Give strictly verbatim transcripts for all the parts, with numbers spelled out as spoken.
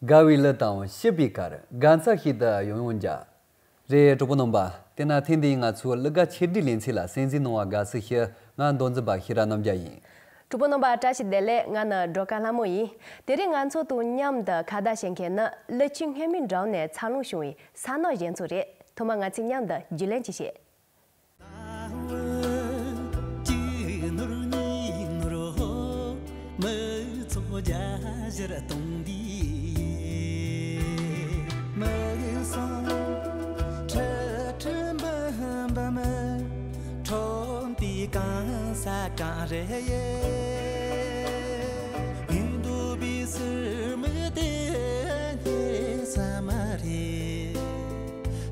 དགའ་བའི་གླུ་དང་སྐྱིད་པའི་གར། དགའ་ཚོར་ཞིག་ཏུ་ཡོང་ཡོང་རྒྱ། རེད། གྲོགས་པོ་རྣམ་པ། དེ་ན་ཐེངས་འདིའི་ང་ཚོའི་གླུ་གར་ཆེད་སྒྲིག་ལེ་ཚན་ལ་གསན་གཟིགས་གནང་བར་དགའ་བསུ་ཞུ། ང་མདོ་འཛིན་པ་ཤེས་རབ་རྣམ་རྒྱལ་ཡིན། གྲོགས་པོ་རྣམ་པ་བཀྲ་ཤིས་བདེ་ལེགས། ང་ནི་སྒྲོལ་དཀར་ལྷ་མོ་ཡིན། དེ་རིང་ང་ཚོ་དང་མཉམ་དུ་ཁ་བརྡ་བྱེད་མཁན་ནི་གླུ་ཆུ་སྔོན་མོའི་འགྲམ་ནས་འཚར་ལོངས་བྱུང་བའི་ས་ནག་གཞོན་ཚོགས་རེད། ཐོག་མར་ང་ཚོས་མཉམ་དུ་རྒྱུས་ལོན་ཅིག་བྱེད། ལྷ་བུ་གཅིག་ནོར་གཉིས་ནོར། མི་ཚོགས་རྒྱ་ཞར་གཏོང་དུས། མི་སང་ཁྲི་ཁྲི་འབུམ་འབུམ་ཁྲོམ་པའི་གང་ས་གང་རེ། ཡིན་འདུག་པའི་ཟུར་མིག་དེ་རྙེད་ས་མ་རེད།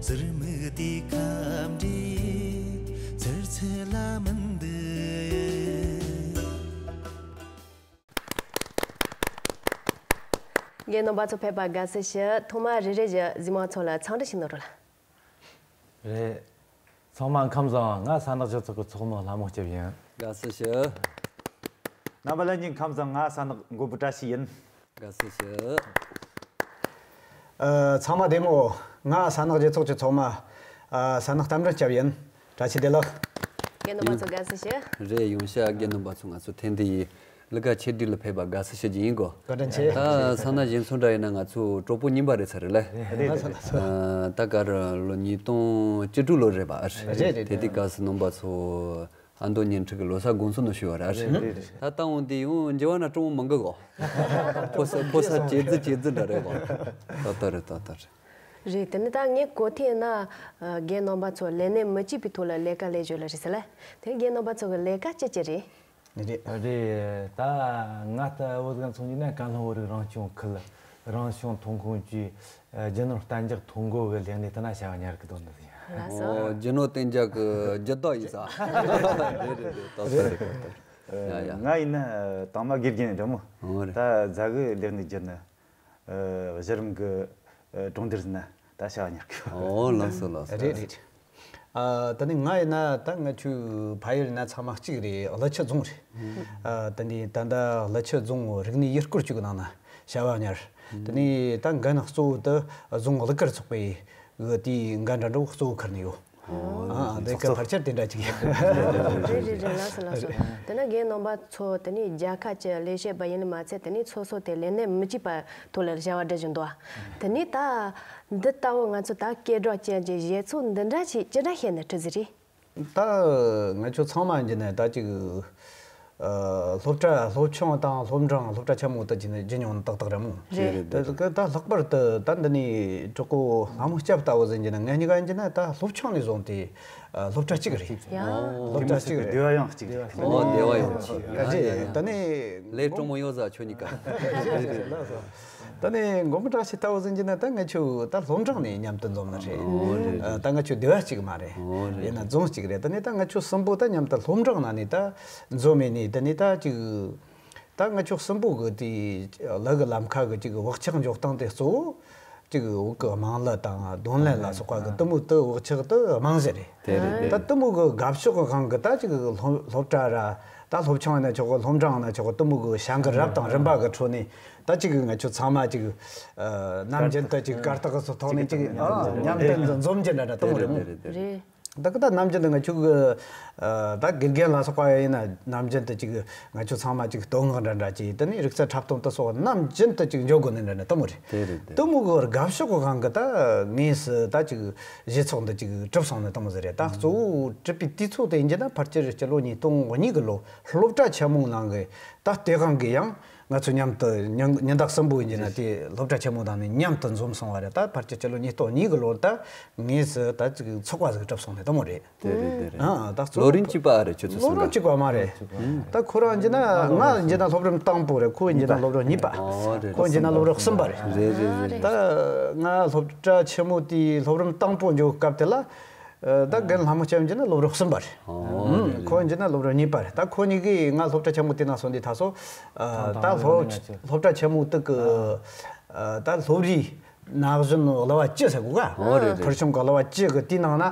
ཟུར་མིག་དེ་ཁམས་འདྲའི་ཚུར་ཚུར་ལ་མི་འདུག། རྒན་རྣམ་པ་ཚོ་ཕེབས་པར་དགའ་བསུ་ཞུ། ཐོག་མར་རེ་རེ་བཞིན་གཟིགས་མོ་ཚོ་ལ་འཚམས་འདྲི་ཞུ་ནོར་རོལ། རེད། ཚང་མ་ཁམས་བཟང་། ང་ས་ནག་སྤྱི་ཚོགས་ཀྱི་ཚོགས་མི་ལྷ་མོ་སྐྱབས་ཡིན། དགའ་བསུ་ཞུ། རྣམ་པ་ལྷན་རྒྱས་ཁམས་བཟང་། ང་ས་ནག་མགོན་པོ་བཀྲ་ཤིས་ཡིན། དགའ་བསུ་ཞུ། ཨ། ཚང་མ་བདེ་མོ། ང་ས་ནག་སྤྱི་ཚོགས་ཀྱི་ཚོགས་མི། ཨ། ས་ནག་རྟ་མགྲིན་སྐྱབས་ཡིན། བཀྲ་ཤིས་བདེ་ལེགས། རྒན་རྣམ་པ་ཚོ་དགའ་བསུ་ཞུ། རེད། ཡོང་ཤག། རྒན་རྣམ་པ་ཚོ་ང་ཚོ་ཐེངས་འདིའི་གླུ་གར་ཆེད་སྒྲིག་ལ་ཕེབས་པར་དགའ་བསུ་ཞུ་རྒྱུ་ཡིན་གོ། བཀའ་དྲིན་ཆེ། ད་ས་ནག་གཞོན་ཚོགས་འདྲ་ཡིན་ན་ང་ཚོ་གྲོགས་པོ་རྙིང་པ་རེད་ཚར་རེད་ལ། རེད་རེད། ཨ། ད་ག་རེ་ལོ་ཉིས་སྟོང་བཅུ་དྲུག་ལོ་རེད་པ། རེད་རེད། དེ་དུས་སྐབས་སུ་རྣམ་པ་ཚོ་ཨ་མདོ་ཉིན་ཁྲི་གི་ལོ་གསར་དགོང་ཚོ་ནང་ཞུ་བ་རེད། རེད་རེད། ད་ལྟ་འོང་དུས་ཡང་མཇལ་བ་ན་སྤྲང་བོ་མང་གི་གོ། ཕོ་གསར་ཕོ་གསར་ཇེ་རྫི་ཇེ་རྫི་འདྲ་རེད་གོ། ཏག་ཏག་རེད། ཏག་ཏག་རེད། རེད། དེ་ནི་ད་ངས་གོ་ཐོས་ན། ཨ། རྒན་རྣམ་པ་ཚོ་ལས་གནས་མི་གཅིག་པའི་ཐོག་ལ་ལས་ཀ་ལས་ཞོར་ལ་རེད་ཟེར་ལ། དེ་རྒན་རྣམ་པ་ཚོ་གི་ལས་ཀ་ཅི་ཅི་རེད། རེད། རེད། ད་ང་ལྟ་བུ་ཟིག་མཚོན་གྱི་ན་ཀན་ལྷོ་བོད་རིགས་རང་སྐྱོང་ཁུལ་རང་བྱུང་ཐོན་ཁུངས་ཅུས་རྒྱུ་ནོར་གཏན་འཇགས་ཐོ་འགོད་ཀྱི་ལས་གནས་དེ་ན་བྱ་བ་ཉར་གི་འདུག་འདི་ཡིན། ལགས་སོ། ཨོ། རྒྱུ་ནོར་གཏན་འཇགས་ཀྱི་རྒྱུ་བདག་ཡིན་ས། རེད་རེད་རེད། ཏག་ཏག་རེད། ཏག་ཏག་རེད། ཡ་ཡ། ང་ཡིན་ན་དང་མ་དགེ་རྒན་འདྲ་མོ། ཨོ་རེད། ད་རྫ་གི་ལས་གནས་བརྒྱུད་ནས། ཨ། གཞི་རིམ་གྱི། ཨ། གྲོང་སྡེར་ཟིན་ན་ད་བྱ་བ་ཉར་གི། ཨོ། ལགས་སོ་ལགས་སོ། རེད་རེད། ཨ། ད་ནི་ང་ཡིན་ན་ད་ང་ཆོའི་ཕ་ཡུལ་ན་ཚང་མ་གཅིག་རེད། ཀླུ་ཆུ་རྫོང་རེད། ཨ། ད་ནི་ད་ལྟ་ཀླུ་ཆུ་རྫོང་རིག་གནས་ཡུལ་སྐོར་ཅུས་ནང་ན་བྱ་བ་ཉར། ད་ནི་ད་འགན་གཙོ་བོ་དེ་རྫོང་གླུ་གར་ཚོགས་པའི་གི་དེའི་འགན་འདྲ་འདྲ་བོ་གཙོ་བོ་ཁུར་ནས་ཡོད། ཨ། འདི་ག་ཕལ་ཆེར་དེ་འདྲ་ཅིག་ཡིན། རེད་རེད་རེད། ལགས་སོ་ལགས་སོ། དེ་ན་རྒན་རྣམ་པ་ཚོ་དེ་ནི་རྒྱལ་ཁབ་ཀྱི་ལས་བྱེད་པ་ཡིན་ནི་མ་ཚད། དེ་ནི་སོ་སོ་དེ་ལས་གནས་མི་གཅིག་པ་ཐོག་ལ་བྱ་བ་སྒྲུབ་བཞིན་འདུག། དེ་ནི་ད་འདི་ལྟ་བུ་ང་ཚོ་ད་སྐད་གྲགས་ཅན་གྱི་གཞས་ཚོགས་འདི་འདྲ་ཞིག་ཅི་འདྲ་བྱས་ནས་གྲུབ་ཟིན་རེད། ད་ང་ཆོ་ཚང་མ་ཡིན་ན་ད་ཅིག་ཨ། སློབ་གྲྭ་སློབ་ཆུང་དང་སློབ་འབྲིང་སློབ་གྲྭ་ཆེན་མོ་དེ་བརྒྱུད་ནས་བརྒྱུད་མྱོང་ནི་ཏག་ཏག་རེད་མོ། རེད་རེད། ད་ད་ལྷག་པར་དུ་ད་འདི་ནས་གྲོགས་པོ་ལྷ་མོ་སྐྱབས་ལྟ་བུ་ཟིག་ཡིན་ན་ངེད་གཉིས་ཀ་ཡིན་ན་ད་སློབ་ཆུང་ནས་བཟུང་སྟེ། ཨ། སློབ་གྲྭ་གཅིག་རེད། ཡ། སློབ་གྲྭ་གཅིག་རེད། སྡེ་བ་ཡང་གཅིག་རེད། ཨོ། སྡེ་བ་ཡང་གཅིག། ཡ་ཡ་ཡ། ད་ནི་ལས་སྤྲང་མོ་ཡོད་ས་ཁྱོད་གཉིས་ཀ། ལགས་སོ། ད་ནི་མགོན་པོ་བཀྲ་ཤིས་ལྟ་བུ་ཟིག་ཡིན་ན་ད་ང་ཆོ་ད་སློབ་འབྲིང་ནས་མཉམ་དུ་འཛོམས་ནི་རེད། ཨོ། རེད་རེད། ད་ང་ཆོ་སྡེ་བ་གཅིག་མ་རེད། ཨོ། རེད། ཡིན་ན་རྫོང་གཅིག་རེད། ད་ནི་ད་ང་ཆོ་གསུམ་པོ་ད་མཉམ་དུ་སློབ་འབྲིང་ནང་ནས་ད་འཛོམས་མེད་ནི། ད་ནི་ད་ཅིག་ད་ང་ཆོ་གསུམ་པོ་གི་དེ་གླུ་གི་ལམ་ཁ་གི་ཅིག་བག་ཆགས་འཇོག་སྟངས་དེ་གཙོ་བོ་ཅིག་བོད་གི་དམངས་གླུ་དང་རྡུང་ལེན་ལ་སོགས་པ་གི་གཏི་མུག་དེ་བག་ཆགས་དེ་མང་ཟེར་རེད། དེ་རེད། དེ་ད་གཏི་མུག་གི་དགའ་ཕྱོགས་གི་སྒང་གི་ད་ཅིག་སློབ་སློབ་གྲྭ་ར་ད་སློབ་ཆུང་ཡིན་ན་ཆོག་གི། སློབ་འབྲིང་ཡིན་ན་ཆོག་གི། གཏི་མུག་གི་བྱ་འགུལ་རབ་དང་རིམ་པ་གི་ཁྲོད་ནས་ད་ཅིག་ང་ཆོ་ཚང་མ་ཅིག་ཨ། ནམ་རྒྱུན་དུ་ཅིག་གར་སྟེགས་སུ་ཐོག་ནས་ཅིག་ཨ། མཉམ་དུ་འཛོམས་རྒྱུ་འདྲ་འདྲ་གཏོང་རེད་མོ། རེད། ད་གི་ད་ནམ་རྒྱུན་དུ་ང་ཆོ་གི་ཨ། ད་དགེ་རྒན་ལ་སོགས་པ་ཡིན་ན་ནམ་རྒྱུན་དུ་ཅིག་ང་ཆོ་ཚང་མ་ཅིག་བསྟོད་བསྔགས་འདྲ་འདྲ་ཅིག་དེ་ནས་རིག་རྩལ་འཁྲབ་སྟོན་དེ་སོགས་ནམ་རྒྱུན་དུ་ཅིག་འཇོག་དགོས་ནི་འདྲ་འདྲ་གཏོང་མོ་རེད། དེ་རེད། དེ་གཏི་མུག་གི་དགའ་ཕྱོགས་གི་སྒང་གི་ད་དངོས་སུ་ད་ཅིག་གཞས་ཚོགས་འདི་ཅིག་གྲུབ་སོང་ནི་གཏོང་མོ་ཟེར་རེད། ད་གཙོ་བོ་གྲུབ་པའི་དུས་ཚོད་དེ་ཡིན་རྒྱུ་ན་ཕལ་ཆེར་སྤྱི་ལོ་ཉིས་སྟོང་གཉིས་གི་ལོ་སློབ་གྲྭ་ཆེན་མོའི་ནང་གི་ད་དེ་སྒང་གི་ཡང་། ང་ཚོ་མཉམ་དུ་ཉིན་ཉིན་ལྟར་གསུམ་པོ་ཡིན་གྱི་ན་དེ་སློབ་གྲྭ་ཆེན་མོ་དང་ནི་མཉམ་དུ་འཛོམས་སོང་བ་རེད། ད་ཕལ་ཆེར་སྤྱི་ལོ་ཉིས་སྟོང་གཉིས་གི་ལོར་ད་དངོས་སུ་ད་ཅིག་ཚོགས་པ་ཟིག་གྲུབ་སོང་ནས་དེ་མོ་རེད། དེ་རེད་དེ་རེད། ཨ་ད་གཙོ་ལོ་རིམ་གཅིག་པ་རེད། ཁྱོད་ཚོ་ལོ་གསུམ་རིམ་ག་གཅིག་པ་མ་རེད། ད་ཁོ་རང་ཡིན་གྱི་ན་ང་ཡིན་གྱི་ན་སློབ་རིམ་དང་པོ་རེད། ཁོ་ཡིན་གྱི་ན་སློབ་རིམ་གཉིས་པ། ཨོ་རེད། ཁོ་ཡིན་གྱི་ན་སློབ་རིམ་གསུམ་པ་རེད། རེད་རེད་རེད། ད་ང་སློབ་གྲྭ་ཆེན་མོ་དེའི་སློབ་རིམ་དང་པོ་འཇོག་སྐབས་དེ་ལ། ཨ་ད་རྒན་ལྷ་མོ་སྐྱབས་ཡིན་གྱི་ན་སློབ་རིམ་གསུམ་པ་རེད། ཨོ་ཨུམ། རེད་ཁོ་རེད། ཡིན་གྱི་ན་སློབ་རིམ་གཉིས་པ་རེད། ད་ཁོ་གཉིས་ཀས་ང་སློབ་གྲྭ་ཆེན་མོ་དེ་ན་སོང་དུས་ད་སོ། ཨ་ད་སློབ་སློབ་གྲྭ་ཆེན་མོ་དེ་གི་ཨ་ད་སློབ་རའི་ན་གཞོན་གླུ་བ་བཅུ་ཟེར་གོ་ག་ཨོ་རེད་རེད། ཕུལ་བྱུང་གི་གླུ་བ་བཅུ་གི་དེའི་ནང་ན།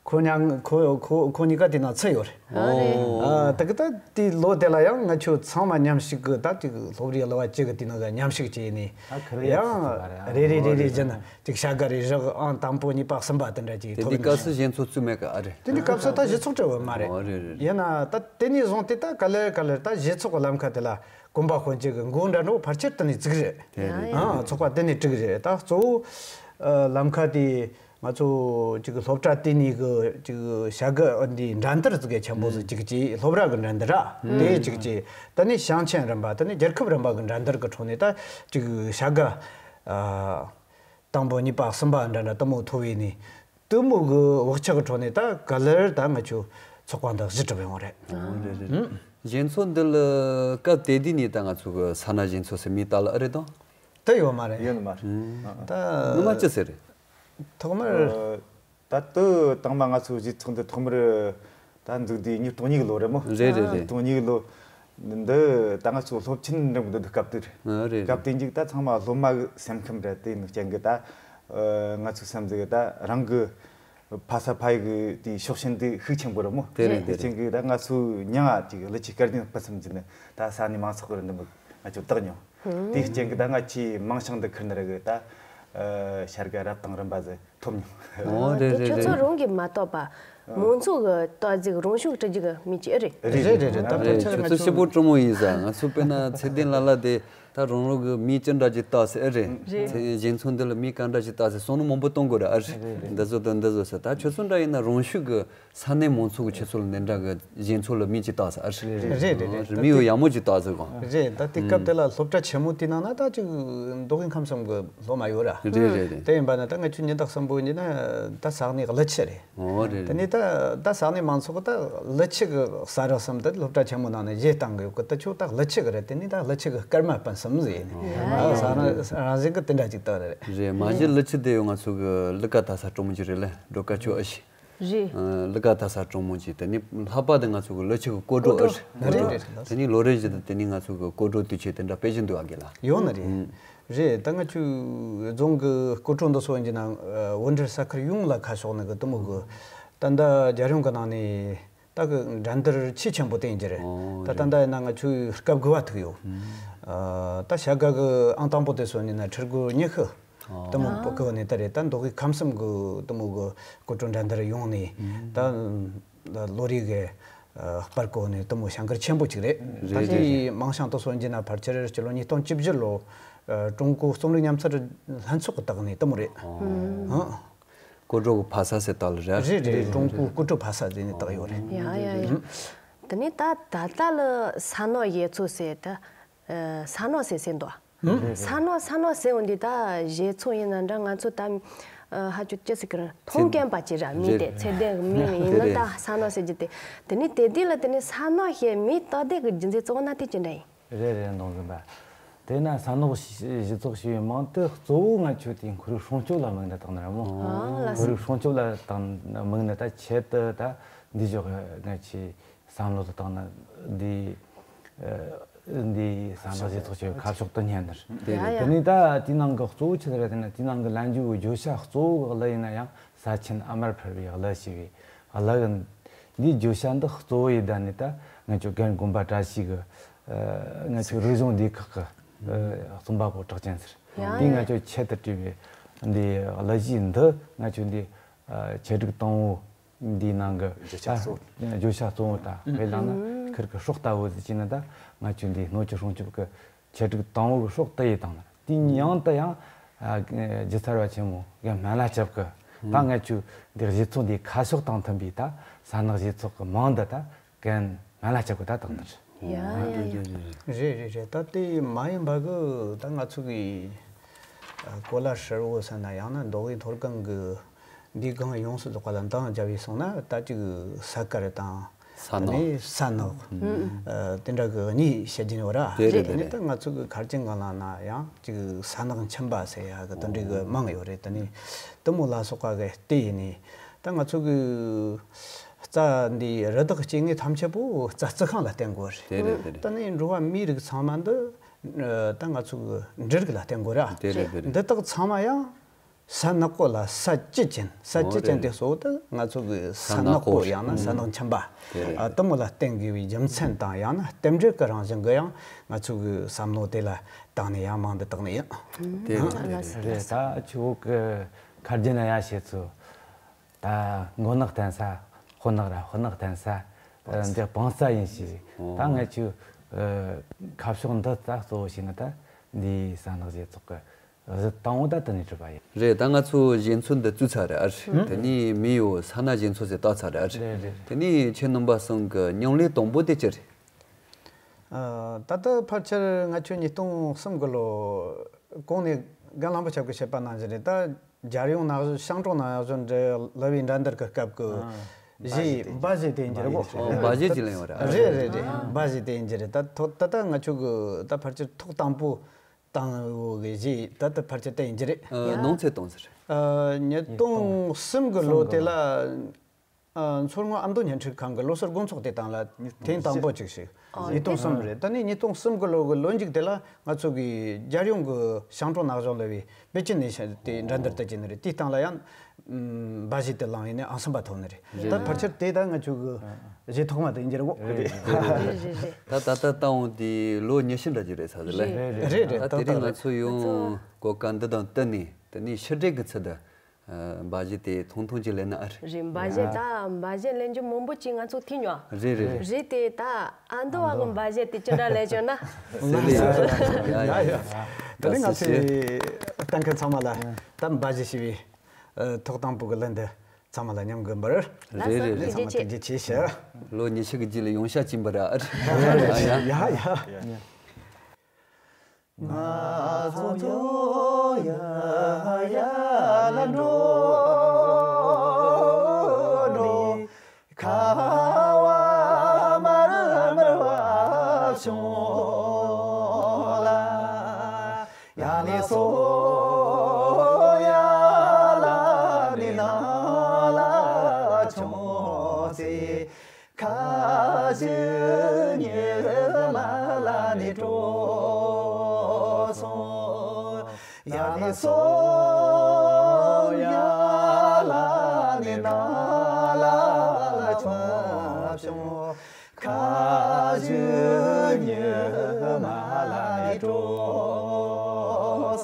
ཁོ་མཉམ་ཁོ་ཁོ་ཁོ་གཉིས་ཀ་དེ་ན་ཚུད་ཡོད་རེད། ཨ་རེད། ཨ་དེ་གི་ད་དེའི་ལོ་དེ་ལ་ཡང་ང་ཆོ་ཚང་མ་མཉམ་ཞུགས་གི་ད་ཅིག་སློབ་རའི་གླུ་བ་བཅུ་གི་དེ་ནང་གི་མཉམ་ཞུགས་བྱས་ནས། ཨ་ཁ་ལ་ཡ་ཡང་ཚུད་པ་རེད། ཨ་རེད་རེད་རེད་རེད་རེད། ཟེར་ན་ཅིག་བྱ་དགའ་རེ་རག་ཨང་དང་པོ་གཉིས་པ་གསུམ་པ་དེ་འདྲ་ཅིག་དེ་ཐོབ་དུས་ནས། སྐབས་སུ་གཞས་ཚོགས་བཙུགས་མེད་གི། ཨ་རེད། དེ་འདི་སྐབས་སུ་ད་གཞས་ཚོགས་བྲལ་བ་མ་རེད། ཨོ་རེད་རེད་རེད། ཡིན་ན་ད་དེ་ནས་བཟུང་སྟེ་ད་ག་ལེར་ག་ལེར་ད་གཞས་ཚོགས་ཀྱི་ལམ་ཁ་དེ་ལ་གོམ་པ་སྤོ་རྒྱུ་གི་འགོ་འདྲ་འགྲོ་ཕལ་ཆེར་དེ་ནས་བཙུགས་རེད། དེ་རེད། ཡ་ཡ། ཨ་ཚོགས་པ་དེ་ནས་བཙུགས་རེད། ད་གཙོ་བོ་ཨ་ལམ་ཁ་དེ་ང་ཚོ་ཅིག་སློབ་གྲྭ་དེ་གཉིས་ཀྱི་ཅིག་བྱ་དགའ་འདི་འགྲན་བསྡུར་ཟིག་གི་ཆེན་པོ་ཟིག་ཅིག་ཅིག་སློབ་ར་གི་འགྲན་བསྡུར་ར་དེ་ཅིག་ཅིག་ད་ནི་ཞིང་ཆེན་རིམ་པ་ད་ནི་རྒྱལ་ཁབ་རིམ་པ་གི་འགྲན་བསྡུར་གི་ཁྲོད་ནས་ད་ཅིག་བྱ་དགའ་ཨ་དང་པོ་གཉིས་པ་གསུམ་པ་འདྲ་འདྲ་དུ་མོ་ཐོབ་པས་ནི་དུ་མོ་གི་བག་ཆགས་ཀྱི་ཁྲོད་ནས་ད་ག་ལེར་ད་ང་ཆོ་ཚོགས་པ་འདི་གཞི་གྲུབ་ཡོང་བ་རེད། ཨོ་རེད་རེད། གཞས་ཚོགས་འདི་ལ་སྐབས་དེ་དུས་ནས་ད་ང་ཚོ་གི་ས་ན་གཞས་ཚོགས་ཟེར་མི་ད་ལ་ཨ་རེད་དང་། དེ་ཡོད་མ་རེད། ཡོད་མ་རེད། ད་ངོ་མ་ཅི་ཟེར་རེད། ཐོག་མར་ད་དུ་དང་མ་ང་ཚོ་གཞས་ཚོགས་འདི་ཐོག་མར་ད་འཛུགས་དུས་ཉིས་སྟོང་གཉིས་གི་ལོ་རེད་མོ། རེད་རེད་རེད། སྟོང་གཉིས་གི་ལོ་འདི་ད་ང་ཚོ་སློབ་ཆེན་འགྲིམ་གི་འདུག་སྐབས་དེར། ཨ་རེད། སྐབས་དེ་མཇུག་ད་ཚང་མ་སློབ་མ་གི་སེམས་ཁམས་རེད། དེ་ནི་རྐྱེན་གི་ད་ང་ཚོའི་སེམས་ཟིག་ད་རང་གི་ཕ་ས་ཕ་ཡུལ་གི་དེའི་ཕྱོགས་ཞེན་དེ་ཤུགས་ཆེན་པོ་རེད་མོ། དེ་རེད་དེ་རེད། རྐྱེན་གི་ད་ང་ཚོའི་མྱིང་ང་ཅིག་ཀླུ་ཆུ་སྐལ་ལྡན་སྤུ་གསུམ་གྱི་ནི་ད་ས་གནས་མང་ཚོགས་གི་རེད་འདི་མོ་ང་ཚོ་བཏགས་མྱོང་། དེའི་རྐྱེན་གི་ད་ང་ཆེས་མིང་བྱང་འདི་ཁུར་ནི་རེད་གི་ད་བྱ་དགའ་རབ་དང་རིམ་པ་ཟིག་ཐོབ་མྱོང་། ཨོ་རེད་དེ་རེད་ཁྱོད་ཚོ་རེད། རང་གིས་མ་གཏོགས་པ་མང་ཚོགས་ཀྱི་ལྟ་ཅིག་རང་ཤུགས་སྤྲད་རྒྱུ་གི་མི་ཅིག་ཨེ་རེད། རེད་རེད་རེད། ད་རེད། ཕལ་ཆེར་ཁྱོད་ང་ཚོ་ཚོ་སྐྱིད་པོ་སྤྲོ་མོ་ཡིན་ས། ང་ཚོ་དཔེར་ན་ཚེ་བརྟན་ལ་ལ་དེ་ད་རང་རང་གི་མི་ཅི་འདྲ་ཅིག་ལྟ་ཟེར་ཨེ་རེད། རེད། ཚེ་གཞས་ཚོགས་འདི་ལ་མི་ག་འདྲ་ཅིག་ལྟ་ཟེར་བསམ་བློ་མང་པོ་གཏོང་དགོས་རེད་ཨ་རེད། རེད་རེད། འདི་ཚོ་དང་འདི་ཚོ་ཟེར། ད་ཁྱོད་ཚོ་འདྲ་ཡིན་ན་རང་ཤུགས་ཀྱི་ས་གནས་མང་ཚོགས་ཀྱི་ཆུ་ཚོད་ལ་འདི་འདྲ་གི་གཞས་ཚོགས་ལ་མི་ཅིག་ལྟ་ཟེར་ཨ་རེད། རེད་རེད་རེད། ཨ་རེད། མི་ཡོད་ཡག་མོ་ཅིག་ལྟ་ཟེར་གང་། རེད། ད་དེ་སྐབས་དེ་ལ་སློབ་གྲྭ་ཆེན་མོ་དེའི་ནང་ན་ད་ཅིག་མདོ་དབུས་ཁམས་གསུམ་གི་སློབ་མ་ཡོད་ར། རེད་རེད་རེད། དེ་ཡིན་པ་ན་ད་ང་ཆོ་ཉི་ཟླ་གསུམ་པོ་ཡིན་ན་ད་ས་གནས་ཀླུ་ཆུ་རེད། ཨོ་རེད་དེ་ནས་རེད། ད་ད་ས་གནས་མང་ཚོགས་ཀྱིས་ད་ཀླུ་ཆུ་གི་ས་རུ་གསུམ་དེ་སློབ་གྲྭ་ཆེན་མོ་ནང་ནས་གཞས་བཏང་གི་ཡོད་གི། ད་ཁྱོད་ད་ཀླུ་ཆུ་གི་རེད། དེ་ནས་ད་ཀླུ་ཆུ་གི་སྐར་མ་སྤུན་གསུམ་ཟེར་ནས། ཨོ་ཨ་ས་རང་རང་བཞིན་གི་དེ་འདྲ་ཅིག་ད་རེད། རེད། མ་གཞི་ཀླུ་ཆུ་དེ་ཡང་ང་ཚོ་གི་ཀླུ་དགའ་དར་ས་གྲོང་མོ་ཅིག་རེད་ལེ། འགྲོ་དཀའ་ཆོག་ཨ་ཤི། རེད། ཨ་ཀླུ་དགའ་དར་ས་གྲོང་མོ་ཅིག་དེ་ནས་ལྷག་པ་དེ་ང་ཚོ་གི་ཀླུ་ཆུ་གི་སྐོར་བྲོ་ཨ་ཤི། རེད་རེད་རེད། དེ་ནས་ལོ་རེ་བཞིན་དུ་དེ་ནས་ང་ཚོ་གི་སྐོར་བྲོ་དུས་ཆེན་དེ་འདྲ་སྤེལ་བཞིན་འདུག་ཨ་གི་ལ། ཡོད་ནི་རེད། རེད། ད་ང་ཆོའི་རྫོང་གི་སྐོར་བྲོ་འདི་ཚོ་ཡིན་གྱི་ན་ཨ་བོད་འབྲེལ་ས་ཁུལ་ཡོངས་ལ་ཁ་ཕྱོགས་ནི་གི་དུ་མོ་གི། ད་ལྟ་རྒྱལ་ཡོངས་ཀྱི་ནང་ནས་ད་གི་འགྲན་བསྡུར་ཆེས་ཆེན་པོ་དེ་ཡིན་གྱི་རེད། ཨོ་ད་ད་རེད། ལྟ་ཡིན་ན་ང་ཆོའི་སྐབས་དགུ་བ་ཐུག་ཡོད། ཨ་ད་བྱ་དགའ་གི་ཨང་དང་པོ་དེ་ཚོ་ཡིན་ན་ཁྲི་གུ་ཉི་ཤུ་ཨོ་དུ་མོ་ཨ་བཀོད་ནས་ད་རེད། ད་མདོ་དབུས་ཁམས་གསུམ་གི་དུ་མོ་གི་སྐོར་བྲོ་འགྲན་བསྡུར་ཡོང་ནས་ད་ལོ་རེ་གི་ཨ་སྤར་བཀོད་ནས་དུ་མོ་བྱ་དགའ་ཆེན་པོ་ཅིག་རེད། རེད་ད་རེད་དེའི་རེད། མིང་བྱང་དུ་སོང་གྱི་ན་ཕལ་ཆེར་སྤྱི་ལོ་ཉིས་སྟོང་བཅུ་བཞི་ལོ་ཨ་ཀྲུང་གོ་རྩོམ་རིག་མཉམ་འཚོལ་ལྷན་ཚོགས་ཀྱི་དག་ནས་དུ་མོ་རེད། ཨོ་ཨ་སྐོར་བྲོ་གི་ཕ་ས་ཟེར་ད་ལ་རེད། རེད་རེད། ཀྲུང་གོའི་སྐོར་བྲོ་ཕ་ས་ཟེར་ནས་བཏགས་ཡོད་རེད། ཡ་ཡ་ཡ། དེ་ནས་ད་ད་ལྟ་ལ་ས་ནག་གཞས་ཚོགས་ཟེར་ད་ཨ་ས་ནག་ཟེར་ཟེར་འདུག་ཨ། ས་ནག་ས་ནག་ཟེར་འོང་དུས་ད་གཞས་ཚོགས་ཡིན་ན་འདྲ། ང་ཚོ་ད་ཨ་ཧ་ཅུ་ཅི་ཟེར་གི་རེད། མཐོང་མཁན་པ་ཅིག་ར་མི་དེ་ཚེ་བརྟན་གི་མིང་ཡིན་ན་ད་ས་ནག་ཟེར་རྒྱུ་དེ། དེ་ནས་དེ་དུས་ལ་དེ་ནས་ས་ནག་ཞེས་མིང་བཏགས་དེ་གི་རྒྱུ་མཚན་གཙོ་བོ་ན་དེ་ཅི་འདྲ་ཡིན། རེད་རེད། མདོ་འཛིན་པ། དེས་ན་ས་ནག་གཞས་ཚོགས་ཞེས་པའི་མིང་དེ་གཙོ་བོ་ང་ཆོ་དེའི་ཁོར་ཡུག་སྲུང་སྐྱོབ་ལ་དམིགས་ནས་བཏགས་ནི་རེད་མོ། ཨ་ལ་ཁོར་ཡུག་སྲུང་སྐྱོབ་ལ་བཏགས་དམིགས་ནས་ད་ཆེད་དུ་ད་འདི་ཕྱོགས་ང་ཆོས་བསམ་བློ་དུ་བཏང་ན་འདི་ཨ་འདི་ས་ནག་གཞས་ཚོགས་ཞེས་པའི་ཁ་ཕྱོགས་དུ་ཉན་ནི་རེད། དེ་རེད། ཡ་ཡ། དེ་ནས་ད་དེའི་ནང་གི་གཙོ་བོ་ཆི་ཟིག་རེད་ཟེར་ན། དེའི་ནང་གི་ལེན་རྒྱུ་བརྗོད་བྱ་གཙོ་བོ་གི་གླུ་ཡིན་ན་ཡང་ས་ཆེན་ཨ་མར་ཕུར་བའི་གླུ་ཞེས་པའི་གླུ་གི་འདིའི་བརྗོད་བྱ་འདི་གཙོ་བོ་ཡི་ད་ནི་ད་ང་ཆོ་རྒན་དགོན་པ་བཀྲ་ཤིས་གི་ཨ་ང་ཆོ་རིག་གཞུང་སྡེ་ཁག་གི་ཨ་རྩོམ་པ་པོ་གྲགས་ཅན་ཟེར། ཡ་འདིས་ཡ། ང་ཆོ་ཆེད་དུ་བྲིས་པའི་འདི་གླུ་གཞས་འདི་ང་ཆོ་འདི་ཨ་ཆེད་སྒྲིག་དང་པོ་འདིའི་ནང་གི་བརྗོད་བྱ་གཙོ་བོ། ཨ་བརྗོད་བྱ་གཙོ་བོ་དང་དཔེ་བླངས་ན་ཁིར་གི་སྲོག་ལྟ་བུ་ཟེར་གྱི་ན་ད་ང་ཆོ་འདི་སྣོད་བཅུད་སྲུང་སྐྱོབ་ཀྱི་ཆེད་སྒྲིག་དང་པོ་གི་སྲོག་དེ་ཡི་དང་ནི། དེའི་མྱིང་དུ་ཡང་ཨ་སྒྱུ་རྩལ་བ་ཆེན་མོ་རྒན་སྨན་བླ་སྐྱབས་ཀྱིས་ད་ང་ཆོའི་འདི་གཞས་ཚོགས་འདིའི་ཁ་ཕྱོགས་དང་མཐུན་པའི་ད་ས་ནག་གཞས་ཚོགས་ཀྱི་མིང་འདི་ད་རྒན་སྨན་བླ་སྐྱབས་ཀྱིས་ད་བཏགས་ནི་རེད། ཡ་ཡ་ཡ། རེད་རེད་རེད། ད་དེ་མ་ཡིན་པ་གི་ད་ང་ཚོ་གི་ཨ་གོ་ལ་ཧྲིལ་བོ་ཟེར་ན་ཡང་ན་མདོ་དབུས་མཐོ་སྒང་གི་འདི་སྒང་ཡོངས་སུ་རྫོགས་པ་ལ་འདང་བརྒྱབ་ཡི་སོང་ན་ད་ཅིག་ས་དཀར་དང་ས་ནག་ནས་ས་ནག་ཨ་དེ་འདྲ་གི་གཉིས་བཤད་རྒྱུ་ཡོད་ར། དེ་རེད། དེ་ནས་ད་ང་ཚོ་གི་ཁ་རྒྱུན་གང་ལ་ན་ཡང་ཅིག་ས་ནག་མཆིན་པ་ཟེར་ཡ་གི་དེ་འདྲ་གི་མིང་ཡོད་རེད། དེ་ནས་དུ་མོ་ལ་སོགས་པ་གི་དེ་ཡིན་ནས་ད་ང་ཚོ་གི་རྩྭ་འདི་རི་དྭགས་སྐྱེ་དངོས་ཐམས་ཅད་པོ་རྩྭ་རྩི་ཤིང་ལ་བརྟེན་དགོས་རེད། དེ་རེད་དེ་རེད། ད་ནི་འགྲོ་བ་མིའི་རིགས་ཚང་མ་འདི་ཨ་ད་ང་ཚོ་གི་འབྲུ་རིགས་ལ་བརྟེན་དགོས་ར། དེ་རེད་དེ་རེད། འདི་དག་ཚང་མ་ཡང་། ས་ནག་པོ་ལ་ས་བཅུད་ཅན། ས་བཅུད་ཅན་དེ་གཙོ་བོ་དེ་ང་ཚོ་གི་ས་ནག་པོ་ཡང་ན་ས་ནག་མཆིན་པ། དེ་མོ་ལ་བརྟེན་དགོས་པའི་རྒྱུ་མཚན་དང་ཡང་ན་རྟེན་འབྲེལ་གྱི་རང་བཞིན་གྱི་ཡང་ང་ཚོ་གི་བསམ་བློ་དེ་ལ་བཏང་ནས་ཡང་མང་དུ་བཏང་ནས་ཡིན། དེ་རེད། ད་ཆུ་བོ་གི་ཁ་རྒྱུན་ན་ཡ་བྱེད་ཚུལ། ད་མགོ་ནག་བསྟན་ས། ཕོ་ནག་ར་ཕོ་ནག་བསྟན་ས། འདི་སྤང་ས་ཡིན་ཞེས། ད་ང་ཆུ་ཁ་ཕྱོགས་འདི་ད་གཙོ་བོ་བྱས་ན་ད་འདིའི་ས་ནག་རྗེ་ཚོགས་ཀྱི་གཟི་དང་བོ་ད་དེ་ནས་གྲུབ་པ་ཡིན། རེད། ད་ང་ཚོ་བཞེད་ཚུལ་འདི་བཙུགས་ཚར་རེད་ཨ་རེད། དེ་ནས་མི་ཡོ་ས་ན་བཞེད་ཚུལ་ཟེར་བཏགས་ཚར་རེད་ཨ་རེད། རེད་རེད། དེ་ནས་ཁྱེད་རྣམ་པ་གསུམ་གི་མཉམ་ལས་དང་པོ་དེ་ཅི་རེད། ཨ། ད་ལྟ་ཕལ་ཆེར་ང་ཆོས་ཉིས་སྟོང་གསུམ་གི་ལོ་གོང་ནས་རྒན་ལྷག་པ་ཆབ་ཀྱིས་བཤད་པ་ནང་བཞིན་རེད། ད་རྒྱལ་ཡོངས་ནག་ཞོ་ཤང་ཀྲོའུ་ནག་ཞོ་འདྲ་ལབ་པའི་འགྲན་བསྡུར་གྱི་སྐབས་ཀྱི་གཞས་འབའ་གཞས་དེ་ཡིན་གྱི་རེད་གོ། འོ། འབའ་གཞས་ཅིག་ལེན་ཡོད་རེད། རེད་རེད་རེད། འབའ་གཞས་དེ་ཡིན་གྱི་རེད། ད་ཐོག་ད་ལྟ་ང་ཆོ་གི་ད་ཕལ་ཆེར་ཐོག་དང་པོ་བཏང་ཡོད་གི་གཞས་ད་ལྟ་ཕལ་ཆེར་དེ་ཡིན་གྱི་རེད། ཨ། ནང་ཚེ་གཏོང་ཟེར། ཨ། ཉིས་སྟོང་གསུམ་གི་ལོ་དེ་ལ། ཨ། མཚོ་སྔོན་ཨ་མདོ་བརྙན་འཕྲིན་ཁང་གི་ལོ་གསར་དགོང་ཚོགས་དེ་སྟེང་ལ་ཐེངས་དང་པོ་ཅིག་ཞུགས། ཨ། ཉིས་སྟོང་གསུམ་རེད། ད་ནི་ཉིས་སྟོང་གསུམ་གི་ལོ་གི་ལོ་མཇུག་དེ་ལ་ང་ཚོ་གི་རྒྱལ་ཡོངས་གི་ཤང་ཀྲོའུ་ནག་ཞོ་ལབ་པའི་པེ་ཅིན་ནས་དེ་འགྲན་བསྡུར་དུ་བྱས་ནི་རེད། དེའི་སྟེང་ལ་ཡང་འབའ་གཞས་དེ་བླངས་ཡིན་ནས་ཨང་གསུམ་པ་ཐོབ་ནི་རེད། ད་ཕལ་ཆེར་དེ་ད་ང་ཚོ་གི་གཞས་ཐོག་མ་དེ་ཡིན་གྱི་རེད་གོ། རེད་རེད་རེད། ད་ད་ལྟ་བཏང་འོང་དེ་ལོ་ཉི་ཤུ་འདྲ་ཅིག་རེད་ས་དེ་ལས། རེད་རེད། ད་དེ་རིང་ང་ཚོ་ཡང་གོ་སྐབས་འདི་དང་བསྟུན་ནས་དེ་ནས་ཕྱི་དྲིལ་གི་ཚུལ་དུ། ཨ། འབའ་གཞས་དེ་ཐུང་ཐུང་ཅིག་ལེན་ན་ཨ་རེད། རེད། འབའ་གཞས་ད་འབའ་གཞས་ལེན་རྒྱུ་མང་པོ་ཅིག་ང་ཚོ་ཐོས་མྱོང་། རེད་རེད་རེད། རེད་དེ་ད་ཨ་མདོ་བ་གི་འབའ་གཞས་དེ་ཅི་འདྲ་ལེན་བྱུང་ན། ཟེར་ལེ། ཡ་ཡ་ཡ། ད་ནི་ང་ཚོས་གཏན་འཁེལ་ཚང་མ་ལ་ད་འབའ་གཞས་ཞེས་པའི་ཐོག་དང་པོ་གི་ལན་འདི་ཚང་མ་ལ་མཉམ་གི་འབུལ། རེད་རེད་རེད། ལགས་སོ། ཐུགས་རྗེ་ཆེ། ཐུགས་རྗེ་ཆེ་ཞུ། ལོ་ཉི་ཤུ་གི་རྗེས་ལ་ཡོང་ཤ་ཅིག་འབུལ་ར་ཨ་རེད། ཡ་ཡ། ང་ཚོ་ཡ་ཡ་ལ་འགྲོ་འགྲོ། ཁ་བ་མར་མར་བ་བྱུང་ལ། ཡ་ནི་སོ་ཡ་ལ་ནི་ན་ལ་ཆུང་ཚེ། ཁ་ཞུ་ཉི་མ་ལ་ནི་སྤྲོ་སོང་། ཡ་ནི་སོ་ཡ་ལ་ནི་ན་ལ་ཆུང་བྱུང་། ཁ་ཞུ་ཉི་མ་ལ་ནི་སྤྲོ་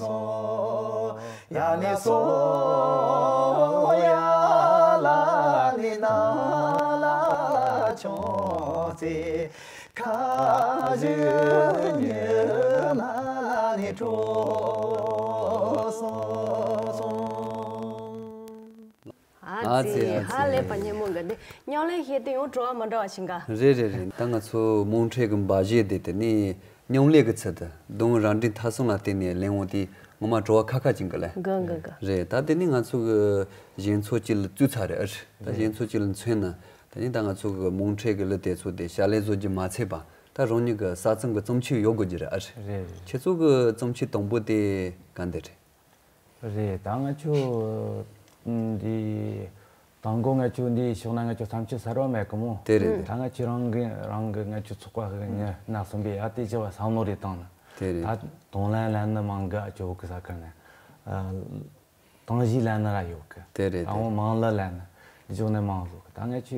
སོང་། ཡ་ནི་སོ་ཡ་ལ་ནི་ན་ལ་ཆུང་ཚེ། ཁ་ཞུ་ཉི་མ་ལ་ནི་སྤྲོ་སོང་། ཨ་ཙི། ཨ་ཙི། ཧ་ལས་པ་སྙན་མོ་འགའ་འདི་མཉམ་ལས་བྱེད་དུས་ཡང་བྲོ་བ་མི་འདྲ་བ་ཞིག་འགའ། རེད་རེད་རེད། ད་ང་ཚོ་མོང་ཁྲེ་གི་འབའ་གཞས་དེ་དེ་ནི་མཉམ་ལས་ཀྱི་ཚུལ་དུ་གདོང་རང་འདྲེན་ཐ་གསུམ་ལ་བརྟེན་ནས་ལེན་འོང་དུས་ངོ་མ་བྲོ་བ་ཁ་ཁ་ཅིག་འགའ་ལེན། འགའ་འགའ་འགའ། རེད། ད་དེ་ནི་ང་ཚོ་གི་གཞས་ཚོགས་གཅིག་ལ་བཙུགས་ཚར་རེད་ཨ། ད་གཞས་ཚོགས་གཅིག་ལ་མཚོན་ན་དེ་ནི་ད་ང་ཚོ་གི་མོང་ཁྲེ་གི་གླུ་དེ་ཚོ་དེ་ཞལ་ལས་བཟོ་རྒྱུ་མ་ཚད་པ་ད་རང་ཉིད་ཀྱི་ས་མཚམས་ཀྱི་རྩོམ་ཆོས་ཡོད་དགོས་རྒྱུ་རེད་ཨ། རེད་རེད། ཁྱེད་ཚོ་གི་རྩོམ་ཆོས་དང་པོ་དེ་ག་འདི་རེད། རེད། ད་ང་ཆོ་འདི་དང་པོ་ང་ཆོ་འདི་ཕྱོགས་ན་ང་ཆོ་བསམ་སྤྱོད་གསར་བ་མེད་གི་མོ། དེ་རེད། ད་ང་ཆོ་རང་གི་རང་གི་ང་ཆོ་ཚོགས་པ་གི་ཉི་ན་གསུམ་པའི་ཨ་དེ་བྱ་བ་བསམ་བློ་རེ་བཏང་ན། དེ་རེད། ད་དང་ལེན་ལེན་ནི་མང་གི་ཨ་ཆོ་གི་ས་ཁུལ་ནས། དང་བཞི་ལེན་ནི་ར་ཡོད་གི། དེ་རེད། ད་དེ་འོང་མང་ལ་ལེན་ནི་འཇོག་ནི་མང་ལོ་གི། ད་ང་ཆོ་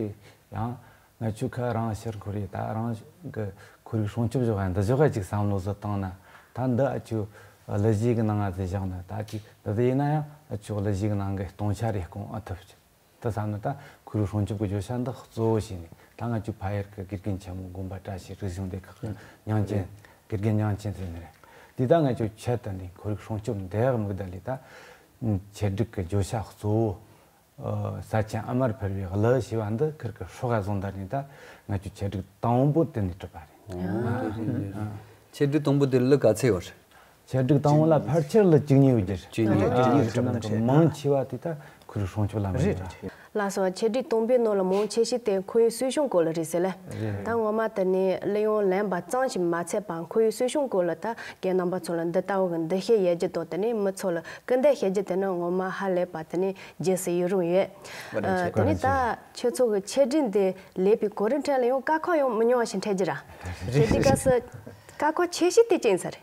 ཡང་། ང་ཆོ་ཁ་རང་ཕྱིར་འཁོར་ཡི་ད་རང་གི་ཁོར་ཡུག་སྲུང་སྐྱོབ་བྱ་བ་འདི་བྱ་བ་ཅིག་བསམ་བློ་ཟིག་བཏང་ན། ད་འདི་ཨ་ཆོ་གླུ་གཞས་གི་ནང་ང་ཟིག་བཞག་ན་ད་ཅིག་འདི་ཟིག་ཡིན་ན་ཡང་ཨ་ཆོ་གླུ་གཞས་གི་ནང་གི་སྟོང་ཆ་རེ་སྐོང་ཨ་ཐུབ་ཅིག་དེ་བསམ་ན་ད་ཁོར་ཡུག་སྲུང་སྐྱོབ་གི་བརྗོད་བྱ་འདི་གཙོ་བོ་བྱས་ནས་ད་ང་ཆོ་ཕ་ཡུལ་གི་དགེ་རྒན་ཆེན་མོ་དགོན་པ་བཀྲ་ཤིས་རིག་གཞུང་སྡེ་ཁག་གི་ཉང་ཆེན་དགེ་རྒན་ཉང་ཆེན་ཟེར་ནི་རེད། དེ་ད་ང་ཆོ་ཆེད་དུ་འདི་ཁོར་ཡུག་སྲུང་སྐྱོབ་འདི་ཡག་དམིགས་ད་ལས་ད་ཆེད་སྒྲིག་གི་བརྗོད་བྱ་གཙོ་བོ། ས་ཆེན་ཨ་མར་ཕུལ་བའི་གླུ་ཞེས་པ་འདི་ཁིར་གི་སྲོག་ག་བཟུང་དར་ནས་ད་ང་ཆོ་ཆེད་སྒྲིག་དང་པོ་དེ་ནས་གྲུབ་པ་རེད། ཆེད་སྒྲིག་དང་པོ་དེ་གླུ་ག་ཚད་ཡོད་རེད། ཆེད་སྒྲིག་དང་པོ་ལ་ཕལ་ཆེར་གླུ་བཅུ་གཉིས་ཡོད་རྒྱུ་རེད། བཅུ་གཉིས། བཅུ་གཉིས་གྲུབ་ན་འགྲིག་མང་ཆེ་བ་དེ་ད་ཁོར་ཡུག་སྲུང་སྐྱོབ་ལ་མི་ཡོད་ར། ལགས་སོ། ཆེད་སྒྲིག་དང་པོའི་ནང་ལ་མང་ཆེ་ཤོས་དེ་ཁོར་ཡུག་སྲུང་སྐྱོབ་སྐོར་ལ་རེད་ཟེར་ལེ། རེད། ད་ངོ་མ་དེ་ནས་གླུ་དབྱངས་ལེན་པ་ཙམ་ཞིག་མ་ཚད་པ་ཁོར་ཡུག་སྲུང་སྐྱོབ་སྐོར་ལ་ད་རྒན་རྣམ་པ་ཚོ་ལ་འདི་ལྟ་བུ་གི་འདུ་ཤེས་ཡོད་རྒྱུ་དང་དེ་ནས་མི་ཚོ་ལ་སྐུལ་འདེད་བྱེད་རྒྱུ་དེ་ནི་ངོ་མ་ཧ་ལས་པ་དེ་ནས་རྗེས་སུ་ཡི་རང་ཡོད། བཀའ་དྲིན་ཆེ། དེ་ནས་ད་ཁྱེད་ཚོ་གི་ཆེད་སྒྲིག་འདི་ལས་པའི་གོ་རིམ་ཁྲོད་ལ་ཡང་དཀའ་ཁག་ཡང་མི་ཉུང་བ་ཞིག་འཕྲད་རྒྱུ་ར། ཆེད་སྒྲིག་སྐབས་སུ་དཀའ་ཁག་ཆེ་ཤོས་དེ་ཅི་ཡིན་ས་རེད།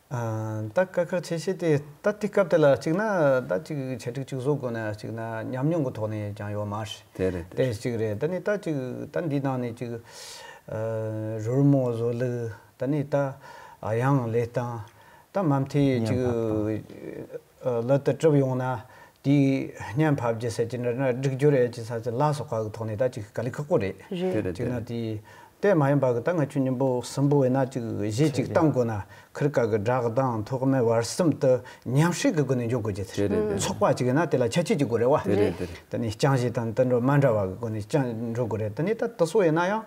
ཨ། ད་དཀའ་ཁག་ཆེ་ཤོས་དེ་ད་དེ་སྐབས་དེ་ལ་གཅིག་ན་ད་ཅིག་ཆེད་སྒྲིག་ཅིག་བཟོ་དགོས་ན་གཅིག་ན་ཉམས་མྱོང་གི་ཐོག་ནས་ཀྱང་ཡོད་མ་རེད། དེ་རེད། དེ་གཅིག་རེད། ད་ནི་ད་ཅིག་ད་འདིའི་ནང་ནས་ཅིག་ཨ། རོལ་མོ་བཟོ་ལུགས། ད་ནི་ད་དབྱངས་ལེན་སྟངས། ད་མ་མཐའི་ཅིག་ཨ། ལག་ཏུ་གྲུབ་ཡོང་ན་དེའི་བརྙན་ཕབ་རྒྱུ་ཟེར་གྱི་འདྲ་ན་སྒྲིག་སྦྱོར་ཡས་ཀྱི་ས་ཚུལ་ལ་སོགས་པ་གི་ཐོག་ནས་ད་ཅིག་དཀའ་ལས་ཁག་པོ་རེད། རེད། དེ་རེད། གཅིག་ན་དེ་དེ་མ་ཡིན་པ་གི་ད་ང་ཆོས་མཉམ་པོ་གསུམ་པོ་ཡིན་ན་ཅིག་གཞས་ཅིག་བཏང་དགོས་ན་ཁིར་ཀ་གི་སྒྲ་གདངས་ཐོག་མའི་བར་གསུམ་དུ་མཉམ་བསྲེས་ཀྱི་སྒོ་ནས་འཇོག་དགོས་ཀྱི་ཟེར། དེ་རེད། དེ་རེད། ཚོགས་པ་གཅིག་ཡིན་ན་དེ་ལ་ཁྱད་ཆོས་ཅིག་དགོས་རེད་བ། དེ་རེད། དེ་རེད། དེ་ནས་རྐྱང་གཞས་དང་དེ་འདྲ་མ་འདྲ་བ་གི་སྒོ་ནས་རྐྱང་འགྲོ་དགོས་རེད། དེ་ནས་ད་དེ་སོ་ཡིན་ན་ཡང་།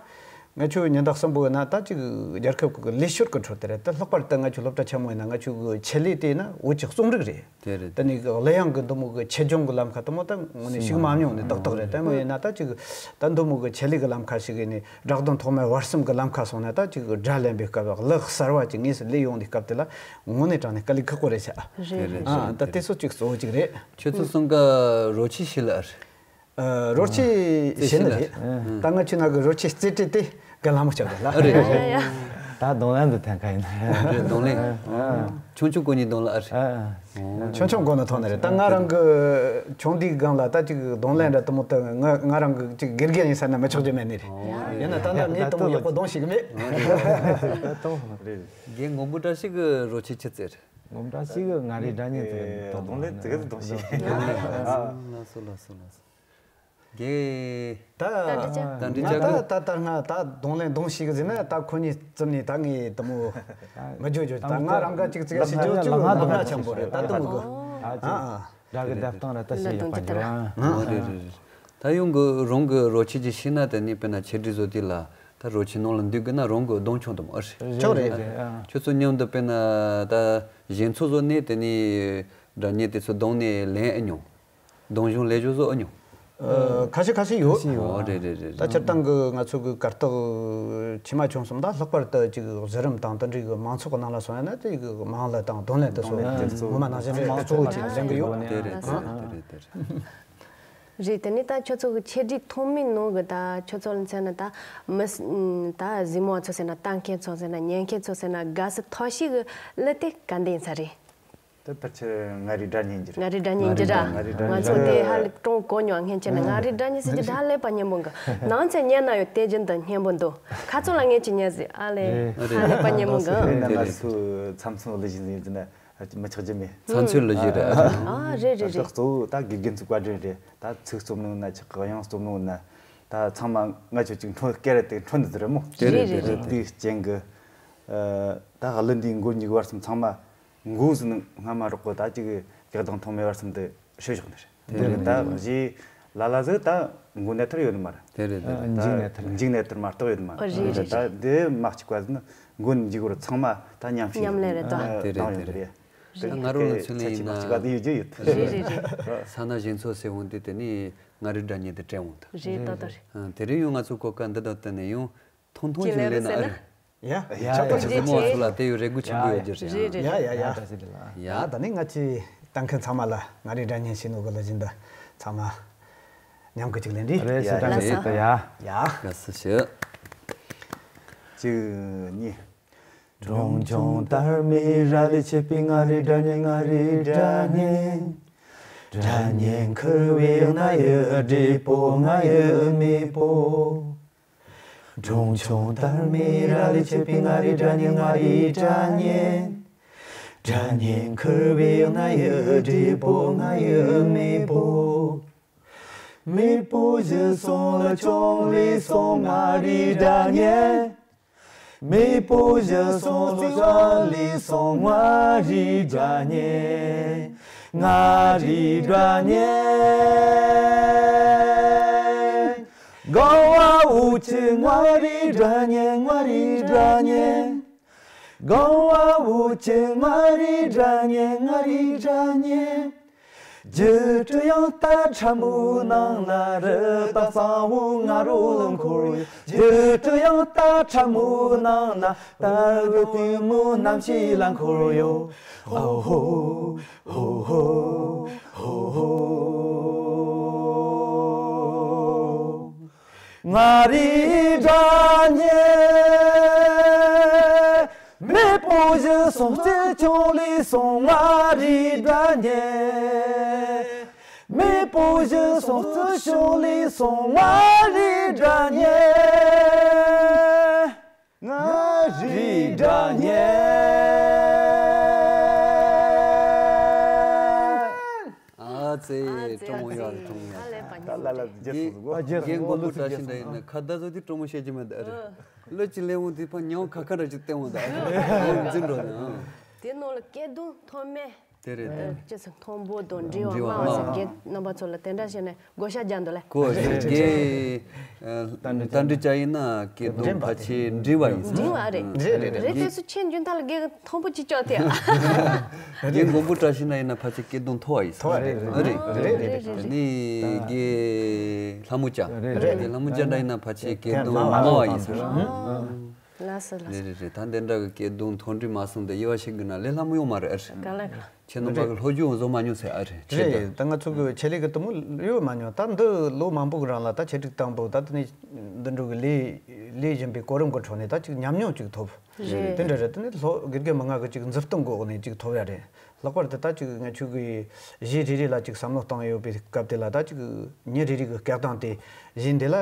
ང་ཆོས་ཉིན་ལྟར་གསུམ་པོ་ཡིན་ན་ད་ཅིག་རྒྱལ་ཁབ་ཀྱི་ལས་ཞོར་གྱི་ཁྲོད་དེ་རེད། ད་ལྷག་པར་དུ་ང་ཆོས་སློབ་གྲྭ་ཆེན་མོ་ཡིན་ན་ང་ཆོས་ཀྱི་ཆེད་ལས་དེ་ཡིན་ན་བོད་ཀྱི་རྩོམ་རིག་རེད། དེ་རེད། དེ་ནས་གླུ་དབྱངས་ཀྱི་འདི་མོ་གི་ཆེད་སྦྱོང་གི་ལམ་ཁ་དེ་མོ་ད་དངོས་གནས་ཞུགས་མ་མྱོང་ནས་ཏག་ཏག་རེད། དེ་མོ་ཡིན་ན་ད་ཅིག་ད་འདི་མོ་གི་ཆེད་ལས་ཀྱི་ལམ་ཁ་ཞིག་ཡིན་ནས་སྒྲ་གདངས་ཐོག་མའི་བར་གསུམ་གྱི་ལམ་ཁ་སོང་ན་ད་ཅིག་སྒྲ་ལེན་པའི་སྐབས་གླུ་གསར་བ་ཅིག་དངོས་སུ་ལས་ཡོང་དུས་སྐབས་དེ་ལ་དངོས་གནས་དྲང་གནས་དཀའ་ལས་ཁག་པོ་རེད་ཤག། རེད། རེད། ཨ། རེད། ད་དེ་ཚོ་ཅིག་གཙོ་བོ་ཅིག་རེད། ཁྱོད་ཚོ་གསུམ་ཀ་རོལ་ཆས་ཤེས་ལ་ཨ་རེད། ཨ། རོལ་ཆས་རྩེད་ཤེས་ནི་ཤེས་ལ་རེད། ཨ། ད་ང་ཆོས་ནང་གི་རོལ་ཆས་རྩེད་སྤྲད་དེ་ག་ལ་མོ་ཆགས་རེད་ལ། ཨ་རེད། ཡ་ཡ། ད་རྡུང་ལེན་དུ་ཐན་ཁ་ཡིན། རེད། རྡུང་ལེན། ཨ། ཆུང་ཆུང་གོ་ནས་རྡུང་ལ་ཨ་རེད། ཨ། ཆུང་ཆུང་གོ་ནས་ཐོན་ནི་རེད། ད་ང་རང་གི་ཆུང་དུས་སྒང་ལ་ད་ཅིག་རྡུང་ལེན་འདྲ་དེ་མོ་ད་ང་ང་རང་གི་ཅིག་དགེ་རྒན་ཡིན་ས་ན་མི་ཆོག་རྒྱུ་མེད་ནི་རེད། ཡ། ཡིན་ན་ད་ལྟ་ངས་དེ་མོ་ཡག་པོ་རྡུང་ཤེས་གི་མེད། རེད། རྒན་མགོན་པོ་བཀྲ་ཤིས་ཀྱི་རོལ་ཆས་ཆི་ཟེར། མགོན་པོ་བཀྲ་ཤིས་ཀྱི་མངའ་རིས་སྒྲ་སྙན་ཟེར་གི་རྡུང་ལེན་ཙི་གེ་ཙི་རྡུང་ཤེས། ལགས་སོ་ལགས་སོ་ལགས་སོ། རྒན། ད་ད་འདྲི་ཆ། ད་འདྲི་ཆ་ང་ད་གི་ད་ད་ང་ད་རྡུང་ལེན་རྡུང་ཤེས་གི་ཟེར་ན་ད་ཁོ་གཉིས་བཙུམ་ནས་ད་ངས་དེ་མོ་མི་འཇོན་འཇོན། ད་ང་རང་ག་ཅིག་ཙི་གེ་ཤེས་རྒྱུ་ཅིག་ལག་ན་ཆེན་པོ་རེད། ད་དེ་མོ་གི། ཨ། ཨ། སྒྲ་གི་བརྡབ་སྟངས་ར་ད་ཤེས་ཡག་པ་འཇོན། ཨ། ཨོ་རེད་རེད་རེད། ད་ཡང་གི་རང་གི་རོལ་ཆས་ཅིག་ཤེས་ན་དེ་ནས་དཔེར་ན་ཆེད་སྒྲིག་བཟོ་དུས་ལ་ད་རོལ་ཆས་ནང་ལ་འདུས་གི་ན་རང་གི་གདོང་མཆོང་དུ་མ་ཨ་རེད། ཆོག་རེད། རེད་རེད། ཨ། ཁྱོད་ཚོ་མཉམ་དུ་དཔེར་ན་ད་གཞས་ཚོགས་བཟོ་ནས་དེ་ནས་སྒྲ་སྙན་དེ་ཚོ་གདོང་ནས་ལེན་ཨེ་མྱོང་། གདོང་གཞུང་ལས་ཞོར་བཟོ་ཨེ་མྱོང་། ཨ། ཁ་ཤས་ཁ་ཤས་ཡོད། ཁ་ཤས་ཡོད། ཨོ་རེད་རེད་རེད། ད་སྤྱིར་བཏང་གི་ང་ཚོ་གི་གར་སྟེགས་ཆེ་མ་ཆུང་གསུམ་ད་ལྷག་པར་དུ་ཅིག་གཟི་རིམ་དང་དེ་འདྲའི་གི་མང་ཚོགས་ཀྱི་ནང་ལ་སོང་ཡ་ན་དེ་གི་དམངས་གླུ་དང་རྡུང་ལེན་དེ་ཚོ་རྡུང་ལེན་དེ་ཚོ་ངོ་མ་ནང་བཞིན་རེད། གཙོ་བོ་ཅིག་ལེན་གི་ཡོད། དེ་རེད་དེ་རེད་དེ་རེད་དེ་རེད། རེད། དེ་ནས་ད་ཁྱོད་ཚོ་གི་ཆེད་སྒྲིག་ཐོག་མའི་ནང་གི་ད་ཁྱོད་ཚོ་ལ་མཚོན་ན་ད་མི་ད་གཟིགས་མོ་བ་ཚོ་ཟེར་ན་ལྟ་མཁན་ཚོ་ཟེར་ན་ཉན་མཁན་ཚོ་ཟེར་ན་དགའ་ས་ཐོག་ཤིག་གི་གླུ་དེ་ག་འདྲ་ཡིན་ས་རེད། དེ་ཕལ་ཆེར་མངའ་རིས་སྒྲ་སྙན་གྱི་རེད། མངའ་རིས་སྒྲ་སྙན་གྱི་ར། མངའ་རིས་སྒྲ་སྙན་ང་ཚོ་དེ་ཧ་ལས་ཀྲུང་གོ་ཉོ་མཁན་བྱས་ནས་མངའ་རིས་སྒྲ་སྙན་ཟེར་གྱི་ཧ་ལས་པ་སྙན་པོ་འགི། ནང་ཚན་ཉན་ན་ཡོད་དེ་བཞིན་དུ་སྙན་པོ་འདུག་ཁ་ཚོན་ལ་ངས་ཅི་ཉན་ཟེར་ཨ་ལས་ཧ་ལས་པ་སྙན་པོ་འགི། དེ་ནས་ང་ཚོ་མཚམས་མཚམས་གླུ་གཞས་ཟེར་ན་མི་ཆགས་རྒྱུ་མེད། མཚམས་མཚམས་གླུ་གཞས་རེད། ཨ་རེད་རེད་རེད། གཙོ་བོ་ད་དགེ་རྒན་ཚོའི་བཀའ་དྲིན་རེད། ད་ཚིག་རྩོམ་ནོ་ན་ཆག་གི་དབྱངས་རྩོམ་ནོ་ན་ད་ཚང་མ་ང་ཆོ་ཅིག་འཕྲོ་སྐད་རེད་དེ་འཕྲོ་འདི་ཟེར་མོ། རེད་རེད་རེད། དེའི་རྐྱེན་གི་ད་གླུ་འདིའི་མགོ་གཉིས་བར་གསུམ་ཚང་མ། མགོ་ཟིན་སྔ་མ་རོགས་པོ་ད་ཅིག་གི་གདངས་ཐོག་མའི་བར་གསུམ་དུ་ཤོད་བཞག་ནི་རེད། དེ་རེད། ད་གཞས་ལ་ལ་ཟིག་ད་མགོ་ནས་ཐར་ཡོད་ནི་མ་རེད། དེ་རེད་དེ་རེད། ད་མཇུག་ནས་ཐར། མཇུག་ནས་ཐར་མ་གཏོགས་ཡོད་ནི་མ་རེད། རེད་རེད། ད་འདི་མ་གཅིག་པ་ཟིན་མགོ་ནས་མཇུག་བར་ཚང་མ་ད་མཉམ་ཤེས་མཉམ་ལས་རེད་ད། ཨ། དེ་རེད་བཏང་ཡོད་དེ་རེད། རེད། ད་ང་རང་ལ་མཚོན་ལེ་ཡིན་ན་ཆ་ཆེ་མ་གཅིག་པ་དེ་ཡོད་རྒྱུ་ཡོད། རེད་རེད་རེད། ས་ན་གཞས་ཚོགས་ཟེར་འོང་དུས་དེ་ནི་མངའ་རིས་སྒྲ་སྙན་དེ་དྲན་འོང་ད། རེད་ད་ད་རེད། ཨ། དེ་རིང་ཡང་ང་ཚོ་གོ་སྐབས་འདི་དང་བསྟུན་ནས་ཡང་ཐུང་ཐུང་ཅིག་ལེན་ན་ཨ་རེད། ཡ། ཡ། ཆོག་གི་ཆོག་གི། གཟིགས་མོ་ཚོ་ལ་དེ་ཡོད་རེ་སྒུག་ཆེན་པོ་ཡོད་རྒྱུ་རེད། རེད་རེད། ཡ་ཡ་ཡ། ཡ། ད་ནི་ང་ཚོས་ལྟ་མཁན་ཚང་མ་ལ་མངའ་རིས་སྒྲ་སྙན་ཤེས་ནོ་གི་ལ་བཞིན་དུ་ཚང་མ་མཉམ་གི་ཅིག་ལེན་རེད། རེད་ཞེ་དྲག་ཡིན་ད་ཡ། ཡ། དགའ་བསུ་ཞུ། གཅིག་གཉིས། མེས་པོ་བཞི་སྲོག་རྩོལ་ཆུང་ལས་སོང་མ་རེད་དགྲ་གཉེན། མེས་པོ་བཞི་སྲོག་རྩོལ་ཆུང་ལས་སོང་མ་རེད་དགྲ་གཉེན། ང་རེད་དགྲ་གཉེན། ཨ་ཙེ། ཨ་ཙེ། སྤྲང་མོ་ཡོད་རེད། སྤྲང་མོ་ཡོད་རེད། ད་ལ་ལ་རྒྱལ་སོང་ཟིག་གོ། རྒན་མགོན་པོ་བཀྲ་ཤིས་འདྲ་ཡིན་ན་ཁ་བརྡ་བཟོ་དུས་སྤྲང་མོ་བཤད་ཀྱི་མེད་ད། ལོ་གཅིག་ལས་འོང་དུས་ཕ་ཉང་ཁ་ཁ་འདྲ་ཅིག་བསྟན་འོང་ད། འཛིན་འགྲོ་ནས། དེ་ནང་ལ་སྐད་གདངས་མཐོ་དམན། དེ་རེད་དེ། ཅི་ཟེར། མཐོན་པོ་དང་འབྲིང་བ་དམའ་བ་ཟེར། རྒན་རྣམ་པ་ཚོ་ལ་དེ་འདྲ་བྱས་ནས་བགོ་བཤའ་རྒྱག་འདུག་ལ། གོ་རེད། རྒན་རྟ་མགྲིན་བཅས་ཡིན་ན་སྐད་གདངས་ཕལ་ཆེར་འབྲིང་བ་ཡིན་ཟེར། འབྲིང་བ་རེད། རེད་རེད་རེད། རེད་དེ་སུ་ཆེ་འཇོན་ཐང་ལ་སྐད་མཐོན་པོ་ཅིག་ལྕོག་ཐེ། རྒན་མགོན་པོ་བཀྲ་ཤིས་ན་ཡིན་ན་ཕལ་ཆེར་སྐད་གདངས་མཐོ་བ་ཡིན་ཟེར། མཐོ་བ་རེད། རེད་རེད་རེད། དེ་ནས་རྒན་ལྷ་མོ་བཅས། རེད། རྒན་ལྷ་མོ་བཅས་འདྲ་ཡིན་ན་ཕལ་ཆེར་སྐད་གདངས་དམའ་བ་ཡིན་ཟེར། ལགས་སོ་ལགས་སོ། རེད་རེད་རེད། ད་འདི་འདྲ་གི་སྐད་གདངས་མཐོ་འབྲིང་མ་གསུངས་ཏེ་དབྱེ་བ་ཕྱེ་དགོས་ན་ལས་སླ་མོ་ཡོད་མ་རེད་ཨ་རེད། ག་ལ་ག་ལ། ཁྱེད་རྣམ་པ་གི་སློབ་སྦྱོང་བཟོ་མ་མྱོང་ཟེར་ཨ་རེད། ཁྱེད་རེད། ད་ད་ང་ཚོ་གི་ཆེད་ལས་གི་དུ་མོ་ཡོད་མ་མྱོང་། ད་འདི་ལོ་མང་པོ་གི་རིང་ལ་ད་ཆེད་སྒྲིག་བཏང་པོ་ད་དེ་ནས་འདི་འགྲོ་གི་ལས་ལས་བཞིན་པའི་གོ་རིམ་གི་ཁྲོད་ནས་ད་ཅིག་ཉམས་མྱོང་ཅིག་ཐོབ། རེད། དེ་འདྲ་རེད། དེ་ནས་ལྷོ་དགེ་རྒན་མི་ང་གི་ཅིག་མཛུབ་སྟོན་གི་འོག་ནས་ཅིག་ཐོབ་ཡ་རེད། ལྷག་པར་དུ་ད་ཅིག་ང་ཆོ་གི་གཞས་རེ་རེ་ལ་ཅིག་བསམ་བློ་བཏང་ཡོད་པའི་སྐབས་དེ་ལ་ད་ཅིག་མི་རེ་རེ་གི་སྐད་གདངས་དེ་གཞས་འདི་ལ།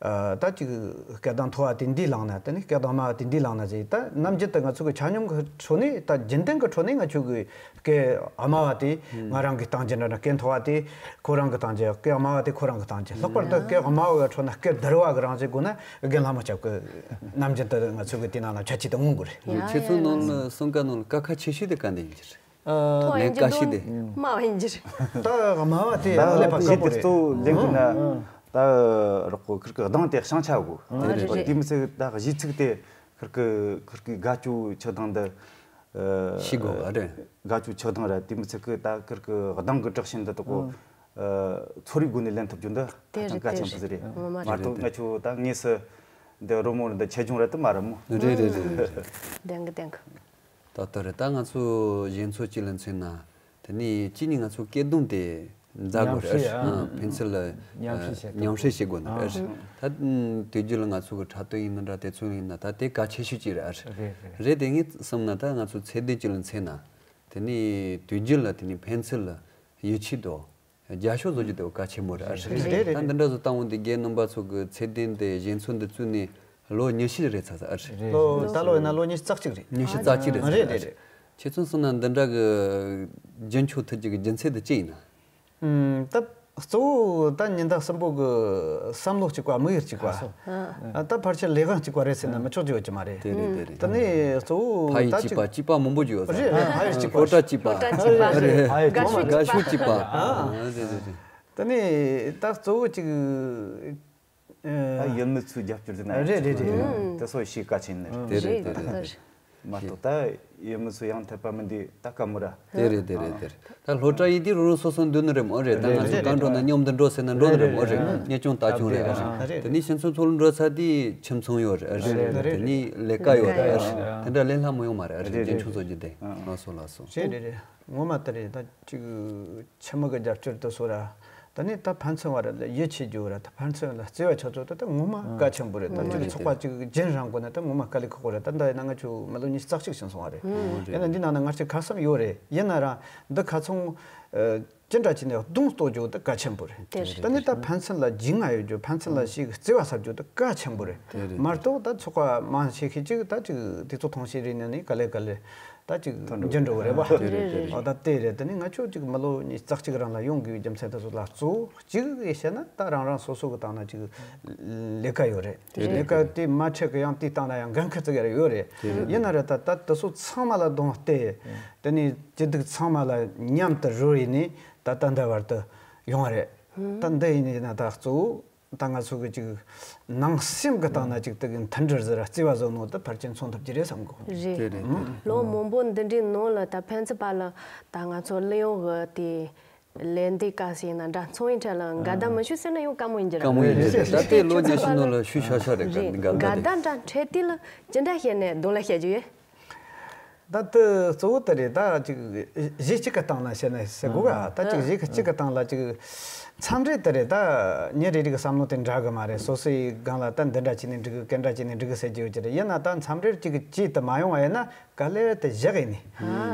ཨ། ད་ཅིག་སྐད་གདངས་མཐོ་བ་དེ་འདི་བླངས་ན། དེ་ནས་སྐད་གདངས་དམའ་བ་དེ་འདི་བླངས་ན་ཟེར། ད་ནམ་རྒྱུན་དུ་ང་ཚོ་གི་ཆ་སྙོམས་ཀྱི་ཁྲོད་ནས། ད་རྒྱུན་ལྡན་གྱི་ཁྲོད་ནས་ང་ཆོ་གི་སྐད་དམའ་བ་དེ་ང་རང་གིས་གཏོང་རྒྱུ་འདྲ་འདྲ། སྐད་མཐོ་བ་དེ་ཁོ་རང་གིས་གཏོང་རྒྱུ། སྐད་དམའ་བ་དེ་ཁོ་རང་གིས་གཏོང་རྒྱུ། ལྷག་པར་དུ་སྐད་དམའ་བ་གི་ཁྲོད་ན་སྐད་བསྡུར་བ་གི་རང་བཞིན་དགོས་ན། རྒན་ལྷ་མོ་སྐྱབས་ཀྱིས་ནམ་རྒྱུན་དུ་ང་ཚོ་གི་དེ་ནང་ལ་ཁྱད་ཆོས་དེ་མངོན་དགོས་རེད། ཡ་ཁྱེད་ཚོ་ཡ་ནང་ལ་གསུང་སྐད་ནང་ལ་ཀ་ཁ་ཆེ་ཤོས་དེ་ག་འདི་ཡིན་གྱི་རེད། མཐོ་བ་ཡིན་གྱི་འདུག། དམའ་བ་ཡིན་གྱི་རེད། ད་དམའ་བ་དེ་ད་ཀླད་པ་དགའ་པོ་རེད། གཙོ་བོ་ལེན་དགོས་ན། ཨང་། ད་རོགས་པོ་ཁིར་གི་གདངས་དེ་བྱང་ཆ་དགོས། ཨང་། རེད་རེད། དེ་མི་ཚད་ད་གཞས་ཚིག་དེ་ཁིར་གི་ཁིར་གི་དགའ་སྐྱོ་ཆགས་སྡང་འདི། ཨ། ཤེས་དགོས་པ་རེད། དགའ་སྐྱོ་ཆགས་སྡང་ར། དེ་མི་ཚད་གི་ད་ཁིར་གི་གདངས་གི་དྲག་ཞན་འདི་དག་གོ། ཨང་། ཨ། ཚོར་བའི་སྒོ་ནས་ལེན་ཐུབ་རྒྱུ་འདི་དེ་ཧ་ཅང་རེད། གལ་ཆེན་པོ་ཟིག་རེད། དེ་རེད། ངོ་མ་མ་རེད། གཏོགས་ང་ཆོ་ད་དངོས་སུ་འདི་རོལ་མོ་འདི་ཆེད་སྦྱོང་ར་དུ་མ་རེད་མོ། རེད་རེད་རེད་རེད། བདེན་གི་བདེན་གི། ད་ལྟ་རེད། ད་ང་ཚོ་གཞས་ཚོགས་གཅིག་ལ་མཚོན་ན། དེ་ནས་གཅིག་ནི་ང་ཚོ་སྐད་གདངས་དེ་མཛའ་དགོས་རེད། ཉམས་ཞིབ། ཨ། ཕན་ཚུན་ལ་ཉམས་ཞིབ་བྱེད་དགོས། ཉམས་ཞིབ་བྱེད་དགོས་ནི་རེད། ཨ། ད་དུས་རྒྱུན་ལ་ང་ཚོ་གི་འཁྲབ་སྟོན་ཡིན་ན་འདྲ། དེ་ཚོ་ཡིན་ན་ད་དེ་གལ་ཆེ་ཤོས་གཅིག་རེད། ཨ། རེད་རེད། རེད་དེ་ངས་བསམ་ན་ད་ང་ཚོ་ཚད་ལྡན་གཅིག་ལ་མཚོན་ན། དེ་ནས་དུས་རྒྱུན་ལ་དེ་ནས་ཕན་ཚུན་ལ་ཡིད་ཆེས་དང་རྒྱབ་སྐྱོར་བཟོ་རྒྱུ་དེ་གལ་ཆེན་པོ་རེད། ཨ། རེད་རེད། ད་འདི་འདྲ་བཟོ་བཏང་འོང་དུས་རྒན་རྣམ་པ་ཚོ་གི་ཚད་ལྡན་དེ་གཞས་ཚོགས་འདི་བཙུགས་ནས་ལོ་ཉི་ཤུ་རེད་ཚར་ཚར། ཨ། རེད། ལོ་ད་ལོ་ཡིན་ན་ལོ་ཉི་ཤུ་རྩ་གཅིག་རེད། ཉི་ཤུ་རྩ་གཅིག་རེད་ཚར། རེད་རེད་རེད། ཁྱེད་ཚོ་གསུངས་ན་འདི་འདྲ་གི་རྒྱུན་འཁྱོངས་ཐུབ་རྒྱུ་གི་རྒྱུ་མཚན་དེ་ཅི་ཡིན་ན། ཨུམ། ད་གཙོ་བོ་ད་ཉིན་ཟླ་གསུམ་པོ་གི་བསམ་བློ་གཅིག་པ། དམིགས་ཡུལ་གཅིག་པ། ཨ། ད་ཕལ་ཆེར་ལས་དབང་གཅིག་པ་རེད་ཟེར་ན་མི་ཆོག་རྒྱུ་ཡོད་ཀྱི་མ་རེད། དེ་རེད་དེ་རེད། དེ་ནས་གཙོ་བོ་ཕ་ཡུལ་ད་གཅིག་པ། གཅིག་པ་མང་པོ་ཅིག་ཡོད་ས་རེད། ཕ་ཡུལ་གཅིག་པ། སྤོ་བྲ་གཅིག་པ། སྤོ་བྲ་གཅིག་པ། རེད། ཕ་ཡུལ་གཅིག་པ། དགའ་ཤོས་གཅིག་པ། ཨ། རེད་རེད་རེད། དེ་ནས་ད་གཙོ་བོ་གཅིག། ཨ། ད་ཡུལ་མི་ཚོའི་རྒྱབ་སྐྱོར་དེ་ན་རེད་རེད་རེད། དེ་སོ་ཞིག་གལ་ཆེན་ནི་རེད། དེ་རེད་དེ་རེད་དེ་རེད། མ་གཏོགས་ད་ཡུལ་མི་ཚོ་ཡང་དད་པ་མི་འདུག་ད་དཀའ་མོ་ར། དེ་རེད་དེ་རེད་དེ་རེད། ད་སློབ་གྲྭ་ཡིན་དུས་རོ་རོ་སོ་སོ་འདུག་ནི་རེད་མོ། རེད། ད་ང་ཚོ་གང་འགྲོ་ན་མཉམ་དུ་འགྲོ་ཟེར་ན་འགྲོ་ནི་རེད་མོ། རེད། གཉེན་སྐྱོང་ལྟ་སྐྱོང་རེད། རེད། དེ་ནས་ཁྱིམ་ཚང་ཚོ་ལ་འགྲོ་ཚར་དུས་ཁྱིམ་ཚང་ཡོད་རེད། རེད། དེ་ནས་ལས་ཀ་ཡོད་རེད། དེ་འདྲ་ལས་སླ་མོ་ཡོད་མ་རེད། རེད། རྒྱུན་འཁྱོངས་བཟོ་རྒྱུ་དེ། ལགས་སོ་ལགས་སོ། རེད་རེད་རེད། ངོ་མ་དེ་རེད། ད་ཅིག་ཕྱི་མི་གི་རྒྱབ་སྐྱོར་དེ་ཚོ་ར། ད་ནི་ད་ཕན་ཚུན་བར་ལ་ཡིད་ཆེས་རྒྱུ་ར། ད་ཕན་ཚུན་ལ་བརྩེ་བ་ཆགས་ཚུལ་དེ་ད་ངོ་མ་གལ་ཆེན་པོ་རེད། ད་ཅིག་ཚོགས་པ་ཅིག་རྒྱུན་རིང་དགོས་ན་ད་ངོ་མ་དཀའ་ལས་ཁག་པོ་རེད། ད་འདི་ཡིན་ན་ང་ཆོ་མི་ལོ་ཉི་ཤུ་རྩ་གཅིག་ཕྱིན་སོང་བ་རེད། ཡིན་ན་འདི་ནང་ན་ང་ཆོ་ཁ་གསབ་ཡོད་རེད། ཡིན་ན་ར་འདི་ཁ་ཚོན་ཅི་འདྲ་བྱས་ནས་གདོང་གཏོད་རྒྱུ་དེ་གལ་ཆེན་པོ་རེད། དེ་རེད། ད་ནི་ད་ཕན་ཚུན་ལ་རྒྱུས་མངའ་ཡོད་རྒྱུ། ཕན་ཚུན་ལ་ཞིག་བརྩེ་བ་ཟབ་རྒྱུ་དེ་གལ་ཆེན་པོ་རེད། དེ་རེད། མ་གཏོགས་ད་ཚོགས་པ་མང་ཆེ་ཤོས་ཅིག་ད་ཅིག་དུས་ཚོད་ཐུང་ཤོས་རིང་ནས་ནི་ག་ལེ་ག་ལེ་ད་ཅིག་འགྱུར་འགྲོ་གི་རེད་བ། དེ་རེད་དེ་རེད། འོ་ད་དེ་རེད། དེ་ནི་ང་ཆོ་ཅིག་མི་ལོ་ཉི་ཤུ་རྩ་གཅིག་རིང་ལ་ཡོང་དགོས་པའི་རྒྱུ་མཚན་དེ་ཚོ་ལ་གཙོ་བོ་གཅིག་ཡིན་བཤད་ན་ད་རང་རང་སོ་སོ་གི་སྟེང་ན་ཅིག་ལས་ཀ་ཡོད་རེད། དེ་རེད། ལས་ཀ་དེ་མ་ཆད་གི་ཡང་དེའི་སྟེང་ན་ཡང་འགན་ཁུར་ཙི་གེ་རེ་ཡོད་རེད། དེ་རེད། ཡིན་ན་རེད། ད་ད་དེ་ཚོ་ཚང་མ་ལ་གདོང་གཏད། དེ་ནས་སྐྱིད་སྡུག་ཚང་མ་ལ་མཉམ་དུ་རོལ་ཡིན་ནས་ད་ད་འདི་བར་དུ་ཡོང་བ་རེད། ད་འདི་ཡིན་ན་ད་གཙོ་བོ་ད་ང་ཚོ་གི་ཅིག་ནང་སེམས་ཀྱི་སྟེང་ན་ཅིག་དེ་གི་མཐུན་སྒྲིལ་ཟེར་ར་བརྩེ་བ་བཟོ་ནོ་དེ་ཕལ་ཆེར་མཚོན་ཐུབ་ཀྱི་རེད་བསམ་གོ། རེད། དེ་རེད། ལོ་མང་པོ་འདི་འདྲའི་ནང་ལ་ད་ཕན་ཚུན་བར་ལ་ད་ང་ཚོ་གླུ་དབྱངས་གི་དེ་ལས་འདི་ག་ཟེར་ན་འདྲ། ཚོང་ཡིན་འཕྲལ་ལ་འགལ་ཟླ་མི་བྱུང་ཟེར་ན་ཡང་དཀའ་མོ་ཡིན་གྱི་རེད། དཀའ་མོ་ཡིན་གྱི་རེད། ད་ལྟའི་ལོ་ཉི་ཤུ་ནང་ལ་ཤུལ་ཤ་ཤ་རེད། རེད། འགལ་ཟླ་འགལ་ཟླ་འདྲ་འཕྲད་དུས་ལ་ཅི་འདྲ་བཤད་ནས་གདོང་ལ་བཤད་རྒྱུ་ཡོད། ད་དེ་གཙོ་བོ་དེ་རེད། ད་ཅིག་གཞི་གཅིག་གི་སྟེང་ལ་བཤད་ན་ཟེར་དགོས་ག་ད་ཅིག་གཞི་གཅིག་གི་སྟེང་ལ་ཅིག་མཚམས་རེ་དེ་རེད། ད་མྱི་རེ་རེ་གི་བསམ་བློ་དེ་འདྲ་གི་མ་རེད། སོ་སོའི་སྒང་ལ་ད་འདི་འདྲ་བྱས་ནས་འགྲིག་གི་གན་འདྲ་བྱས་ནས་འགྲིག་གི་ཟེར་གྱི་ཡོད་ཀྱི་རེད། ཡིན་ན་ད་མཚམས་རེར་ཅིག་གི་བྱས་དེ་མ་ཡོང་བ་ཡིན་ན་ག་ལེར་དེ་བཞག་ཡིན་ནི།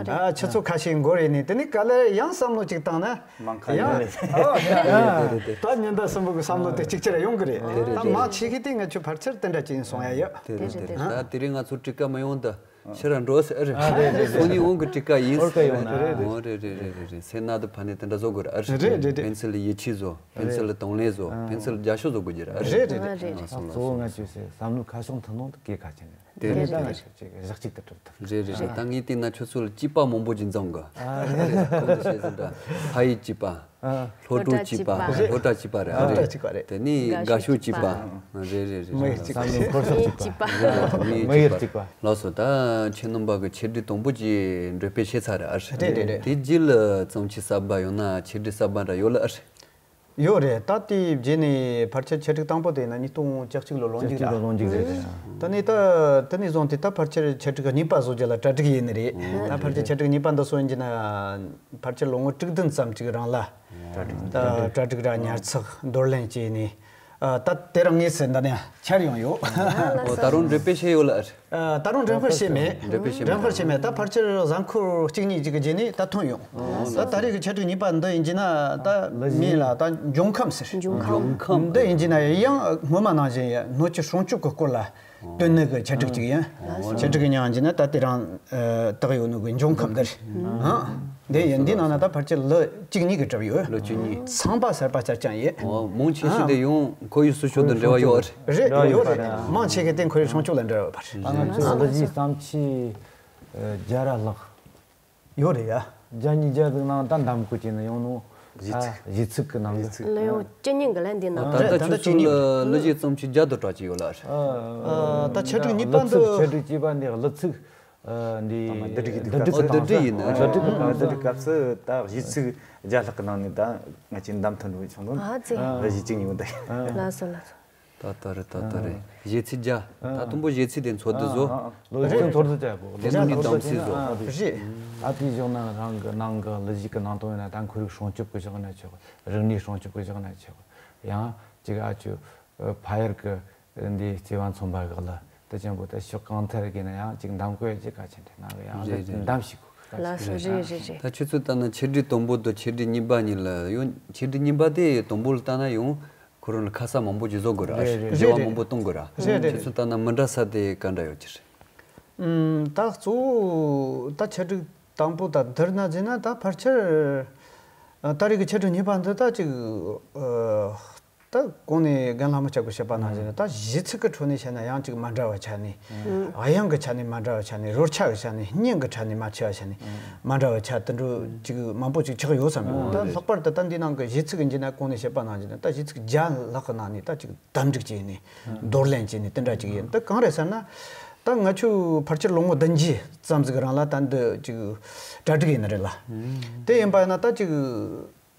ཨ་ཆུ་ཚོད་ཁ་ཤས་འགོར་ཡིན་ནི། དེ་ནས་ག་ལེར་ཡང་བསམ་བློ་ཅིག་བཏང་ན་མང་ཁ་ཡང་ཡོད་རེད། ཨོ་ཡ་ཡ། ད་ཉི་ཟླ་གསུམ་པོ་གི་བསམ་བློ་དེ་གཅིག་ཅར་ཡོང་གི་རེད། དེ་རེད། ད་མང་ཆེ་གི་དེ་ང་ཚོས་ཕལ་ཆེར་དེ་འདྲ་ཅིག་ཡིན་སོང་ཡ་ཡོད། དེ་རེད། དེ་རེད། ད་དེ་རིང་ང་ཚོ་ཀྲིག་ཀ་མི་ཡོང་ད། ཕྱིར་ར་འགྲོ་ཟེར། ཨ་རེད། སང་ཉིན་འོང་གི་ཀྲིག་ཀ་ཡིན་ཟེར། ཨོ་རེད་རེད་རེད་རེད། སེམས་ནང་དུ་ཕ་ནས་དེ་འདྲ་བཟོ་དགོས་ར། ཨ་རེད། རེད་རེད་རེད། ཕན་ཚུན་ལ་ཡིད་ཆེས་བཟོ། ཕན་ཚུན་ལ་གདོང་ལེན་བཟོ། ཕན་ཚུན་ལ་རྒྱབ་སྐྱོར་བཟོ་དགོས་ཀྱི་ར། ཨ་རེད། རེད་རེད་རེད། ཨ་སོང་ལ་གཙོ་བོ་སོང་། ང་ཚོས་བསམ་བློ་ཁ་ཕྱོགས་མཐུན་གནང་དུ་གལ་ཁ་ཆེ་ནས། དེ་རེད། དེ་རེད། ད་ང་ཚོས་ཅིག་གཞི་གཅིག་ཏུ་གྲུབ་ཐུབ། རེད་རེད་རེད། ད་ངས་བལྟས་ན་ཁྱོད་ཚོ་ལ་སྐྱེས་པ་མང་པོ་ཅིག་འཛོམས་གི། ཨ་རེད། གོང་དུ་བཤད་ཟིན་འདྲ། ཕ་ཡུལ་སྐྱེས་པ། ཨ། སློབ་ཕྲུག་སྐྱེས་པ། སློབ་གྲྭ་སློབ་གྲྭ་སྐྱེས་པ་རེད། ཨ་སློབ་གྲྭ་རེད། སྐྱེས་པ་རེད། དེ་ནས་དགའ་ཤོས་སྐྱེས་པ། རེད་རེད་རེད། མི་ཡུལ་སྐྱེས་པ། བསམ་བློ་འཁོར་ས་སྐྱེས་པ། སྐྱེས་པ། མི་ཡུལ་སྐྱེས་པ། ལགས་སོ། ད་ཁྱེད་རྣམ་པ་གི་ཆེད་སྒྲིག་དང་པོ་ཅིག་འགྲེམས་སྤེལ་བྱས་ཚར་རེད། ཨ་རེད། རེད་རེད་རེད། དེ་རྗེས་ལ་བརྩམས་ཆོས་གསར་པ་ཡང་ན་ཆེད་སྒྲིག་གསར་པ་འདྲ་ཡོད་ལ། ཨ་རེད། ཡོད་རེད། ད་དེའི་རྗེས་ནས་ཕལ་ཆེར་ཆེད་སྒྲིག་དང་པོ་དེ་ཡིན་ན་ཉིས་སྟོང་བཅུ་གཅིག་ལོ་ལོ་མཇུག་རེད། ལོ་མཇུག་རེད། ད་ནི་ད་དེ་ནས་བཟུང་སྟེ་ད་ཕལ་ཆེར་ཆེད་སྒྲིག་གཉིས་པ་བཟོ་རྒྱུ་ལ་གྲ་སྒྲིག་ཡིན་ནི་རེད། ད་ཕལ་ཆེར་ཆེད་སྒྲིག་གཉིས་པ་འདི་བཟོ་ཡིན་གྱི་ན་ཕལ་ཆེར་ལོ་ངོ་དྲུག་བདུན་ཙམ་ཅིག་རིང་ལ། ད་གྲ་སྒྲིག་ར་ཉར་ཚགས་འདོར་ལེན་བྱས་ནས། ཨ། ད་དེ་རིང་དངོས་སུ་འདི་ནས་འཆར་ཡོང་ཡོད། ཨོ། ད་རུང་འགྲེམས་སྤེལ་བྱས་ཡོད་ལ། ཨ། ད་རུང་འགྲེམས་སྤེལ་བྱས་མེད། འགྲེམས་སྤེལ་བྱས་མེད། འགྲེམས་སྤེལ་བྱས་མེད། ད་ཕལ་ཆེར་གཟའ་འཁོར་གཅིག་གཉིས་ཅིག་གི་རྗེས་ནས་ད་ཐོན་ཡོང་། ད་ད་རེས་ཀྱི་ཆེད་སྒྲིག་གཉིས་པ་འདི་ཡིན་གྱི་ན་ད་མིང་ལ་ད་འབྱུང་ཁམས་ཟེར། འབྱུང་ཁམས། འདི་ཡིན་གྱི་ན་ཡང་སྔོན་མ་ནང་བཞིན་སྣོད་བཅུད་སྲུང་སྐྱོབ་ཀྱི་སྐོར་ལ་སྟོན་ནི་གི་ཆེད་སྒྲིག་ཅིག་ཡིན། ཆེད་སྒྲིག་གི་མིང་ཡིན་གྱི་ན་ད་དེ་རིང་བཏགས་ཡོད་ནོ་གི་འབྱུང་ཁམས་འདི་རེད། འདི་ཡིན། འདི་ནང་ན་ད་ཕལ་ཆེར་ལོ་གཅིག་གཉིས་ཀྱི་གྲུབ་ཡོད། ལོ་གཅིག་གཉིས། ཚངས་པ་གསར་པ་ཆ་རྐྱང་ཡིན། ཨོ། མང་ཆེ་ཤོས་དེ་ཡང་ཁོར་ཡུག་སྲུང་སྐྱོབ་དང་འབྲེལ་བ་ཡོད་རེད། རེད། ཡོད་རེད། མང་ཆེ་གི་དེ་ཁོར་ཡུག་སྲུང་སྐྱོབ་ལ་འབྲེལ་བ་རེད། ང་ཚོའི་གླུ་གཞས་བརྩམས་ཆོས་བརྒྱ་ར་ལྷག་ཡོད་རེད་ཡ། བརྒྱ་ཉིས་བརྒྱ་ཟིག་ནང་ད་འདམ་བཀོད་ཀྱི་ནི་ཡོང་ནོ། གཞས་ཚིག་གཞས་ཚིག་གི་ནང་གི། ལོ་ཡོང་བཅུ་གཉིས་གི་ལན་འདི་ནང་། ད་ལྟ་ཁྱོད་ཚོ་གླུ་གཞས་བརྩམས་ཆོས་བརྒྱ་དང་གྲགས་ཀྱི་ཡོད་ལ། ད་ཆེད་སྒྲིག་གཉིས་པ་འདི། ཆེད་སྒྲིག་གཅིག་པ་འདི་གླུ་ཚིག་འདི་བསྡུ་སྒྲིག་གི་བསྡུ་སྒྲིག་གི་བསྡུ་སྒྲིག་ཡིན། བསྡུ་སྒྲིག་གི་བསྡུ་སྒྲིག་སྐབས་སུ་ད་གཞས་ཚིག་བརྒྱ་ལྷག་གི་ནང་ནས་ད་ང་ཅིག་འདམ་ཐོན་འགྲོ་བའི་ཆུང་དུ། ཨ་ཙི། གཞས་གཅིག་གཉིས་འདི། ལགས་སོ་ལགས་སོ། ད་ལྟ་རེད། ད་ལྟ་རེད། གཞས་ཚིག་བརྒྱ། ད་དུམ་བུ་གཞས་ཚིག་དེ་འཚོལ་བསྡུ་བཟོ། ལོ་གཅིག་འཚོལ་བསྡུ་བྱ་དགོས། དེ་ནས་འདམ་སིལ་བཟོ། རེད། ཨ་དེའི་གཞུག་ན་རང་གི་ནང་གི་གླུ་གཞས་ཀྱི་ནང་དོན་ཡིན་ན་ད་ཁོར་ཡུག་སྲུང་སྐྱོབ་ཀྱི་གཞུག་ན་ཆོག་རིག་གནས་སྲུང་སྐྱོབ་ཀྱི་གཞུག་ན་ཆོག་ཡང་ཅིག་ཨ་ཅོ་ཕ་ཡར་གི་འདི་བརྩེ་བ་མཚོན་པ་གི་གླུ་དེ་ཅན་པོ་དེ་ཕྱོགས་གང་ཐད་གི་ན་ཡང་ཅིག་འདམ་བཀོད་ཅིག་གལ་ཆེན་རེད། ནང་གི་ཡང་འདམ་ཞིག་དགོས། ལགས་སོ། རེད་རེད་རེད། ད་ཁྱོད་ཚོས་ལྟ་ན་ཆེད་སྒྲིག་དང་པོ་དང་ཆེད་སྒྲིག་གཉིས་པ་གཉིས་ལ་ཡང་ཆེད་སྒྲིག་གཉིས་པ་དེ་དང་པོ་ལ་ལྟ་ན་ཡང་ཁོ་རང་ལ་ཁ་ས་མང་པོ་ཅིག་བཟོ་དགོས་ར། རེད་རེད། བྱ་བ་མང་པོ་གཏོང་དགོས་ར། རེད་རེད། ཁྱོད་ཚོས་ལྟ་ན་མི་འདྲ་ས་དེ་ག་འདྲ་ཡོད་ཀྱི་རེད། ཨུམ། ད་གཙོ་བོ་ད་ཆེད་སྒྲིག་དང་པོ་ད་འདིར་ན་ཟེར་ན་ད་ཕལ་ཆེར་ད་རེས་ཀྱི་ཆེད་སྒྲིག་གཉིས་པ་འདི་ད་ཅིག་ད་གོང་ནས་རྒན་ལྷ་མོ་སྐྱབས་ཀྱིས་བཤད་པ་ནང་བཞིན་ད་གཞས་ཚིག་གི་ཁྲོད་ནས་བཤད་ན་ཡང་ཅིག་མ་འདྲ་བ་ཆགས་ནས། དབྱངས་ཀྱི་ཆ་ནས་མ་འདྲ་བ་ཆགས་ནས། རོལ་ཆ་གི་ཆ་ནས། སྙན་གྱི་ཆ་ནས་མ་ཆེ་བ་ཆགས་ནས། མ་འདྲ་བ་ཆ་དེ་འདྲ་ཅིག་མང་པོ་ཅིག་ཆགས་ཡོད་བསམ་ཡོད། ད་ལྷག་པར་དུ་ད་འདི་ནང་གི་གཞས་ཚིག་གི་འཇི་ན་གོང་ནས་བཤད་པ་ནང་བཞིན་ད་གཞས་ཚིག་བརྒྱ་ལྷག་གི་ནང་ནས་ད་ཅིག་གདམ་སྒྲིག་བྱས་ནས་འདོར་ལེན་བྱས་ནས་དེ་འདྲ་ཅིག་ཡིན། ད་གང་རེད་ཟེར་ན། ད་ང་ཆོ་ཕལ་ཆེར་ལོ་ངོ་བདུན་བརྒྱད་ཙམ་ཟིག་རིང་ལ་ད་འདི་ཅིག་གྲ་སྒྲིག་ཡིན་ནི་རེད་ལ། དེ་ཡིན་པ་ཡིན་ན་ད་ཅིག་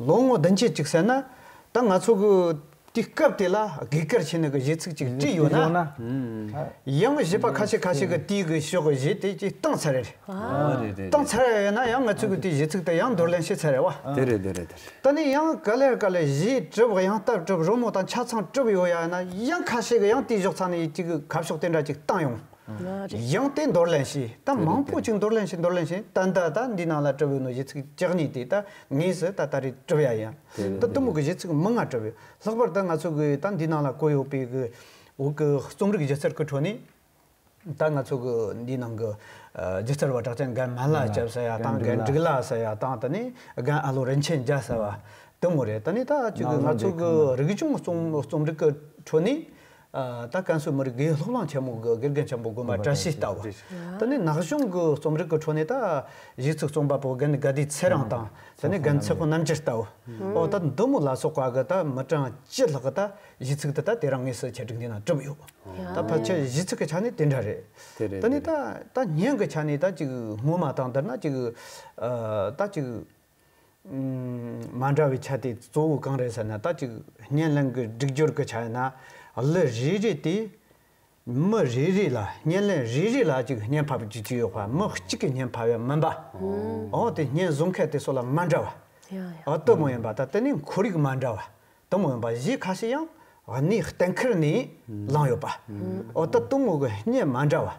ལོ་ངོ་བདུན་བརྒྱད་ཅིག་ཟེར་ན། ད་ང་ཚོ་གི་དུས་སྐབས་དེ་ལ་དགོས་གལ་ཆེ་ནི་གི་གཞས་ཚིག་ཅིག་བྲིས་ཡོད་ན། ཡང་གཞས་པ་ཁ་ཤས་ཁ་ཤས་གི་དུས་གི་ཤོག་གི་གཞས་དེ་ཅིག་བཏང་ཚར་རེད། ཨ་རེད་རེད། བཏང་ཚར་ཡོད་ན་ཡང་ང་ཚོ་གི་དུས་གཞས་ཚིག་དེ་ཡང་འདོར་ལེན་བྱས་ཚར་རེད་བ། དེ་རེད་དེ་རེད་དེ་རེད། ད་ནི་ཡང་ག་ལེར་ག་ལེར་གཞས་གྲུབ། དབྱངས་རྟ་གྲུབ། རོལ་མོ་དང་ཆ་ཚང་གྲུབ་ཡོད་ཡ་ན་ཡང་ཁ་ཤས་གི་ཡང་དེའི་ཕྱོགས་ཚང་ནས་ཅིག་ཁ་ཕྱོགས་དེ་འདྲ་ཅིག་བཏང་ཡོང་། ཡང་དེ་འདོར་ལེན་བྱས། ད་མང་པོ་ཅིག་འདོར་ལེན་བྱས། འདོར་ལེན་བྱས། ད་ད་ད་འདི་ནང་ལ་གྲུབ་ཡོད་ནོ་གཞས་ཚིག་བཅུ་གཉིས་དེ་ད་དངོས་སུ་ད་ད་རེས་གྲུབ་ཡ་ཡིན། ད་དུ་མོ་གི་གཞས་ཚིག་མི་ལྔ་གྲུབ་ཡོད། ལྷག་པར་ད་ང་ཚོ་གི་ད་འདི་ནང་ལ་བཀོད་ཡོད་པའི་གི་འོག་གི་རྩོམ་རིག་སྒྱུ་རྩལ་གི་ཁྲོད་ནས། ད་ང་ཚོ་གི་འདི་ནང་གི་ཨ་སྒྱུ་རྩལ་བ་གྲགས་ཅན་རྒན་མན་ལ་སྐྱབས་ཟེར་ཡ་དང་། རྒན་འབྲུག་ལྷ་ཟེར་ཡ་དང་། དེ་ནས་རྒན་ཨ་ལོ་རིན་ཆེན་རྒྱལ་ཟེར་བ་དུ་མོ་རེད། དེ་ནས་ད་ཅིག་ང་ཚོ་གི་རིག་གཞུང་རྩོམ་རྩོམ་རིག་གི་ཁྲོད་ནས། ཨ་ད་ཀན་སུའུ་མི་རིགས་དགེ་སློབ་གླིང་ཆེན་མོ་གི་དགེ་རྒན་ཆེན་པོ་དགོན་པ་བཀྲ་ཤིས་ལྟ་བུ། དེ་ནས་ན་གཞོན་གི་རྩོམ་རིག་གི་ཁྲོད་ནས་ད་གཞས་ཚིག་རྩོམ་པ་པོ་རྒན་དགའ་ལྡན་ཚེ་རིང་དང་། དེ་ནས་རྒན་ཚེ་དཔོན་རྣམ་རྒྱལ་ལྟ་བུ། ཨོ་ད་འདི་མོ་ལ་སོགས་པ་གི་ད་མི་གྲངས་བཅུ་ལྷག་གི་ད་གཞས་ཚིག་དེ་ད་དེ་རིང་དངོས་སུ་ཆེད་སྒྲིག་འདི་ན་གྲུབ་ཡོད། ད་ཕལ་ཆེར་གཞས་ཚིག་གི་ཆ་ནས་དེ་འདྲ་རེད། དེ་རེད། དེ་ནས་ད་ད་སྙན་གི་ཆ་ནས་ད་ཅིག་སྔོན་མ་དང་བསྡུར་ན་ཅིག་ཨ་ད་ཅིག་ཨུམ། མ་འདྲ་བའི་ཆ་དེ་གཙོ་བོ་གང་རེད་ཟེར་ན། ད་ཅིག་སྙན་ལེན་གྱི་སྒྲིག་སྦྱོར་གྱི་ཆ་ཡིན་ན་གླུ་རེ་རེ་དེ་ མི་རེ་རེ་ལ་བརྙན་ལེན་རེ་རེ་ལ་ཅིག་བརྙན་ཕབ་རྒྱུ་ཅིག་ཡོད་པ། མི་གཅིག་གི་བརྙན་ཕབ་ཡ་མིན་པ། འོ་དེ་བརྙན་བཟོ་མཁན་དེ་ཚོ་ལ་མ་འདྲ་བ། ཡ་ཡ། འོ་དེ་མོ་ཡིན་པ། ད་དེ་ནི་ཁོར་ཡུག་མ་འདྲ་བ། དེ་མོ་ཡིན་པ། གཞས་ཁ་ཤས་ཡང་གནས་གཏན་འཁེལ་ནས་བླངས་ཡོད་པ། འོ་ད་དེ་མོ་གི་བརྙན་མ་འདྲ་བ།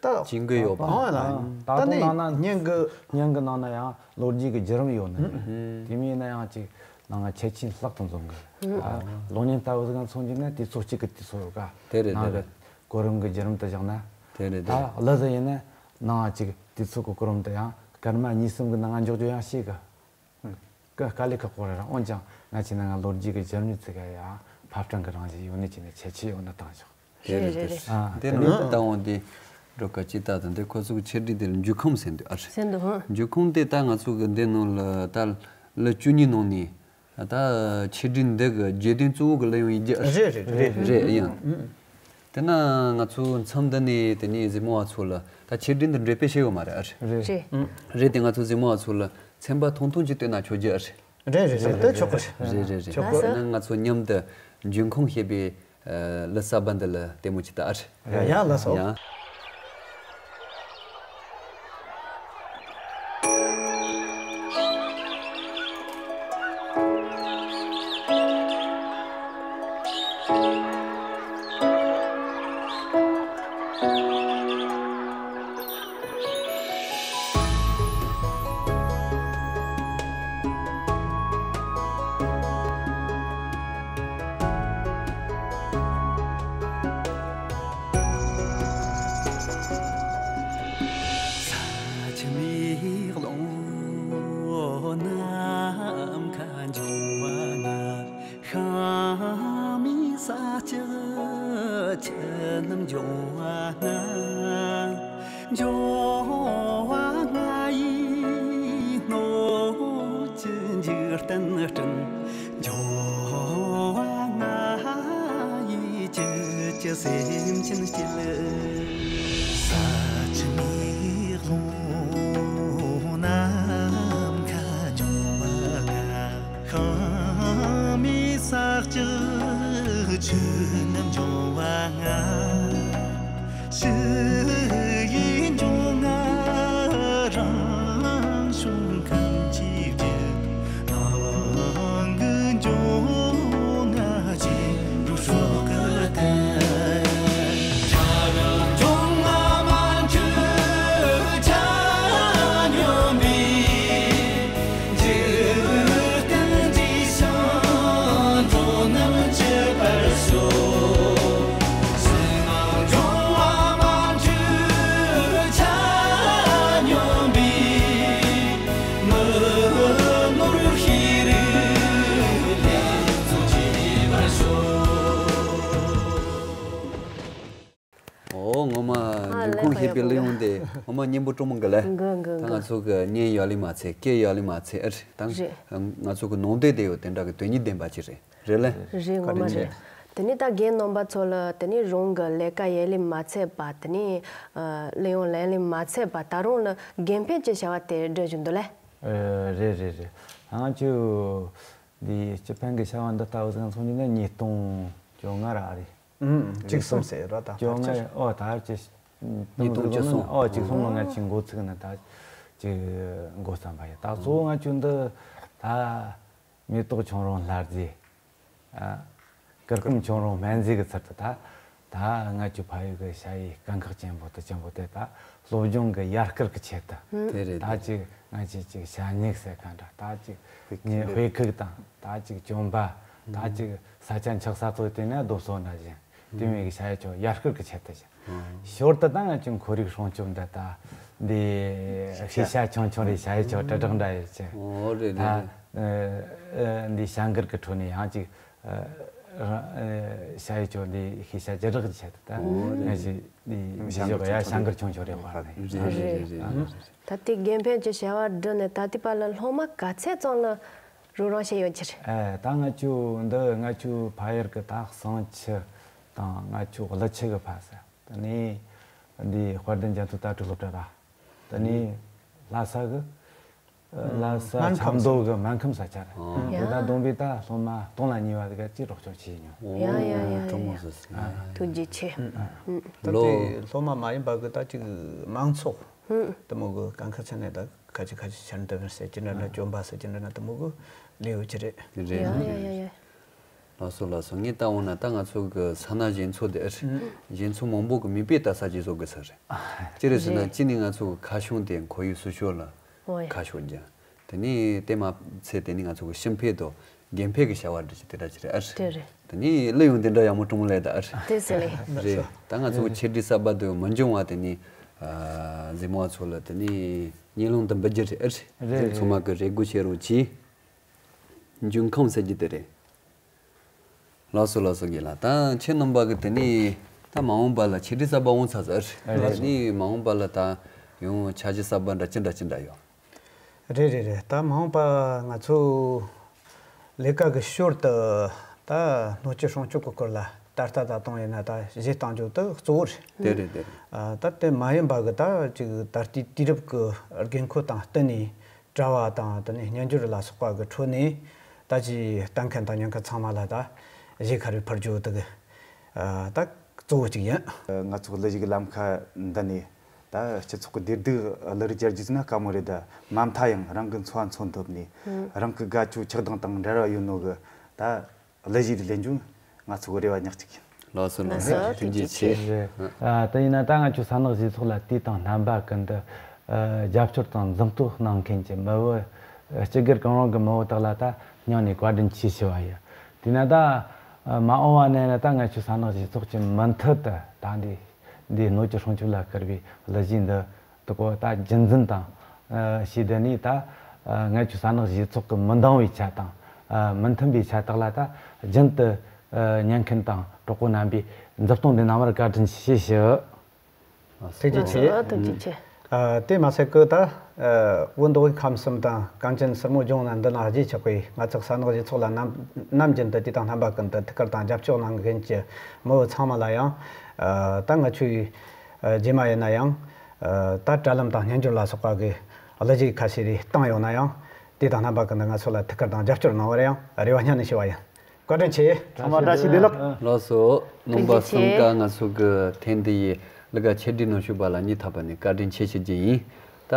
ད་ཇུས་འགོད་ཡོད་པ། ཨང་ལ། ད་ད་དུང་ནི་ནང་ན་བརྙན་གི། བརྙན་གི་ནང་ན་ཡང་ལོ་རྒྱུས་ཀྱི་བརྒྱུད་རིམ་ཡོད་ནི་རེད། དེ་མིན་ན་ཡང་ཅིག་ནང་ང་ཁྱད་ཆོས་ལྷག་ཏུ་འཛོམས་གི། ཨ། གློག་བརྙན་ལྟ་བུ་ཟིག་མཚོན་རྒྱུ་ན་དུས་ཚོད་གཅིག་གི་དུས་ཚོད་ཡོད་ག། དེ་རེད། ནང་དེ་གི་རེད། གོ་རིམ་གི་བརྒྱུད་རིམ་དུ་བཞག་ན། དེ་རེད། ད་དེ་རེད། གླུ་ཟིག་ཡིན་ན་ནང་ཅིག་དུས་ཚོད་གི་གོ་རིམ་དུ་ཡང་སྐར་མ་གཉིས་གསུམ་གི་ནང་ང་འཇོག་རྒྱུ་ཡང་ཤེས་གི། ཀ་དཀའ་ལས་ཁག་པོ་རེད་ར། འོན་ཀྱང་ང་ཆེ་ན་ང་ལོ་རྒྱུས་ཀྱི་འཇར་མི་ཚིག་ག་ཡང་ཕབ་སྐྲུན་གྱི་རང་བཞིན་ཡོད་ནི་ཅི་ནས་ཁྱད་ཆོས་ཡོད་ན་བཏང་ཆོག། རེད། རེད། རེད། རེད། ཨ། དེ་ནང་དུ་བཏང་འོང་དེ་འགྲོ་ཀ་ཅི་ལྟ་དང་དེ་ཁོ་ཚོ་གི་ཆེད་སྒྲིག་དེ་ལ་འཇུག་ཁུངས་ཟེར་འདུག་ཨ་རེད། ཟེར་འདུག་ཧ། འཇུག་ཁུངས་དེ་ད་ང་ཚོ་གི་འདི་ནང་ལ་ད་ལོ་བཅུ་གཉིས་ནང་ནས་ད་ཆེད་སྒྲིག་འདི་གི་བརྗོད་དོན་གཙོ་བོ་གི་ལ་ཡོང་ཡིན་རྒྱུ་ཨ་རེད། རེད། རེད། རེད། རེད། ཡིན། དེ་ན་ང་ཚོ་མཚམས་འདི་ནས་དེ་ནས་གཟིགས་མོ་བ་ཚོ་ལ་ད་ཆེད་སྒྲིག་འདི་འགྲེམས་སྤེལ་བྱས་ཡོད་མ་རེད་ཨ་རེད། རེད། རེད། རེད་དེ་ང་ཚོ་གཟིགས་མོ་བ་ཚོ་ལ་ཚན་པ་ཐུང་ཐུང་ཅིག་བཏོན་ན་ཆོག་རྒྱུ་ཨ་རེད། རེད། རེད། རེད། དེ་ཆོག་གི་རེད། རེད། རེད། རེད། ཆོག་གི། ལགས་སོ། ན་ང་ཚོ་མཉམ་དུ་འབྱུང་ཁུངས་ཞེས་པའི་ལ་གསར་པ་འདི་ལ་ལྟད་མོ་ཅིག་ལྟ་ཨ་རེད། ཡ་ཡ་ལགས་སོ། ཡ། ཤ་མེད་ས་སྐྱ་ཆུ་རྣམས་འབྱུང་བ་ལྔ། འབྱུང་བ་ལྔ་ཡི་སྣོད་ཀྱི་འཇིག་རྟེན་སྤྲིན། འབྱུང་བ་ལྔ་ཡི་བཅུད་ཀྱི་སེམས་ཅན་སྐྱེད། ས་ཆུ་མེ་རླུང་ནམ་མཁའ་འབྱུང་བ་ལྔ། ཤ་མེད་ས་སྐྱ་ཆུ་རྣམས་འབྱུང་བ་ལྔ། ཕྱི་ཡི་འབྱུང་ལྔ་རང་བྱུང་ཁམས་ཀྱི་རྒྱུ། ནང་གི་འབྱུང་ལྔ་རྗེས་འགྲོ་སྲོག་གི་དོན། ཨོ་ངོ་མ་ཨ་འབྱུང་ཁུངས་ལེགས་པ་ཞེས་པའི་ཡག་པོ་གླུ་དབྱངས་དེ་ངོ་མ་སྙན་པོ་སྤྲོ་མོ་འགའ་ལས། འགའ་འགའ་ད་ང་འགའ་ཚོ་གི་སྙན་ཡ་ལི་མ་ཚད་སྐད་ཡ་ལི་མ་ཚད་ཨ་རེད་ད། རེད། ང་ཚོ་གི་ནང་དོན་དེ་ཡོད་དེ་འདྲ་གི་དོན་སྙིང་ལྡན་པ་ཅིག་རེད། རེད་ལེ། རེད་ངོ་མ་བཀའ་དྲིན་རེད། ཆེ། དེ་ནས་ད་རྒན་རྣམ་པ་ཚོ་ལ་དེ་ནས་རང་གི་ལས་ཀ་ཡས་ལི་མ་ཚད་པ། དེ་ནས་ཨ་གླུ་དབྱངས་ལེན་ལི་མ་ཚད་པ། ད་རུང་ལ་དགེ་འཕེལ་གྱི་བྱ་བ་དེ་སྒྲུབ་བཞིན་འདུག་ལེ། ཨ་རེད་རེད་རེད། ང་ཚོ་འདི་སྤྱི་ཕན་གྱི་བྱ་བ་འདི་ལྟ་བུ་ཟིག་མཚོན་རྒྱུ་ན་ཉིས་སྟོང་བཅོ་ལྔ་ར་ཨ་རེད། ཨུམ། བཅུ་གསུམ་ཟེར་ར་ད་བཅོ་ལྔ། ཨོ་ད་ཅི། ཉིས་སྟོང་བཅུ་གསུམ། ཨོ་བཅུ་གསུམ་ལོ་ང་ཅིག་འགོ་ཚུགས་ན་ད་ཅིག་འགོ་བརྩམས་པ་ཡིན། ད་གཙོ་བོ་ང་ཚོ་འདི་ད་མེ་ཏོག་ཆུང་རུང་ལྷ་རྫས། ཨ། གུར་གུམ་ཆུང་རུང་སྨན་རྫས་ཀྱི་ཚུལ་དུ་ད་ད་ང་ཚོ་ཕ་ཡུལ་གྱི་ཞ་ཡི་དཀའ་ཁག་ཆེན་པོ་དེ་ཆེན་པོ་དེ་ད་སློབ་སྦྱོང་གི་ཡར་སྐུལ་གྱི་ཆེད་དུ། དེ་རེད། ད་དེ་ཅིག་ང་ཚོས་ཅིག་ཞ་སྨྱུག་ཟེར་ག་འདྲ། ད་ཅིག་དཔེ་ཁུག་དཔེ་ཁུག་དང་ད་ཅིག་གྱོན་པ། ད་ཅིག་ས་ཆ་འཁྱག་ས་ཚོ་དེ་ནས་རྡོ་སོལ་འདྲ་བཞིན་དེ་མོ་གི་ཞ་ཡི་ཆོ་ཡར་སྐུལ་གྱི་ཆེད་དུ་བཞིན། ཞོར་དུ་ད་ང་ཚོའི་ཁོར་ཡུག་སྲུང་སྐྱོབ་འདི་ད་འདི་ཤེས་བྱ་ཆུང་ཆུང་རེད། ཞ་ཡི་ཆོ་དྲིལ་བསྒྲགས་འདྲ་ཡོད་ཅིང་། ཨོ་རེད་རེད། ད་འདི་བྱ་འགུལ་གྱི་ཁྲོད་ནས་ཡང་ཅིག་ཞ་ཡི་ཆོ་འདི་ཤེས་བྱ་ལྗིད་རགས་ཀྱི་ཆེད་དུ་ད་ང་ཚོས་འདི་འདི་ཞོག་ཡ་བྱ་འགུལ་ཆུང་ཆུང་རེད་པ། རེད་རེད་རེད། ད་ལྟའི་དགེ་འཕེལ་གྱི་བྱ་བ་བསྒྲུབས་ནས་ད་ལྟའི་བར་ལ་སློབ་མ་ག་ཚད་ཙམ་ལ་རོགས་རམ་བྱས་ཡོད་ཀྱི་རེད། ཨེ་ད་ང་ཚོ་འདི་ང་ཚོའི་ཕ་ཡུལ་གྱི་ད་གསང་ཆུ་དང་ང་ཚོའི་ཀླུ་ཆུ་གི་ཕ་ས། དེ་ནས་འདི་དཔལ་ལྡན་རྒྱ་མཚོ་ལྟ་གྲུབ་སློབ་གྲྭ་ར། དེ་ནས་ལྷ་ས་གི་ ལ་ས་སྨན་ཁང་ཆབ་མདོ་གི་སྨན་ཁང་ས་ཆ་རེད། ཨོ། དེ་ད་བསྡོམས་པས་ད་སློབ་མ་སྟོང་ལ་ཉེ་བ་དེ་ག་ཅིག་རོགས་སྐྱོར་བྱས་ཡོད། ཡ་ཡ་ཡ་ཡ། ཀྲུང་མོ་སོ་སོ། ཐུགས་རྗེ་ཆེ། ད་ལོ་དེ་སློབ་མ་མ་ཡིན་པ་གི་ད་ཅིག་མང་ཚོགས་དེ་མོ་གི་གང་ཁ་ཚན་ནས་ད་ཁ་ཅིག་ཁ་ཅིག་ཆར་འདི་བར་ཟེར་གྱི་འདྲ་འདྲ་གྱོན་པ་ཟེར་གྱི་འདྲ་འདྲ་དེ་མོ་གི་ལས་ཡོད་ཀྱི་རེད། རེད། ཡ་ཡ་ཡ་ཡ། ལགས་སོ་ལགས་སོ། ངས་ལྟ་འོང་ན་ད་ང་ཚོ་གི་ས་ན་གཞས་ཚོགས་དེ་ཨ་རེད། གཞས་ཚོགས་མང་པོ་གི་མིག་དཔེ་ལྟ་ས་ཅིག་བཟོ་དགོས་ས་རེད། ཅི་རེད་ཟེར་ན་རེད། གཅིག་ནས་ང་ཚོ་གི་ཁ་བྱང་དེ་ཁོར་ཡུག་སྲུང་སྐྱོབ་ལ་ཨོ་ཡ། ཁ་ཕྱོགས་རྒྱུ། དེ་ནས་དེ་མ་ཚད་དེ་ནས་ང་ཚོ་གི་ཕྱི་ཕན་དང་དགེ་ཕན་གི་བྱ་བ་འདྲ་ཅིག་དེ་འདྲ་ཅིག་རེད་ཨ་རེད། དེ་རེད། དེ་ནས་གླུ་ཡང་དེ་འདྲ་ཡག་མོ་གྲུང་མོ་ལས་ད་ཨ་རེད། དེ་ཟེར་ལེ། རེད། ད་ང་ཚོ་གི་ཆེ་འབྲིང་གསར་པ་དུ་མི་འབྱུང་བ་དེ་ནས་ཨ་གཟིགས་མོ་བ་ཚོ་ལ་དེ་ནས་སྙིང་རླུང་དུ་འབུད་རྒྱུ་རེད་ཨ་རེད། རེད། ཚང་མ་གི་རེ་སྒུག་བྱེད་རོགས་གྱིས། འབྱུང་ཁུངས་ཟེར་རྒྱུ་དེ་རེད། ལགས་སོ་ལགས་སོ། རྒན་ལགས། ད་ཁྱེད་རྣམ་པ་གི་དེ་ནས་ད་མ་འོངས་པ་ལ་ཆེ་འབྲིང་གསར་པ་འོང་ཚར་ཟེར། རེད། དེ་ནས་མ་འོངས་པ་ལ་ད་ཡང་འཆར་གཞི་གསར་པ་འདྲ་ཅི་འདྲ་ཅི་འདྲ་ཡོད། རེད་རེད་རེད། ད་མ་འོངས་པ་ང་ཚོ་ལས་ཀ་གི་ཞོར་དུ་ད་སྣོད་བཅུད་སྲུང་སྐྱོབ་ཀྱི་སྐོར་ལ་ད་ལྟ་ད་དུང་ཡིན་ན་ད་གཞས་གཏོང་རྒྱུ་དེ་གཙོ་བོ་རེད། དེ་རེད་དེ་རེད། ཨ་ད་དེ་མ་ཡིན་པ་གི་ད་ཅིག་ད་ལྟའི་དུས་རབས་ཀྱི་དགོས་མཁོ་དང་བསྟུན་ནས། དྲ་བ་དང་དེ་ནས་སྨྱན་སྦྱོར་ལ་སོགས་པ་གི་ཁྲོད་ནས་ད་ཅི་ལྟ་མཁན་དང་ཉན་མཁན་ཚང་མ་ལ་ད་གཞས་ཁ་རེ་ཕུལ་རྒྱུ་དེ་གི་ད་གཙོ་བོ་གཅིག་ཡིན། ང་ཚོ་གླུ་གཞས་ཀྱི་ལམ་ཁ་འདི་ནས་ད་སྤྱི་ཚོགས་ཀྱི་བདེ་སྡུག་གླུ་རུ་བཅར་རྒྱུ་ཟེར་ན་དཀའ་མོ་རེད། ད་མ་མཐའ་ཡང་རང་གི་འཚོ་བ་འཚོ་འདོད་ནས་རང་གི་དགའ་སྐྱོ་ཆགས་སྡང་དང་འབྲེལ་བ་ཡོད་ནོ་གི་ད། གླུ་གཞས་དེ་ལེན་རྒྱུ་ང་ཚོ་གི་རེ་བ་ཉག་གཅིག་ཡིན། ལགས་སོ་ལགས་སོ། ལགས་སོ། ཐུགས་རྗེ་ཆེ། ཐུགས་རྗེ་ཆེ། ཨ་དེ་ཡིན་ན་ད་ང་ཚོ་ས་ནག་གཞས་ཚོགས་ལ་དུས་དང་རྣམ་པ་ཀུན་ཏུ་ཨ་རྒྱབ་སྐྱོར་དང་མཛུབ་སྟོན་གནང་མཁན་གྱི་མི་བུ་ཨ་སྤྱི་སྒེར་གང་རུང་གི་མི་བུ་དག་ལ་ད་སྙིང་ནས་བཀའ་དྲིན་ཆེ་ཞུ་བ་ཡིན། དེས་ན་ད་ཨ་མ་འོངས་པ་ན་ཡིན་ན་ད་ང་ཚོ་ས་ནག་གཞས་ཚོགས་ཀྱི་མུ་མཐུད་དུ་ད་འདི་འདི་སྣོད་བཅུད་སྲུང་སྐྱོབ་ལ་བསྐུར་བའི་གླུ་གཞས་འདི། དེ་གོ་ད་རྒྱུན་འཛིན་དང་ཨ་ཞེས་དེ་ནས་ད་ཨ་ང་ཚོའི་ས་ནག་གཞས་ཚོགས་ཀྱི་མི་འདང་བའི་ཆ་དང་ཨ་མི་མཐུན་པའི་ཆ་དག་ལ་ད་རྒྱུན་དུ་ཨ་ཉན་མཁན་དང་གྲོགས་པོ་རྣམ་པས་མཛུབ་སྟོན་འདི་གནང་བར་བཀའ་དྲིན་ཆེ་ཞུ། ཐུགས་རྗེ་ཆེ། ཐུགས་རྗེ་ཆེ། ཨ་དེ་མ་ཟད་ཀི་ད་ཨ་བོད་མདོ་དབུས་ཁམས་གསུམ་དང་གངས་ཅན་སྲིན་མོ་ལྗོངས་ན་འདི་ན་རྗེས་ཆགས་པའི་ང་ཚོ་ས་ནག་གཞས་ཚོགས་ལ་ནམ་ནམ་རྒྱུན་དུ་དུས་དང་རྣམ་པ་ཀུན་ཏུ་ཐུགས་ཁུར་དང་རྒྱབ་སྐྱོར་གནང་མཁན་གྱི་མི་བུ་ཚང་མ་ལ་ཡང་ཨ་ད་ང་ཚོའི། རྗེས་མ་ཡིན་ན་ཡང་། ད་དྲ་ལམ་དང་སྨྱན་སྦྱོར་ལ་སོགས་པ་གི་གླུ་གཞས་ཁ་ཤས་རེ་བཏང་ཡོང་ན་ཡང་དེ་དང་རྣམ་པ་ཀུན་ཏུ་ང་ཚོ་ལ་ཐུགས་ཁུར་དང་རྒྱབ་སྐྱོར་གནང་བར་ཡང་རེ་བ་སྙིང་ནས་ཞུ་བ་ཡིན། བཀའ་དྲིན་ཆེ། ཚང་མ་བཀྲ་ཤིས་བདེ་ལེགས། ལགས་སོ། ནང་པ་གསུམ་ཀ་ང་ཚོ་གི་ཐེངས་འདི་ཡི་གླུ་གར་ཆེད་སྒྲིག་གནང་ཞུས་པ་ལ་སྙིང་ཐག་པ་ནས་བཀའ་དྲིན་ཆེ་ཞུ་རྒྱུ་ཡིན། ད་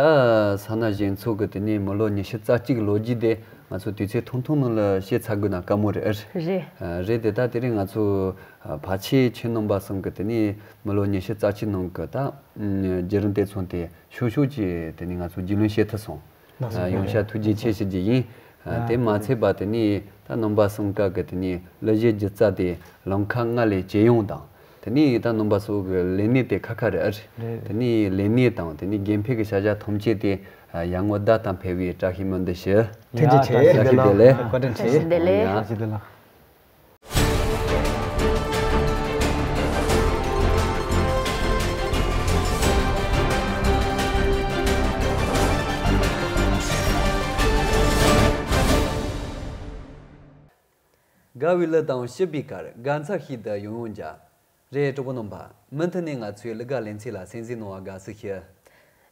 ས་ན་གཞས་ཚོགས་ཀྱི་དེ་ནས་མི་ལོ་ཉི་ཤུ་རྩ་གཅིག་ལོ་རྒྱུས་དེ་ང་ཚོ་དུས་ཚོད་ཐུང་ཐུང་ནང་ལ་བཤད་ཚར་དགོས་ན་དཀའ་མོ་རེད་ཨེ། རེད། ཨ་རེད་དེ་ད་དེ་རིང་ང་ཚོ་ཕལ་ཆེར་ཁྱེད་རྣམ་པ་གསུམ་གྱི་དེ་ནས་མི་ལོ་ཉི་ཤུ་རྩ་གཅིག་ནང་གི་ད་བརྒྱུད་རིམ་དེ་ཚོ་དེ་ཤོག་ཤོག་གིས་དེ་ནས་ང་ཚོ་རྒྱུས་ལོན་བྱེད་ཐུབ་སོང་། ལགས་སོ། ཡོང་ཤ་ཐུགས་རྗེ་ཆེ་ཞུ་རྒྱུ་ཡིན། དེ་མ་ཚད་པ་དེ་ནས་ད་རྣམ་པ་གསུམ་ཀ་གི་དེ་ནས་གླུ་གཞས་སྒྱུ་རྩལ་དེ་ལམ་ཁ་སྔར་ལས་ཇེ་ཡོང་དང་། དེ་ནས་ད་རྣམ་པ་ཚོ་གི་ལས་གནས་དེ་ཁ་ཁ་རེད་ཨ་རེད། རེད། དེ་ནས་ལས་གནས་དང་དེ་ནས་དགེ་འཕེལ་གྱི་བྱ་གཞག་ཐམས་ཅད་དེ་ཡར་ངོ་བདག་དང་འཕེལ་བའི་བཀྲ་ཤིས་སྨོན་འདུན་ཞུ། ཐུགས་རྗེ་ཆེ། བཀྲ་ཤིས་བདེ་ལེགས། བཀའ་དྲིན་ཆེ། བཀྲ་ཤིས་བདེ་ལེགས། ཡ། བཀྲ་ཤིས་བདེ་ལེགས། དགའ་བའི་གླུ་དང་སྐྱིད་པའི་གར་དགའ་ཚོར་ཞིག་ཏུ་ཡང་ཡང་འཇགས། རེད། གྲོགས་པོ་རྣམ་པ། མུ་མཐུད་ནས་ང་ཚོའི་གླུ་གར་ལེ་ཚན་ལ་གསན་གཟིགས་གནང་བར་དགའ་བསུ་ཞུ།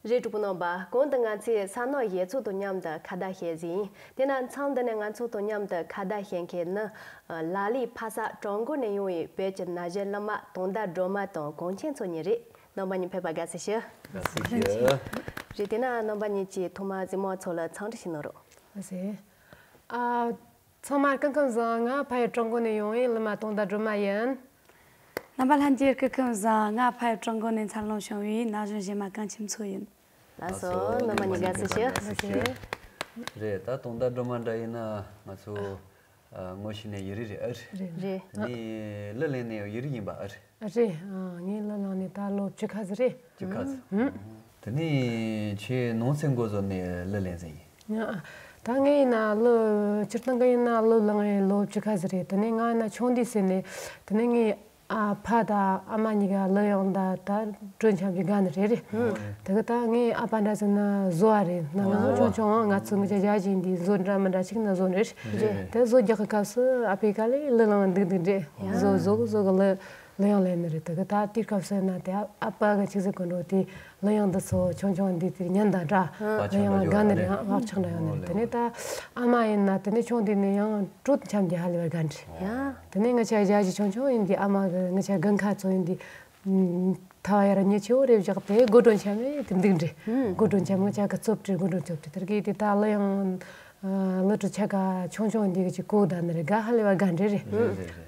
རེད། གྲོགས་པོ་རྣམ་པ། གོང་དུ་ང་ཚོས་ས་ནག་གཞས་ཚོགས་དང་མཉམ་དུ་ཁ་བརྡ་བྱས་ཟིན། དེ་ན་མཚམས་འདི་ནས་ང་ཚོ་དང་མཉམ་དུ་ཁ་བརྡ་བྱེད་མཁན་ནི་ལ་ལས་ཕ་ས་ཀྲུང་གོ་ནས་ཡོང་བའི་བོད་ཀྱི་ན་གཞོན་སློབ་མ་དུང་ཟླ་སྒྲོལ་མ་དང་གངས་ཅན་མཚོ་གཉིས་རེད། རྣམ་པ་གཉིས་ཕེབས་པར་དགའ་བསུ་ཞུ། དགའ་བསུ་ཞུ། རེད། དེ་ན་རྣམ་པ་གཉིས་ཀྱིས་ཐོག་མར་གཟིགས་མོ་བ་ཚོ་ལ་འཚམས་འདྲི་ཞིག་གནང་རོགས། ཨ་ཟེ། ཨ། ཚང་མར་སྐུ་ཁམས་བཟང་། ང་ཕ་ཡུལ་ཀྲུང་གོ་ནས་ཡོང་བའི་སློབ་མ་དུང་ཟླ་སྒྲོལ་མ་ཡིན། རྣམ་པ་ལྷན་རྒྱས་སྐུ་ཁམས་བཟང་། ང་ཕ་ཡུལ་ཀྲུང་གོ་ནས་འཚར་ལོངས་བྱུང་བའི་ན་གཞོན་གཞས་མ་གངས་ཅན་མཚོ་ཡིན། ལགས་སོ། རྣམ་པ་གཉིས་དགའ་བསུ་ཞུ། རེད། ད་དུང་ཟླ་སྒྲོལ་མ་འདྲ་ཡིན་ན་ང་ཚོ་ཨ་ངོ་ཤེས་ནས་ཡུན་རིང་རེད་ཨ། རེད། རེད། ནི་གླུ་ལེན་ནས་ཡུན་རིང་ཡིན་པ་ཨ་རེད། རེད། ཨ་ངས་གླུ་བླངས་ནས་ད་ལོ་བཅུ་ཁ་ཙམ་རེད། བཅུ་ཁ་ཙམ། ཧུམ། དེ་ནས་ཁྱེད་ནང་ཚན་འགོ་བཟོས་ནས་གླུ་ལེན་ཟིན་ཡིན། ཨ་ད་ངས་ཡིན་ན་གླུ་སྤྱིར་བཏང་གི་ཡིན་ན་གླུ་བླངས་ཡས་ལོ་བཅུ་ཁ་ཙམ་རེད། དེ་ནས་ང་ཡིན་ན་ཆུང་དུས་ཟེར་ནས་དེ་ནས་ངའི་ཨ་ཕ་དང་ཨ་མ་གཉིས་ཀ་གླུ་དབྱངས་དང་ད་སྒྲོལ་འཆམ་གྱི་དགའ་ནི་རེད་རེད། དེ་གི་ད་ངའི་ཨ་ཕ་འདྲ་ཟེར་ན་བཟོ་བ་རེད། ང་ང་ཆུང་ཆུང་ང་ཚོ་ངི་ཅག་ཞིག་འདི་བཟོ་འདྲ་མི་འདྲ་ཞིག་ན་བཟོ་རེད། དེ་བཟོ་རྒྱག་གི་སྐབས་སུ་ཨ་ཕའི་ཀ་ལས་གླུ་བླངས་འདུག་འདུག་རེད། བཟོ་བཟོ་གི་བཟོ་གི་གླུ། གླུ་དབྱངས་ལེན་ནི་རེད། དེ་གི་ད་དེའི་སྐབས་སུ་ཡིན་ན་དེ་ཨ་ཨ་ཕ་གི་ཆི་ཟིག་གོ་འགྲོ་དེ་གླུ་དབྱངས་འདི་ཚོ་ཆུང་ཆུང་འདི་དེ་ཉན་དང་འདྲ། ཨ་གླུ་དབྱངས་དགའ་ནི་རེད། ཨ་བག་ཆགས་འདྲ་ཡོང་ནི་རེད། དེ་ནས་ད་ཨ་མ་ཡིན་ན་དེ་ནས་ཆུང་དེ་ནས་ཡང་དྲོད་འཆམ་གྱི་ཧ་ལས་པར་དགའ་འདྲ། ཡ། དེ་ནས་ང་ཆ་ཞག་ཅིག་ཆུང་ཆུང་ཡིན་དེ་ཨ་མ་གི་ང་ཆ་དགུན་ཁ་ཚོ་ཡིན་དེ། ཐ་བ་ཡར་ཉེ་ཆེ་བོ་རེ་བཞག་དེ་སྒོ་དྲོན་ཆ་མེད་དེ་འདུག་འདྲི། སྒོ་དྲོན་ཆ་མེད་ང་ཆ་གི་རྩོབ་འདྲི། སྒོ་དྲོན་རྩོབ་འདྲི། དེར་གི་དེ་ད་གླུ་དབྱངས་གླུ་བྲོ་ཆ་ག་ཆུང་ཆུང་འདི་གི་ཅིག་གོ་ད་ནི་རེ་དགའ་ཧ་ལས་པ་དགའ་འདྲི་རེད།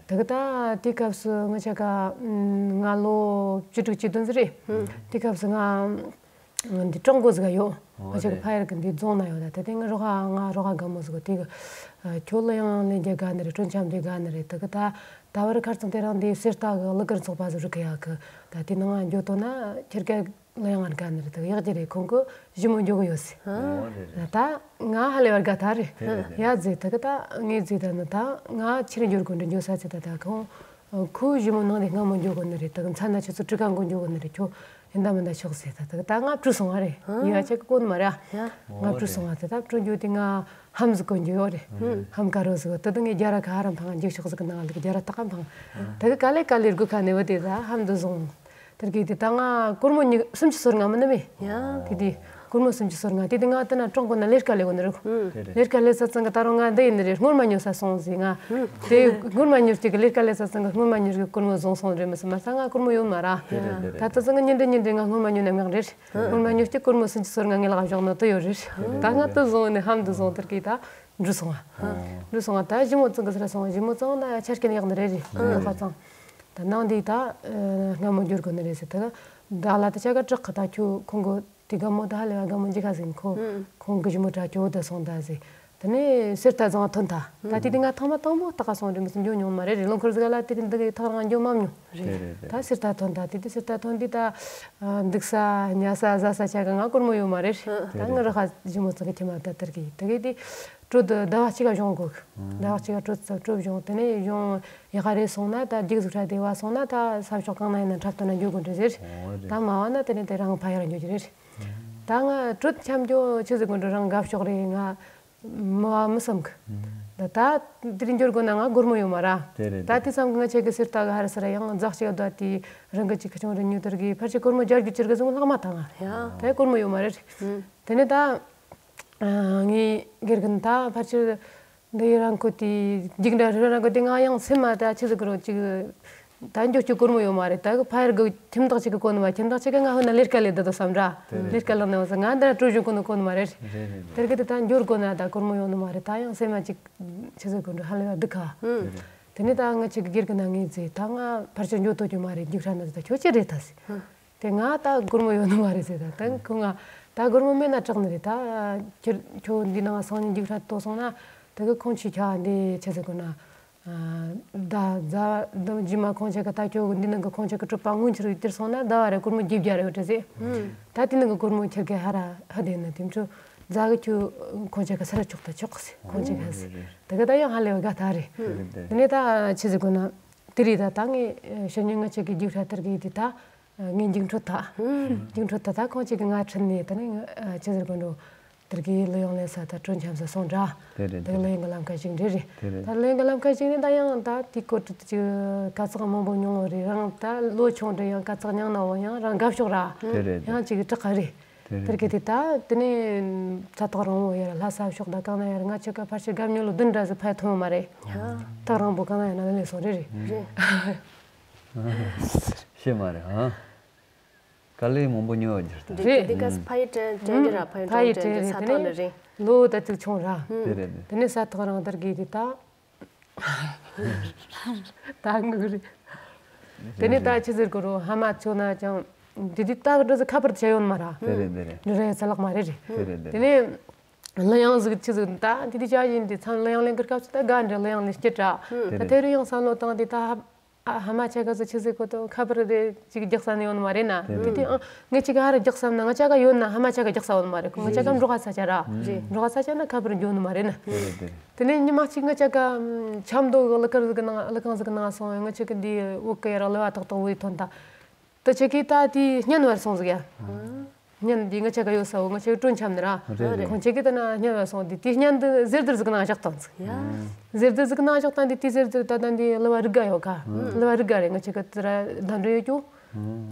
དེ་གི་ད་དེ་སྐབས་སུ་ང་ཆ་ག་ང་ལོ་བཅུ་དྲུག་བཅུ་བདུན་ཟིག་རེད། དེ་སྐབས་སུ་ང་འདི་ཀྲང་གོ་ཟིག་ག་ཡོད། ང་ཆ་གི་ཕ་ཡར་གི་འདི་རྫོང་ན་ཡོད། ད་དེ་དེ་ང་རོགས་ང་རོགས་དགའ་མོ་ཟིག་གོ་དེ་གི་ཁྱོད་གླུ་དབྱངས་ལེན་རྒྱུ་དགའ་ནི་རེད། དྲོན་ཆམ་རྒྱུ་དགའ་ནི་རེད། དེ་གི་ད། ད་བར་ཁར་ཚང་དེ་རིང་འདི་གསེར་རྟ་གི་གླུ་གར་ཚོགས་པ་ཟིག་རུ་ཁ་ཡག་གི་ད་དེ་ནང་ང་འགྱོ་དོ་ན་ཁྱེད་ཀ་གླུ་དབྱངས་དགའ་ནི་རེད། ད་ཡག་རྒྱུ་རེད། ཁོང་གི་ཞི་མོ་འགྱོ་གི་ཡོད་ཟེར། ད་ང་ཧ་ལས་པར་དགའ་ད་རེད། ཡ་ཟེར་ད་གི་ད་ངས་ཟེར་ད་ནི་ད་ང་ཕྱིར་འགྱོ་དགོས་འདྲ། འགྱོ་ས་ཚེ་ད་ད་ཁོང་ཁོའི་ཞི་མོ་ནང་དེ་སྔ་མོ་འགྱོ་དགོས་ནི་རེད། ད་གི་མཚན་ན་ཆུ་ཚོད་དྲུག་ག་འགོ་འགྱོ་དགོས་ནི་རེད། ཁྱོད་ཡིན་ད་མིན་ད་ཆོག་ཟེར། ད་ད་ད་ང་བྲོས་སོང་བ་རེད། ཡིན་ཡ་ཆེ་གི་གོ་ནི་མ་རེད། ང་བྲོས་སོང་བ་དེ་ད་བྲོས་འགྱོ་དེ་ང་ཧམ་ཟིག་གོན་རྒྱུ་ཡོད་རེད། ཧམ་དཀར་རོ་ཟིག་དེ་ད་ངས་རྒྱ་ར་ཁ་ཧ་རམ་འཕང་འཇིགས་ཤོག་ཟིག་གི་ནང་ལ་རྒྱ་ར་ཐག་ག་འཕང་། དེ་གི་ག་ལེ་ག་ལེ་སྒོ་ཁ་ནས་བུད་དེ་ད་ཧམ་དུ་བཟུང་། དེར་གི་དེ་ད་ང་སྒོར་མོ་ཉི་སུམ་ཅུ་སོ་ལྔ་མིན་ནི་མེད། དེ་དེ་སྒོར་མོ་སུམ་ཅུ་སོ་ལྔ་དེ་དེ་ང་དེ་ན་ཀྲང་གོ་ན་ལས་ཀ་ལས་གོ་ནི་རེད། ལས་ཀ་ལས་ས་ཚང་གི་ད་རུང་ང་འདི་ཡིན་ནི་རེད། སྔོན་མ་ཉོ་ས་སོང་ཟིག་ང་དེ་སྔོན་མ་ཉོ་རྒྱུ་གི་ལས་ཀ་ལས་ས་ཚང་གི་སྔོན་མ་ཉོ་རྒྱུ་སྒོར་མོ་བཟུང་སོང་རེད། མི་སུ་མ་ས་ང་སྒོར་མོ་ཡོད་མ་ར། ད་ལྟ་ཚང་གི་ཉིན་འདྲ་ཉིན་འདྲ་ང་སྔོན་མ་ཉོ་ནམ་ཡང་རེད། སྔོན་མ་ཉོ་རྒྱུ་སྒོར་མོ་སུམ་ཅུ་སོ་ལྔ་ངའི་ལག་བཞག་ན་དུ་ཡོད་རེད། ད་ང་དུ་བཟུང་ནས་ཧམ་དུ་བཟུང་། དེར་གི་ད་འགྲུལ་སོང་བ། འགྲུལ་སོང་བ་ད་ཞི་མོ་ཚང་གི་སར་སོང་བ། ཞི་མོ་ཚང་ན་ཆ་རྐྱེན་ཡག་ནི་རེད་རེད། ཡོད་ཁ་ཚང་། ད་ནང་འདི་ད་སྔ་མོ་འགྱུར་དགོས་ནི་རེད་ཟེར། ད་བདག་ལ་ད་ཆ་ག་དྲག་གི་ད་ཁྱོད་ཁོང་གི་དེ་དགའ་མོ་ད་ཧ་ལས་པ་དགའ་མོ་འཇིགས་ཁ་ཟིན། ཁོ་ཁོང་གི་ཞི་མོ་དྲ་ཁྱོད་ད་སོང་ད་ཟེར། དེ་ནས་གསེར་རྟ་བཟང་ཐོན་ད། ད་དེ་དེ་ང་ཐེངས་མ་དང་པོ་ད་ག་སོང་རེད། མི་སུ་འགྱོ་མྱོང་མ་རེད་རེད། ལུང་ཁུར་ཟིག་ལ་དེ་དེ་འདི་གི་ཐག་རང་འགྱོ་མ་མྱོང་། རེད་རེད། ད་གསེར་རྟ་ཐོན་ད་དེ་དེ་གསེར་རྟ་ཐོན་དེ་ད་འདུག་ས་ཉལ་ས་ཟ་ས་ཆ་ག་ང་སྒོར་མོ་ཡོད་མ་རེད། ད་ང་རོགས་ཞི་མོ་ཚང་གི་ཁྱིམ་མ་ད་དེར་གི་དེ་གི་དེ་དྲོད་ཟླ་བ་གཅིག་ག་གཞུང་དགོས། ཟླ་བ་གཅིག་ག་དྲོད་ཚ་དྲོད་གཞུང་། དེ་ནས་གཞུང་ཡག་ག་རེད་སོང་ན་ད་རྒྱུགས་ཟིག་ཁྲ་དེ་བ་སོང་ན་ད་ས་ཕྱོགས་གང་ན་ཡིན་ན་འཁྲབ་སྟོན་ན་འགྱོ་དགོས་འདྲ་ཟེར། ད་མ་བ་ན་དེ་ནས་དེ་རང་ཕ་ཡར་འགྱོ་རྒྱུ་རེད། ད་ང་དྲོད་འཆམ་རྒྱུ་ཆི་ཟིག་དགོས་འདྲ་རང་དགའ་ཕྱོགས་རེད། ང་མི་བ་མི་བསམ་གི། ད་ད་དེར་འགྱུར་དགོས་ན་ང་སྒོར་མོ་ཡོད་མ་ར། དེ་རེད། ད་དེ་བསམ་གི་ང་ཆེ་གི་གསེར་རྟ་གི་ཧར་སར་ཡང་རྫག་ཅིག་ག་ད་དེ་རང་གི་ཅིག་གི་ཆུང་རེ་ཉུ་དར་གི་ཕར་ཆེ་སྒོར་མོ་རྒྱག་རྒྱུ་ཅིར་གི་ཟུང་ལྷག་མ་ཐང་ང་། ད་སྒོར་མོ་ཡོད་མ་རེད། དེ་ནས་ད། ངའི་སྒེར་གི་ད་ཕལ་ཆེར་འདི་རང་ཁོ་དེ་རྒྱུགས་འདྲ་རི་རང་ཁོ་དེ་ང་ཡང་སེམས་མ་ད་ཆི་ཟིག་གི་རོ་ཅིག་ད་འགྱོ་རྒྱུ་སྒོར་མོ་ཡོད་མ་རེད། ད་གི་ཕ་ཡར་གི་ཁྱིམ་བདག་ཅིག་གི་གོ་ནི་མ། ཁྱིམ་བདག་ཅིག་གི་ང་ཧོ་ན་ལས་ཀ་ལས་ད་དོ་བསམ་འདྲ། ལས་ཀ་ལས་ནི་བ་ས་ང་འདི་ར་སྤྲོ་བཞིན་གོ་ནི་གོ་ནི་མ་རེད། དེར་གི་དེ་ད་འགྱུར་གོ་ན་ད་སྒོར་མོ་ཡོད་ནི་མ་རེད། ད་ཡང་སེམས་མ་ཅིག་ཆི་ཟིག་གི་འགྲོ་ཧ་ལས་ཡ་སྡུག་ག། དེ་ནས་ད་ང་ཅིག་གི་སྒེར་གི་ན་ངས་ཟེ་ད་ང་ཕར་ཆེར་འགྱོ་དོ་རྒྱུ་མ་རེད། རྒྱུགས་ཧྲ་ན་ད་ཁྱོད་ཅི་རེད་ད་ཟེ། དེ་ང་ད་སྒོར་མོ་ཡོད་ནི་མ་རེད་ཟེར། ད་ད་ཁོ་ང་ད་སྒོར་མོ་མེད་ན་སྐྲག་ནི་རེད། ད་ཁྱོད་ཁྱོད་འདི་ནང་སང་ཉིན་རྒྱུགས་ཧྲ་ཏོ་སོང་ན་ད་གི་ཁོང་ཆུ་ཁྱ་འདི་ཆི་ཟེར་དགོས་ན། ད་ཟླ་ཟླ་རྗེས་མ་ཁོང་ཆ་གི་ད་ཁྱོད་འདི་ནང་གི་ཁོང་ཆ་གི་གྲུབ་པ་དངུལ་ཁྱེར་ཡོད་དེར་སོང་ན་ཟླ་བ་རེ་སྒོར་མོ་བརྒྱད་བརྒྱ་རེ་ཡོད་དྲ་ཟེར། ད་དེ་ནང་གི་སྒོར་མོ་ཁྱེར་གི་ཧ་ར་ཧ་དེ་ན་དེ་འཕྲོ་ཟླ་གི་ཁྱོད་ཁོང་ཆ་གི་སར་ཆོག་ད་ཆོག་ཟེར། ཁོང་ཆ་གི་ཧ་ཟེར། ད་གི་ད་ཡང་ཧ་ལས་བ་དགའ་ད་རེད། དེ་ནས་ད་ཆི་ཟེར་དགོས་ན་དེ་རེད། ད་ད་ངས་ཤ་ཉུང་ང་ཆ་གི་རྒྱུགས་ཧྲ་ཐར་གི་དེ་ད། ངས་འགྱིང་ཁྲོད་ད། འགྱིང་ཁྲོད་ད་ད་ཁོང་ཅིག་གིས་ང་ཁྲིད་ནས་ད་ནི་ང་ཆི་ཟེར་དགོས་འགྲོ། དེར་གི་གླུ་དབྱངས་ལེན་ས་ད་དྲོད་འཆམ་ས་སོང་འདྲ། དེ་རེད། དེ་གི་གླུ་དབྱངས་གི་ལམ་ཁ་ཞིག་འདྲ་རེད། དེ་རེད། ད་གླུ་དབྱངས་གི་ལམ་ཁ་ཞིག་ནས་ད་ཡང་ད་དེའི་སྐོར་དུ་ཅིག་དཀའ་ཚེགས་མང་པོ་མྱོང་བ་རེད། རང་ད་ལོ་ཆུང་འདྲ་ཡང་དཀའ་ཚེགས་མྱངས་ན་འོ་ཡང་རང་དགའ་ཕྱོགས་ར། དེ་རེད། ཡང་ཅིག་དྲག་ག་རེད། དེ་རེད། དེར་གི་དེ་ད་དེ་ནས་ས་ཐག་རིང་བོ་ཡར་ལྷ་ས་ཕྱོགས་ད་གང་ན་ཡར་ང་ཆ་ག་ཕལ་ཆེར་རྒས་མྱོ་ལོ་བདུན་འདྲ་ཟིག་ཕར་ཐོན་བ་མ་རེད། ཐག་རིང་པོ་གང་ན་ཡར་ན་ལས་སོང་རེད་རེད། རེད། ཤེས་མ་རེད་ཨ། དཀའ་ལས་མང་པོ་མྱོང་བ་རྒྱུ་ད། རེད། དེ་ག་ས་ཕ་ཡི་དྲན་དྲན་རྒྱུ་ར། ཕ་ཡི་ཕ་ཡི་དྲན་དྲན་དྲན་རྒྱུ་རེད། ས་ཐག་ལ་རེད། ལོ་ད་ཅིག་ཆུང་ར། དེ་རེད། དེ་ནས་ས་ཐག་རིང་དེར་གི་དེ་ད། ད་ངུ་རེད། དེ་ནས་ད་ཆི་ཟེར་དགོས་རོ་ཧ་མ་ཆོ་ན་ཅང་དེ་དུས་ད་འགྲོ་ཟི་ཁ་པར་བྱ་ཡོད་མ་ར། དེ་རེད་དེ་རེད། འགྲོ་ར་ཡ་ཚ་ལག་མ་རེད་རེད། དེ་རེད་དེ་དེ་རེད། ནས་གླུ་དབྱངས་ཟིག་ཆི་ཟིག་ད་དེ་དུས་བྱ་ཡིན་དེ་མཚམས་གླུ་དབྱངས་ལེན་གི་སྐབས་སུ་ད་དགའ་འདྲ་གླུ་དབྱངས་ལེན་སྐྱིད་ར། དེ་ད་རེད། དེ་རུ་ཡང་བསམ་བློ་བཏང་དེ་ད་ཧ་ཧ་མ་ཆ་ག་ཟི་ཆི་ཟིག་གོ་དོ་ཁ་པར་རེ་ཅིག་རྒྱག་ས་ནི་ཡོད་མ་རེད་ན། དེ་དེ་དུས་ཨང་ངས་ཅིག་ཧ་ར་རྒྱག་བསམ་ན་ང་ཆ་ག་ཡོད་ན་ཧ་མ་ཆ་ག་རྒྱག་ས་ཡོད་མ་རེད། ཁོ་ང་ཆ་ག་འགྲོ་ག་ས་ཆ་ར། རེད། འགྲོ་ག་ས་ཆ་ན་ཁ་པར་འགྱོ་ནི་མ་རེད་ན། དེ་རེད་དེ་རེད། དེ་ནས་ཉི་མ་གཅིག་ང་ཆ་ག་ཆབ་མདོ་གི་གླུ་གར་ཟིག་གི་ནང་གླུ་ཁང་ཟིག་གི་ནང་སོང་ང་ཆ་གི་འདི་འོག་གི་ཡར་གླུ་བ་ཏག་ཏག་བོའི་ཐོན་ད། ད་ཆ་གི་ད་དེ་བརྙན་བར་སོང་ཟིག་ཡ། བརྙན་འདི་ང་ཆ་ག་ཡོད་ས་འོ། ང་ཆ་གི་སྤྲོ་འཆམ་ནི་ར། རེད་རེད། ཁོང་ཆ་གི་ད་ན་བརྙན་བ་སོང་དེ་དེ་བརྙན་འདི་གཟེར་དར་ཟིག་ནང་བཞག་བཏང་ཟིག་ཡ། གཟེར་དར་ཟིག་ནང་བཞག་བཏང་དེ་དེ་གཟེར་དར་ད་ད་འདི་གླུ་བ་རིག་ག་ཡོད་ག་གླུ་བ་རིག་ག་རེད། ང་ཆ་གི་དེ་ར་ད་འདྲ་ཡོད་ཀྱོ།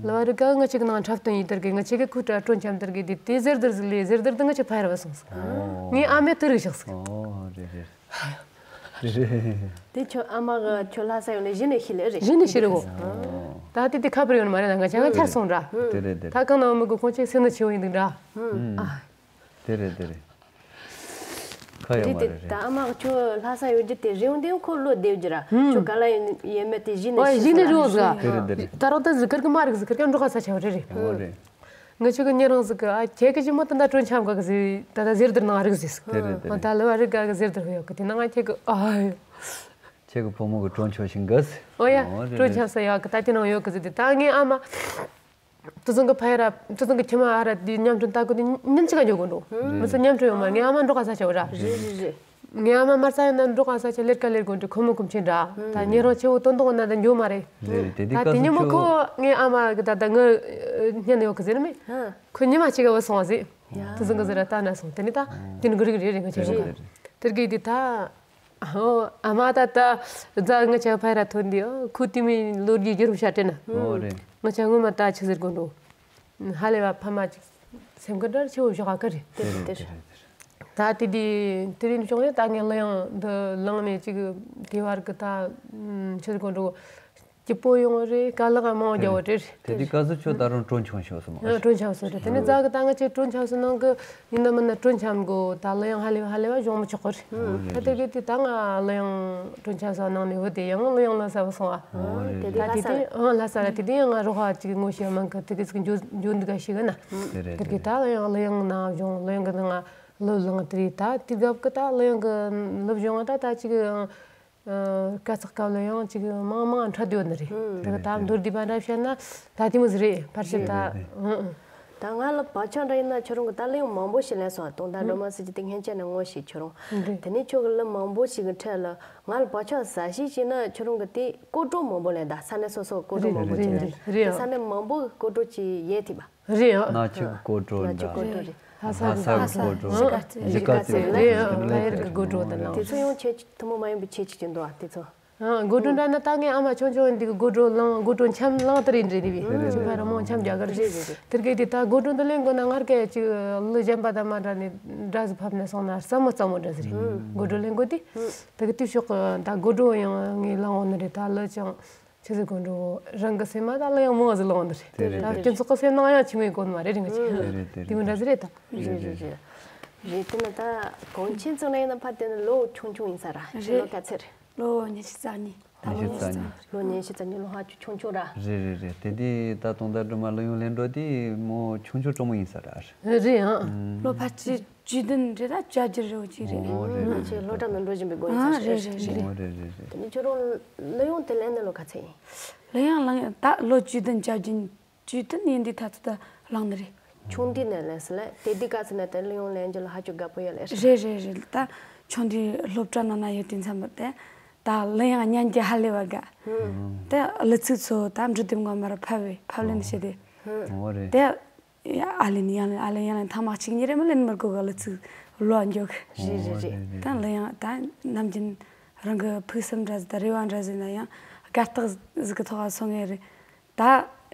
གླུ་བ་རིག་ག་ང་ཆ་གི་ནང་འཁྲབ་སྟོན་ཡིན་དར་གི། ང་ཆ་གི་ཁུ་ཏྲ་སྤྲོ་འཆམ་དར་གི་དེ་དེ་གཟེར་དར་ཟིག་ལས་གཟེར་དར་འདི་ང་ཆ་ཕ་ཡར་བ་སོང་ཟིག་ངའི་ཨ་མས་དེ་རིག་བཞག་ཟིག་ཨོ་རེད་རེད། དེ་ཁྱོད་ཨ་མ་གི་ཁྱོད་ལྷ་ས་ཡོང་ནས་གཞི་ནས་ཤི་ལེ་རེད། གཞི་ནས་ཤི་རེད་གོ། ད་དེ་དེ་ཁ་པར་ཡོད་ནི་མ་རེད་ན་ང་ཅག་ང་ཁྱར་སོང་ར། དེ་རེད་དེ་ད་རེད། གང་ན་མི་གོ་ཁོང་ཆེ་སེམས་ནི་ཆེ་བོ་ཡིན་འདུག་འདྲ། ཨ། དེ་རེད་དེ་རེད། ཁ་ཡོད་རེད་མ་དེ་རེད་ད་རེད། ཨ་མ་གི་ཁྱོད་ལྷ་ས་ཡོད་རྒྱུ་དེ་རེད་འོང་དེ་ཁོ་བློ་བདེ་རྒྱུ་ར། ཁྱོད་ག་ལ་ཡོད་ཡོད་མེད་དེ་གཞི་ནས་ཨོ་ཤི་གཞི་ནས་རེད་འོང་ཟ། དེ་རེད་དེ་རེད། ད་རང་ད་ཟི་ཀར་གི་མ་རིག་ཟི་ཀར་གི་འགྲོ་ག་ས་ཆ་བ་རེད་རེད། ཨོ་རེད། ང་ཆོ་གི་ཉེ་རང་ཟིག་གི་ཨ་ཁྱེད་ཀྱི་ཅི་མོ་ད་ད་སྤྲོ་འཆམ་ག་གི་ཟེར་ད་ད་ཟེར་དུ་ནང་རིག་ཟེར། དེ་རེད་དེ་རེད། ད་ལ་བ་རིག་ག་གི་ཟེར་དུ་ཡོད་གི་དེ་ནང་ང་ཁྱེད་གི་ཨ་ཡོ། ཁྱེད་ཀྱི་བུ་མོ་གི་སྤྲོ་འཆམ་ཞིག་གི་ཟེར། ཨོ་ཡ། ཨོ་རེད་སྤྲོ་རེད། འཆམ་ས་ཡོད་གི་ད་དེ་ནང་ཡོད་གི་ཟེར་དེ་ད་ངའི་ཨ་མ། དུ་ཚང་གི་ཕ་ཡ་ར་དུ་ཚང་གི་ཁྱིམ་ཨ་ར་དེ་མཉམ་དུ་ལྟ་གི་དེ་ཉིན་གཅིག་ག་འཇོག་གི་འགྲོ། མི་ཚོ་མཉམ་དུ་ཡོང་མ་ངའི་ཨ་མ་འགྲོ་ག་ས་ཆ་བ་ར། རེད་རེད་རེད། ངའི་ཨ་མ་མར་ས་ཡོད་ན་འབྲོག་ག་ས་ཆ་ལེར་ཀ་ལེར་དགོན་དུ་ཁོ་མོ་ཁོམ་ཆེན་འདྲ། ད་ཉེ་རང་ཆེ་བོ་སྟོན་ཐོག་ན་ད་འགྱོ་མ་རེད། རེད་རེད་དེ་དུས་ད་དེ་སྐབས་ཉིན་མོ་སུ་ཁོ་ཆོ་ངའི་ཨ་མ་གི་ད་ད་ངའི་སྙན་ཡོད་གི་ཟེར་མེད། ཧ། ཁོ་ཉི་མ་གཅིག་ག་བ་སོང་བ་ཟེར། ཡ། དུ་ཟིང་གི་ཟེར་ལྟ་ན་སོང་དེ་ནི་ད་དེ་ནི་གི་རིག་རེད་རེད་ང་ཆེ་བོ་ག་རེད་དེར་གི་དེ་ད། ཨ་མ་ད་ད་རྫ་ང་ཆ་ཕ་ར་ཐོན་དེ་ཁོ་དེ་མི་ལོ་རྒྱུས་རྒྱུ་རུ་ཤ་དྲན་ན། ཨོ་རེད། ང་ཆ་ངོ་མ་ད་ཆི་ཟེར་དགོས་འགྲོ། ཧ་ལས་པ་ཕ་མ་ཅིག་སེམས་ཁ་འདྲ་ཆེ་བོ་ཞོག་ག་རེད། དེ་རེད་དེ་རེད། ད་དེ་དེ་དེ་རིང་བྱུང་ནས་ད་ངས་གླུ་དབྱངས་འདི་བླངས་ནས་ཅིག་དེ་བར་གི་ད་ཆི་ཟེར་དགོས་འགྲོ། སྐྱིད་པོ་ཡོང་བ་རེད། དཀའ་ལས་མང་བ་རྒྱག་བ་རེད། དེ་དུས་སྐབས་སུ་ཁྱོད་ད་རུང་སྤྲོ་འཆམ་ཤོག་སོང་མ། སྤྲོ་འཆམ་སོང་རེད། དེ་ནས་རྫ་གི་ད་ང་ཆེ་སྤྲོ་འཆམ་སོང་ནང་གི་ཡིན་ན་མིན་ན་སྤྲོ་འཆམ་དགོས་ད་གླུ་དབྱངས་ཧ་ལས་པ་ཧ་ལས་པ་གཞུང་མི་ཆོག་གི་རེད། ད་དེ་གི་དེ་ད་ང་གླུ་དབྱངས་སྤྲོ་འཆམ་སོང་ནང་ནས་བུ་དེ་ཡང་གླུ་དབྱངས་ལ་ས་བ་སོང་ཨ། ཨོ་རེད། དེ་ད་དེ་ལྷ་ས་དེ་ཨང་ལྷ་ས་ར་དེ་དེ་ཡང་ང་རོགས་ཧ་ཅིག་ངོ་ཤེས་མང་གི་དེ་གི་ཚིག་འཇོ་འཇོ་འདི་ག་ཤེས་གི་ན། དེ་རེད་དེ་གི་ད་གླུ་དབྱངས་ལ་ཡང་ནང་གཞུང་གླུ་དབྱངས་གི་ནང་ལོ་ལང་དེ་རེད། ད་དེ་སྐབས་གི་ད་གླུ་དབྱངས་གི་ལོ་གཞུང་ད་ད་ཅིག་དཀའ་ཚེགས་སྐབས་ལ་ཡང་ཅིག་མང་མང་འཕྲད་ཡོད་ནི་རེད། ཨང་། དེ་ག་ད་མདོར་བསྡུས་པ་འདྲ་བཤད་ན་ད་དེ་མོ་ཟིག་རེད་ཕལ་ཆེར་ད། རེད་རེད། ཨང་ཨང་། ད་ང་ལ་བག་ཆགས་འདྲ་ཡིན་ན་ཁྱོད་རང་གི་ད་གླུ་དབྱངས་མང་པོ་ཞིག་ལེན་སོང་ང་། དུང་ཟླ་སྒྲོལ་མ་ཟེར་གྱི་དེ་སྔན་ཆད་ནས་ངོ་ཤེས་ཁྱོད་རང་། རེད། དེ་ནས་ཁྱོད་ཀྱི་གླུ་མང་པོ་ཞིག་གི་ཁྲོད་ལ་ང་ལ་བག་ཆགས་ཟ་ཞིག་བྱས་ན་ཁྱོད་རང་གི་དེ་སྐོར་བྲོ་མང་པོ་ལེན། ད་ས་གནས་སོ་སོ་སྐོར་བྲོ་མང་པོ་ཅིག་ལེན། རེད་རེད་རེད། དེ་ས་གནས་མང་པོ་གི་སྐོར་བྲོ་ཅིག་ཡས་ཐིག་པ། རེད་ཨང་། ན་ཆུ་གི་སྐོར་བྲོ་ན་ཆུ་འདྲ། སྐོར་བྲོ་རེད། ལྷ་ས་གི་ལྷ་ས་གི་སྐོར་བྲོ། གཞིས་ཀ་རྩེ་གཞིས་ཀ་རྩེ་རེད་ཨང་། ལྷ་ཡུལ་གི་སྒོར་བྲོ་དང་ལང་། དེ་ཚོ་ཡང་ཁྱེད་ཐུན་མོང་མ་ཡིན་པའི་ཁྱེད་ཀྱི་ཀྱི་འདུག་ཨ་དེ་ཚོ། ཨང་། སྒོར་བྲོ་འདྲ་ན་ད་ངའི་ཨ་མ་ཆུང་ཆུང་འདི་གི་སྒོར་བྲོ་ལང་སྒོར་བྲོ་འཆམ་ལང་དེ་རེད་འདྲ་ནི་བི་ཆུ་ཕ་ར་མོ་འཆམ་རྒྱག་གི་རེད། དེར་གི་དེ་ད་སྒོར་བྲོ་འདི་ལེན་དགོས་ན་ངར་གི་ཅིག་གླུ་གཞན་པ་དང་མ་འདྲ་ནི་འདྲ་ཟིག་ཕབ་ནས་སོང་ན་སྲ་མོ་སྲ་མོ་འདྲ་ཟིག་རེད། སྒོར་བྲོ་ལེན་དགོས་དེ། དེ་གི་དེ་ཕྱོགས་གི་ད་སྒོར་བྲོ་ཡང་ངས་ལང་འོང་ནི་རེད། ད་གླུ་ཅང་། ཆི་ཟིག་གོ་འགྲོ་རང་གི་སེམས་མ་ད་གླུ་དབྱངས་མོ་ཟིག་ལོང་འདི་རེད། དེ་རེད་ད་དེ་རེད། སྤྱི་ཚོགས་ཀྱི་སེམས་ནང་ཡང་ཆི་མོ་ཡིན་གོ་ནི་མ་རེད་རིང་ཆེ། དེ་རེད་དེ་དེ་མོ་འདྲ་ཟིག་རེད་ད། རེད་རེད་རེད། རེད་དེ་ནི་ད་གོང་ཆེན་ཚང་ན་ཡིན་ན་ཕ་དེ་ནི་ལོ་ཆུང་ཆུང་ཡིན་ས་ར། ཁྱེད་ལོ་ག་ཚད་རེད། ལོ་ཉི་ཤུ་རྩ་གཉིས། ད་ཉི་ལོ་ཤུ་རྩ་གཉིས། ལོ་ཉི་ཤུ་རྩ་གཉིས་ལོ་ཧ་ཅང་ཆུང་ཆུང་ར། རེད་རེད་རེད། དེ་དུས་ད་དུང་ཟླ་སྒྲོལ་མ་གླུ་དབྱངས་ལེན་འགྲོ་དུས་མོ་ཆུང་ཆུང་སྤྲོ་མོ་ཡིན་ས་ར། རེད་ཨང་། ལོ་ཕལ་ཆེར་བཅུ་བདུན་རེད་ད་བཅོ་བརྒྱད་རེད་འོ་ཅིག་རེད། ཨོ་རེད་རེད། ཁྱེད་སློབ་གྲྭ་ནང་འགྲོ་བཞིན་པའི་སྒོ་ཡིན་ས་རེད། རེད་རེད། ཨོ་རེད་རེད་རེད། དེ་ནས་ཁྱོད་རང་གླུ་དབྱངས་དེ་ལེན་ནས་ལོ་ག་ཚད་ཡིན། གླུ་དབྱངས་ལེན་ད་ལོ་བཅུ་བདུན་བཅོ་བརྒྱད་བཅུ་བདུན་ཡིན་དུས་ད་ཚོད་ད་ལེན་ནི་རེད། ཆུང་དུས་ནས་ལེན་སི་ལེ་དེ་དུས་སྐབས་སུ་ནས་དེ་གླུ་དབྱངས་ལེན་རྒྱུ་ལ་ཧ་ཅང་དགའ་པོ་ཡོད་ལེ། རེད་རེད་རེད། ད་ཆུང་དུས་སློབ་གྲྭ་ནང་ན་ཡོད་དུས་མཚམས་པར་དེ་ད་གླུ་དབྱངས་ཉན་རྒྱུ་ཧ་ལས་པ་དགའ། དེ་གླུ་ཚིག་ཚོ་ད་འབྲུ་དེབ་ངོ་མར་ཕབ་བས་ཕབ་ལེན་བྱས་ཏེ། ཨོ་རེད། དེ། ཨ་ལེན་ཡང་ལེན་ཨ་ལེན་ཡང་ལེན་ཐེངས་མ་གཅིག་གཉིས་རེ་མ་ལེན་མི་དགོས་གི་གླུ་ཚིག་ལོག་འགྱོ་གི། རེད་རེད་རེད། ད་གླུ་དབྱངས་ད་ནམ་རྒྱུན་རང་གི་ཕུགས་བསམ་འདྲ་ཟིག་དང་རེ་བ་འདྲ་ཟིག་ན་ཡང་དགའ་རྟགས་ཟིག་གི་ཐོག་ལ་སོང་ངེས་རེད། ད་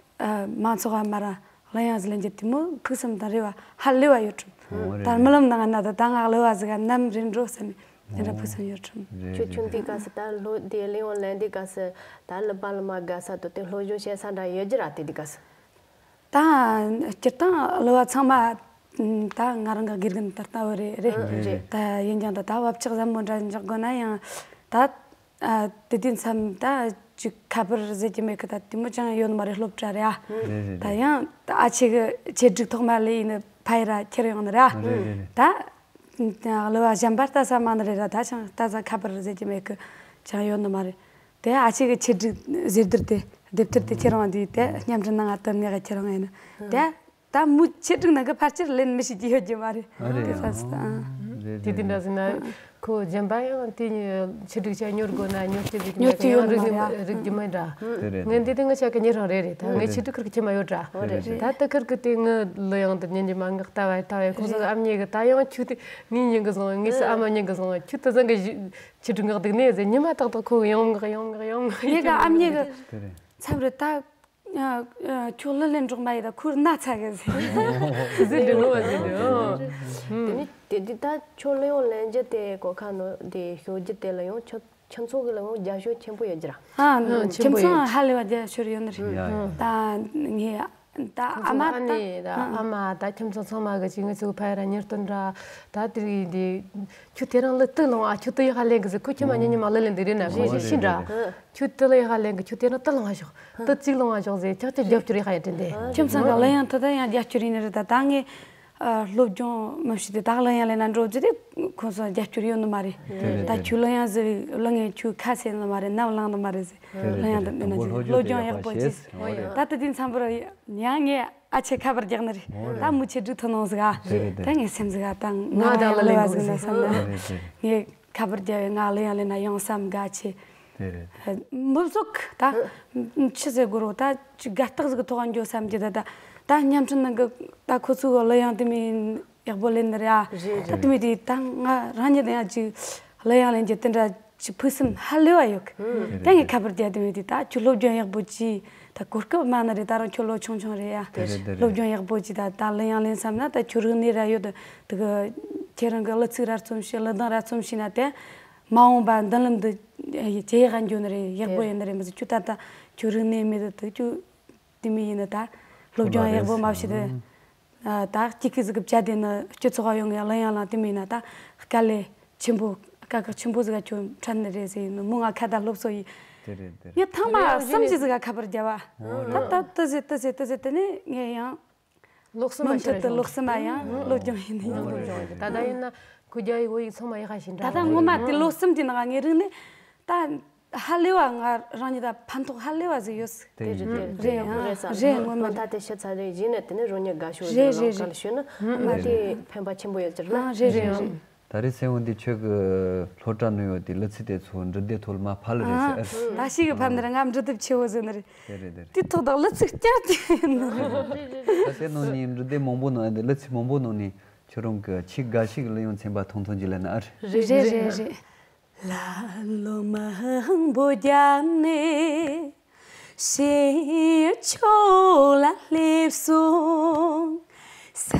མང་ཚོགས་ལ་མ་ར་གླུ་དབྱངས་ཟིག་ལེན་རྒྱུ་དེ་མོ་ཕུགས་བསམ་དང་རེ་བ་ཧ་ལས་པ་ཡོད་བསམ། ད་རྨི་ལམ་ནང་ན་ད་ད་ང་གླུ་བ་ཟིག་ག་ནམ་རེ་འགྲོ་བསམ་ནས་དེ་འདྲ་ཕུགས་བསམ་ཡོད་བསམ། ཁྱོད་ཆུང་དུས་སྐབས་སུ་ད་ལོ་དེ་གླུ་དབྱངས་ལེན་དུས་སྐབས་སུ་ད་གླུ་པ་གླུ་མ་དགའ་ས་དང་དེ་སློབ་སྦྱོང་བྱེད་ས་འདྲ་ཡོད་རྒྱུ་ར་དེ་དུས་སྐབས་སུ། ད་སྤྱིར་བཏང་གླུ་བ་ཚང་མ་ད་ང་རང་གི་དགེ་རྒན་ད་ལྟ་བུ་རེད་རེད། རེད། ད་ཡིན་ཀྱང་ད་ད་བབ་ཆགས་ཟབ་མོ་འདྲ་འཇོག་དགོས་ན་ཡང་ད་དེ་དུས་མཚམས་ད་ཅིག་ཁ་པར་ཟེར་གྱི་མེད་གི། ད་དེ་མོ་ཅང་ཡོད་ནི་མ་རེད། སློབ་གྲྭ་རེད་ཨ། རེད་རེད་ད་རེད། ཡང་ད་ཨ་ཆེ་གི་ཆེད་སྒྲིག་ཐོག་མ་ལས་ཡིན་ནི་ཕ་ཡི་ར་ཁྱེར་ཡོང་ནི་རེད་ཨ། རེད་རེད་རེད། ད་གླུ་བ་གཞན་པ་ལྟ་ས་མ་ནི་རེད་ར། ད་ཅང་ལྟ་ས་ཁ་པར་ཟེར་གྱི་མེད་གི་ཅང་ཡོད་ནི་མ་རེད། དེ་ཨ་ཆེ་གི་ཆེད་སྒྲིག་ཟེར་སྡེར་དེ་དེབ་ཐེར་དེ་ཁྱེར་འོང་དུས་དེ་མཉམ་འབྲེལ་ནང་ང་དོན་གནད་ག་ཁྱེར་འོང་ཡིན་ནི་དེ། ད་མོ་ཆེད་སྒྲིག་ནང་གི་ཕལ་ཆེར་ལེན་མི་ཤེས་ཀྱི་ཡོད་ཀྱི་མ་རེད། ཨ་རེད། དེ་ས་སི་ཨ། རེད་དེ་དེ་རེད། འདྲ་ཟིན་ན་ ཁོ་རྒྱུན་པ་ཡང་དེ་ཆི་འགྲིག་ཆ་ཉོ་དགོས་ན་ཉོ་སྤྱད་ཟིག་ཉོ་སྤྱད་ཡོད་ནི་མ་རེད། རིག་རྒྱུ་མེད་འདྲ། དེ་རེད། ངས་འདི་དེ་ངི་ཆ་གི་ཉེ་རང་རེད་རེད། ད་ངས་ཆི་འགྲིག་ཁུར་གི་ཁྱི་མ་ཡོད་འདྲ། ད་ལྟ་ཁུར་གི་དེ་ངི་ལི་ཡང་དུ་ཉན་གྱི་མ་ངག་ལྟ་བ་ལྟ་བའི་ཁོང་ཚོ་ཨ་མྱེས་གི་ད་ཡང་ཁྱོད་དེ་ངའི་ཉིན་གི་བཟང་ངས་སུ་ཨ་མ་ཉིན་གི་བཟང་ཁྱོད་དུ་བཟང་གི་ཆི་འགྲིག་ངག་འདུག་ནས་ཟེར། ཉི་མ་ཏག་ཏག་ཁོ་གི་ཡང་ངག་ཡང་ངག་ཡང་ངག་ངས་ག་ཨ་མྱེས་གི་མཚམས་རེད་ད། ཁྱོད་ལི་ལེན་འགྲོག་མ་ཡིན་ད་ཁུར་ན་ཚ་གི་ཟེར། ཟེར་འདྲི་ངོ་བ་ཟེར་འདྲི། དེ་ནི་དེ་དུས་ད་ཁྱོད་ལི་ཡོང་ལེན་རྒྱུ་དེ་གོ་ཁ་ནོ་དེ་ཞོ་རྒྱུ་དེ་ལ་ཡང་ཁྱོད་ཁྱིམ་ཚང་གི་ལ་ཡང་རྒྱ་ཞོ་ཆེན་པོ་ཡོད་རྒྱུ་ར། ཨ་ཁྱིམ་ཚང་ཧ་ལས་པ་རྒྱ་ཞོ་ཡོད་ནི་རེད། ད་ངས་ད་ཨ་མ་ད་ཨ་ནེ་ད་ཨ་མ་ད་ཁྱིམ་ཚང་ཚང་མ་གི་ཅིག་ངེད་ཚོ་ཕ་ཡ་ར་ཉེར་སྟོན་ར། ད་དེ་རིགས་དེ་ཁྱོད་དེ་རིང་ལི་ཏི་ལོང་ཨ་ཁྱོད་ཏི་ཡག་ལེན་གི་ཟེར། ཁོ་ཁྱིམ་མ་ཉི་ཉི་མ་ལི་ལེན་དེ་རེད་ན་ཁོ་ཞིག་ཤི་འདྲ། ཁྱོད་ཏི་ལི་ཡག་ལེན་གི་ཁྱོད་དེ་རིང་ཏི་ལོང་ཨ་ཞོག་ཏི་གཅིག་ལོང་ཨ་ཞོག་ཟེར། ཁྱོད་ཀྱི་རྒྱབ་སྐྱོར་ཡག་ཡ་དྲན་དེ། ཁྱིམ་ཚང་གི་ལི་ཡང་ཏི་ད་ཡང་རྒྱབ་སྐྱོར་ཡིན་ནི་རེད། ད་ད་ངས་སློབ་སྦྱོང་མི་བྱེད་དེ་ད་གླུ་དབྱངས་ལེན་ན་འགྲོ་རྒྱུ་དེ་ཁོང་ཚོ་རྒྱབ་སྐྱོར་ཡོད་ནི་མ་རེད། ད་ཁྱོད་གླུ་དབྱངས་ཟེར་གླུ་ངས་ཁྱོད་ཁ་ཟེར་ནི་མ་རེད། ནམ་བླངས་ནི་མ་རེད་ཟེར། གླུ་དབྱངས་དང་ལྡན་ན་ཅིག་སློབ་སྦྱོང་ཡག་པོ་བྱས། ད་ལྟ་དུས་མཚམས་པར་ཡང་ངས་ཨ་ཆེ་ཁ་པར་རྒྱག་ནི་རེད། ད་མུ་ཆེ་སྒྲིག་ཐུབ་ནོ་ཟིག་ཨ། ད་ངས་སེམས་ཟིག་ཨ་ད་ང་ང་ད་ལ་ལས་ལས་བ་ཟིག་ན་བསམ་ན་ངས་ཁ་པར་རྒྱག་ཡོད། ང་གླུ་དབྱངས་ལེན་ན་ཡོང་བསམ་ག་ཆེ། མི་བཟོ་གི་ད་ཆི་ཟེར་དགོས་རོ། ད་ཅི་དགའ་རྟགས་ཟིག་གི་ཐོག་འགྱོ་བསམ་གྱི་ད་ད་ད་བརྙན་འཕྲིན་ནང་གི་ད་ཁོ་ཚོ་གི་གླུ་དབྱངས་དེ་མིན་ཡག་པོ་ལེན་ནི་རེད་ཨ། ད་དེ་མིན་དེ་ད་ང་རང་ཉིད་ཡང་ཅིག་གླུ་དབྱངས་ལེན་རྒྱུ་དེ་འདྲ་ཅིག་ཕུགས་བསམ་ཧ་ལས་པ་ཡོད་གི། ད་ངས་ཁ་པར་རྒྱག་དེ་མིན་དེ་ད་ཁྱོད་སློབ་སྦྱོང་ཡག་པོ་གྱིས། ད་གོ་སྐབས་མ་ན་རེད། ད་རང་ཁྱོད་ལོ་ཆུང་ཆུང་རེད་ཡ། དེ་རེད་དེ་རེད། སློབ་སྦྱོང་ཡག་པོ་གྱིས། ད་ད་གླུ་དབྱངས་ལེན་བསམ་ན་ད་ཁྱོད་རིག་གནས་ར་ཡོད། ད་གི་ཁྱེད་རང་གི་གླུ་ཚིག་ར་རྩོམ་ཤེས། གླུ་གདངས་ར་རྩོམ་ཤེས་ན་དེ་མ་འོངས་པ་མདུན་ལམ་དུ་ཇེ་ཡག་ག་འགྱོ་ནི་རེད། ཡག་པོ་ཡོད་ནི་རེད། མི་ཚོ་ཁྱོད་ད་ད་ཁྱོད་རིག་གནས་མེད་ད་ད་ཁྱོད་དེ་མི་ཡིན་ན་ད་སློབ་སྦྱོང་ཡག་པོ་མ་བྱེད་ད། ད་སྐྱིད་ཀི་ཟིག་གི་བྱ་དེ་ནི་སྤྱི་ཚོགས་ཡོང་གི་གླུ་དབྱངས་ལེན་དེ་མིན་ན་ད་དཀའ་ལས་ཆེན་པོ་དཀའ་ཁག་ཆེན་པོ་ཟིག་ག་ཁྱོད་འཕྲད་ནི་རེད་ཟེར་ཡིན་ནོ། མོ་ང་ཁ་ད་སློབ་གསོ་ཡིན། དེ་རེད་དེ་རེད། ངས་ཐེངས་མ་གསུམ་ཅི་ཟིག་ག་ཁ་པར་རྒྱབ་བ། ད་ད་ཏི་ཟེར་ཏི་ཟེར་ཏི་ཟེར་དེ་ནས་ངས་ཡང་ལོག་སུ་མ་མུ་མཐུད་དུ་ལོག་སུ་མ་ཡང་སློབ་སྦྱོང་ཡིན་ནི་ཡང་། ད་ལྟ་ཡིན་ན་ཁོ་རྒྱ་ཡིག་བོད་ཡིག་ཚང་མ་ཡག་ཤ་ཞིག་ད་འདྲ། ད་ངོ་མ་དེ་ལོ་གསུམ་གྱི་ནང་ངའི་རིང་ནས་ད་ཧ་ལས་པ་ང་རང་ཉིད་ད་ཕན་ཐོགས་ཧ་ལས་པ་ཟིག་ཡོད། དེ་ཡིན་དེ་རེད་རེད་ཨ་རེད་ངོ་མ་ད་དེ་ཤི་ཚ་རེད་ཡིན་ནས་དེ་ནས་རང་ཉིད་དགའ་ཤོས་རེད་རེད་རེད། ལ་ཞུས་ན་ང་དེ་ཕན་པ་ཆེན་པོ་ཡོད་ཟེར་ན། ཨ་རེད་རེད་རེད། ད་རེས་སེམས་འོང་འདི་ཁྱོད་ཀྱི་སློབ་གྲྭ་ནང་ཡོད་དེ་གླུ་ཚིག་དེ་ཚོ་འབྲི་དེབ་ཐོག་ལ་མ་ཕབ་ལ་རེད་ཟེར། ད་ཞིག་གི་ཕབ་ནི་རེད། ང་འབྲི་དེབ་ཆེ་བོ་ཟེར་ནི་རེད། དེ་རེད་དེ་རེད། དེ་ཐོག་ད་གླུ་ཚིག་བསྐྱར་དེ་ཡིན་ནི་རེད། ད་དེ་ནང་ནས་འབྲི་དེབ་མང་པོ་ནང་ཡོད་དེ་གླུ་ཚིག་མང་པོ་ནང་ནས་ཁྱོད་རང་གི་ཆེས་དགའ་ཤོས་ཀྱི་གླུ་དབྱངས་ཚན་པ་ཐུང་ཐུང་ཅིག་ལེན་ན་ཨ་རེད། རེད་རེད་རེད་རེད། ལ་ལོ་མང་པོ་རྒྱབ་ནས་ཤེས་ཡོན་ཕྱོགས་ལ་སླེབས་སོང་། ཟ་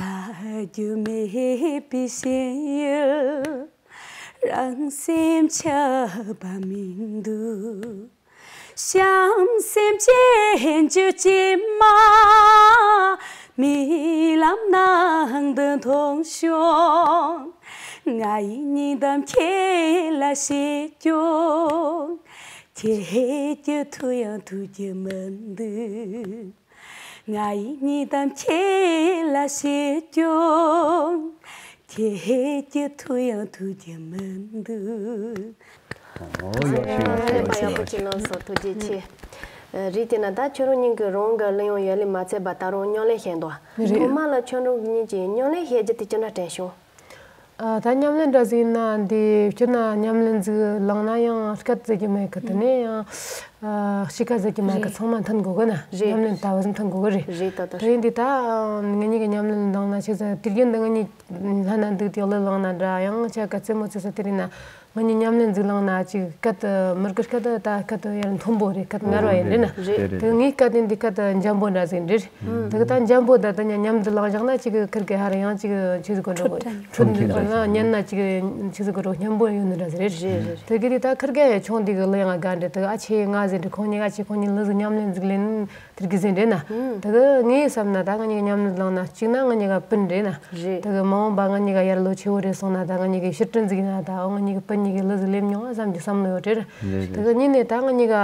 རྒྱུ་མེད་པའི་ཤེས་ཡོན་རང་སེམས་ཆགས་པ་མི་འདུག། བྱམས་སེམས་ཅན་གྱི་སྐྱེས་མ་རྨི་ལམ་ནང་དུ་མཐོང་བྱུང་། ང་ཡི་སྙིང་གཏམ་ཁྱེད་ལ་བཤད་ཀྱང་། ཁྱེད་ཀྱི་ཐུགས་ཡང་ཐུགས་ཀྱི་མི་འདུག། ང་ཡི་སྙིང་གཏམ་ཁྱེད་ལ་བཤད་ཀྱང་། ཁྱེད་ཀྱི་ཐུགས་ཡང་ཐུགས་ཀྱི་མི་འདུག། ཨོ་ཡག་ཤོས་ཡག་ཤོས་ཡག་ཤོས་ཡག་ཤོས། ལགས་སོ་ཐུགས་རྗེ་ཆེ། རེད་དེ་ན་ད་ཁྱོད་རང་ཉིད་ཀྱི་རང་གི་གླུ་དབྱངས་ཡོད་ལས་མ་ཚད་པ་ད་རུང་ཉམས་ལེན་བྱས་འདུག། རེད། ཐོག་མ་ལ་ཁྱོད་རང་གི་ཉིད་ཀྱི་ཉམས་ལེན་བྱེད་རྒྱུ་དེ་ཅི་འདྲ་དྲན་བྱུང་། ཨ་ད་ཉམས་ལེན་འདྲ་ཟིག་ཡིན་ན་འདི་སྤྱིར་ན་ཉམས་ལེན་ཟིག་བླངས་ན་ཡང་སྐད་ཟེར་རྒྱུ་མེད་གི། དེ་ནས་ཡང་ཨ་གཤིས་ཀ་ཟེར་རྒྱུ་མེད་གི། རེད། ཚང་མ་མཐུན་དགོས་གི་ན། རེད། ཉམས་ལེན་ལྟ་བུ་ཟིག་མཐུན་དགོས་གི་རེད། རེད་ད་ད། དེ་ཡིན་དུས་ད་ངེད་གཉིས་ཀྱི་ཉམས་ལེན་བླངས་ན་ཆི་ཟེར། དུས་རྒྱུན་དུ་ངེད་གཉིས་ལྷན་ན་འདུག་དུས་གླུ་བླངས་ན་འདྲ། ཡང་ཆ་ག་རྩེད་མོ་རྩེ་ས་དེ་རེད་ན། ང་གཉིས་ཉམས་ལེན་ཟིག་བླངས་ན་ཅིག་སྐད་དུ་མི་དགོས། སྐད་དུ་ད་སྐད་དུ་ཡར་མཐོན་པོ་རེད། སྐད་དུ་ངར་བ་ཡིན་རེད་ན། རེད་རེད། དེ་ངའི་སྐད་དེ་འདི་སྐད་དུ་འཇམ་པོ་འདྲ་ཟིག་རེད། དེ་གི་ད་འཇམ་པོ་ད་ད་ཉ་མཉམ་དུ་བླངས་བཞག་ན་ཅིག་ཁིར་གི་ཧར་ཡང་ཅིག་ཆི་ཟིག་གོ་འགྲོ་གོ་འཕྲོད་འཕྲོད་འཕྲོད་ཉན་ན་ཅིག་ཆི་ཟིག་གོ་འགྲོ་སྙན་པོ་ཡོད་ནི་འདྲ་ཟིག་རེད། རེད་རེད། དེ་གི་དེ་ད་ཁིར་གི་ཆུང་དེ་གི་གླུ་ཡང་དགའ་འདྲ། དེ་གི་ཨ་ཆེ་ང་ཟེར་འདྲ། ཁོང་གཉིས་ཨ་ཆེ་ཁོང་གཉིས་གླུ་ཟིག་ཉམས་ལེན་ཟིག་ལེན། དེར་གི་ཟིན་རེད་ན། ཨུམ། དེ་གི་ངས་བསམ་ན་ད་ང་གཉིས་ཀ་མཉམ་དུ་བླངས་ན་གཅིག་ན་ང་གཉིས་ཀ་སྤུན་རེད་ན། རེད། དེ་གི་མ་འོངས་པ་ང་གཉིས་ཀ་ཡར་ལོ་ཆེ་བོ་རེད་སོང་ན་ད་ང་གཉིས་ཀའི་ཕྱིར་དྲན་ཟིག་ཡིན་ན་ད་འོ་ང་གཉིས་ཀའི་སྤུན་གཉིས་ཀའི་གླུ་ཟིག་ལེན་མྱོང་ང་བསམ་གྱི་བསམ་བློ་ཡོད་རེད། རེད་རེད། དེ་གི་གཉིས་ནས་ད་ང་གཉིས་ཀ་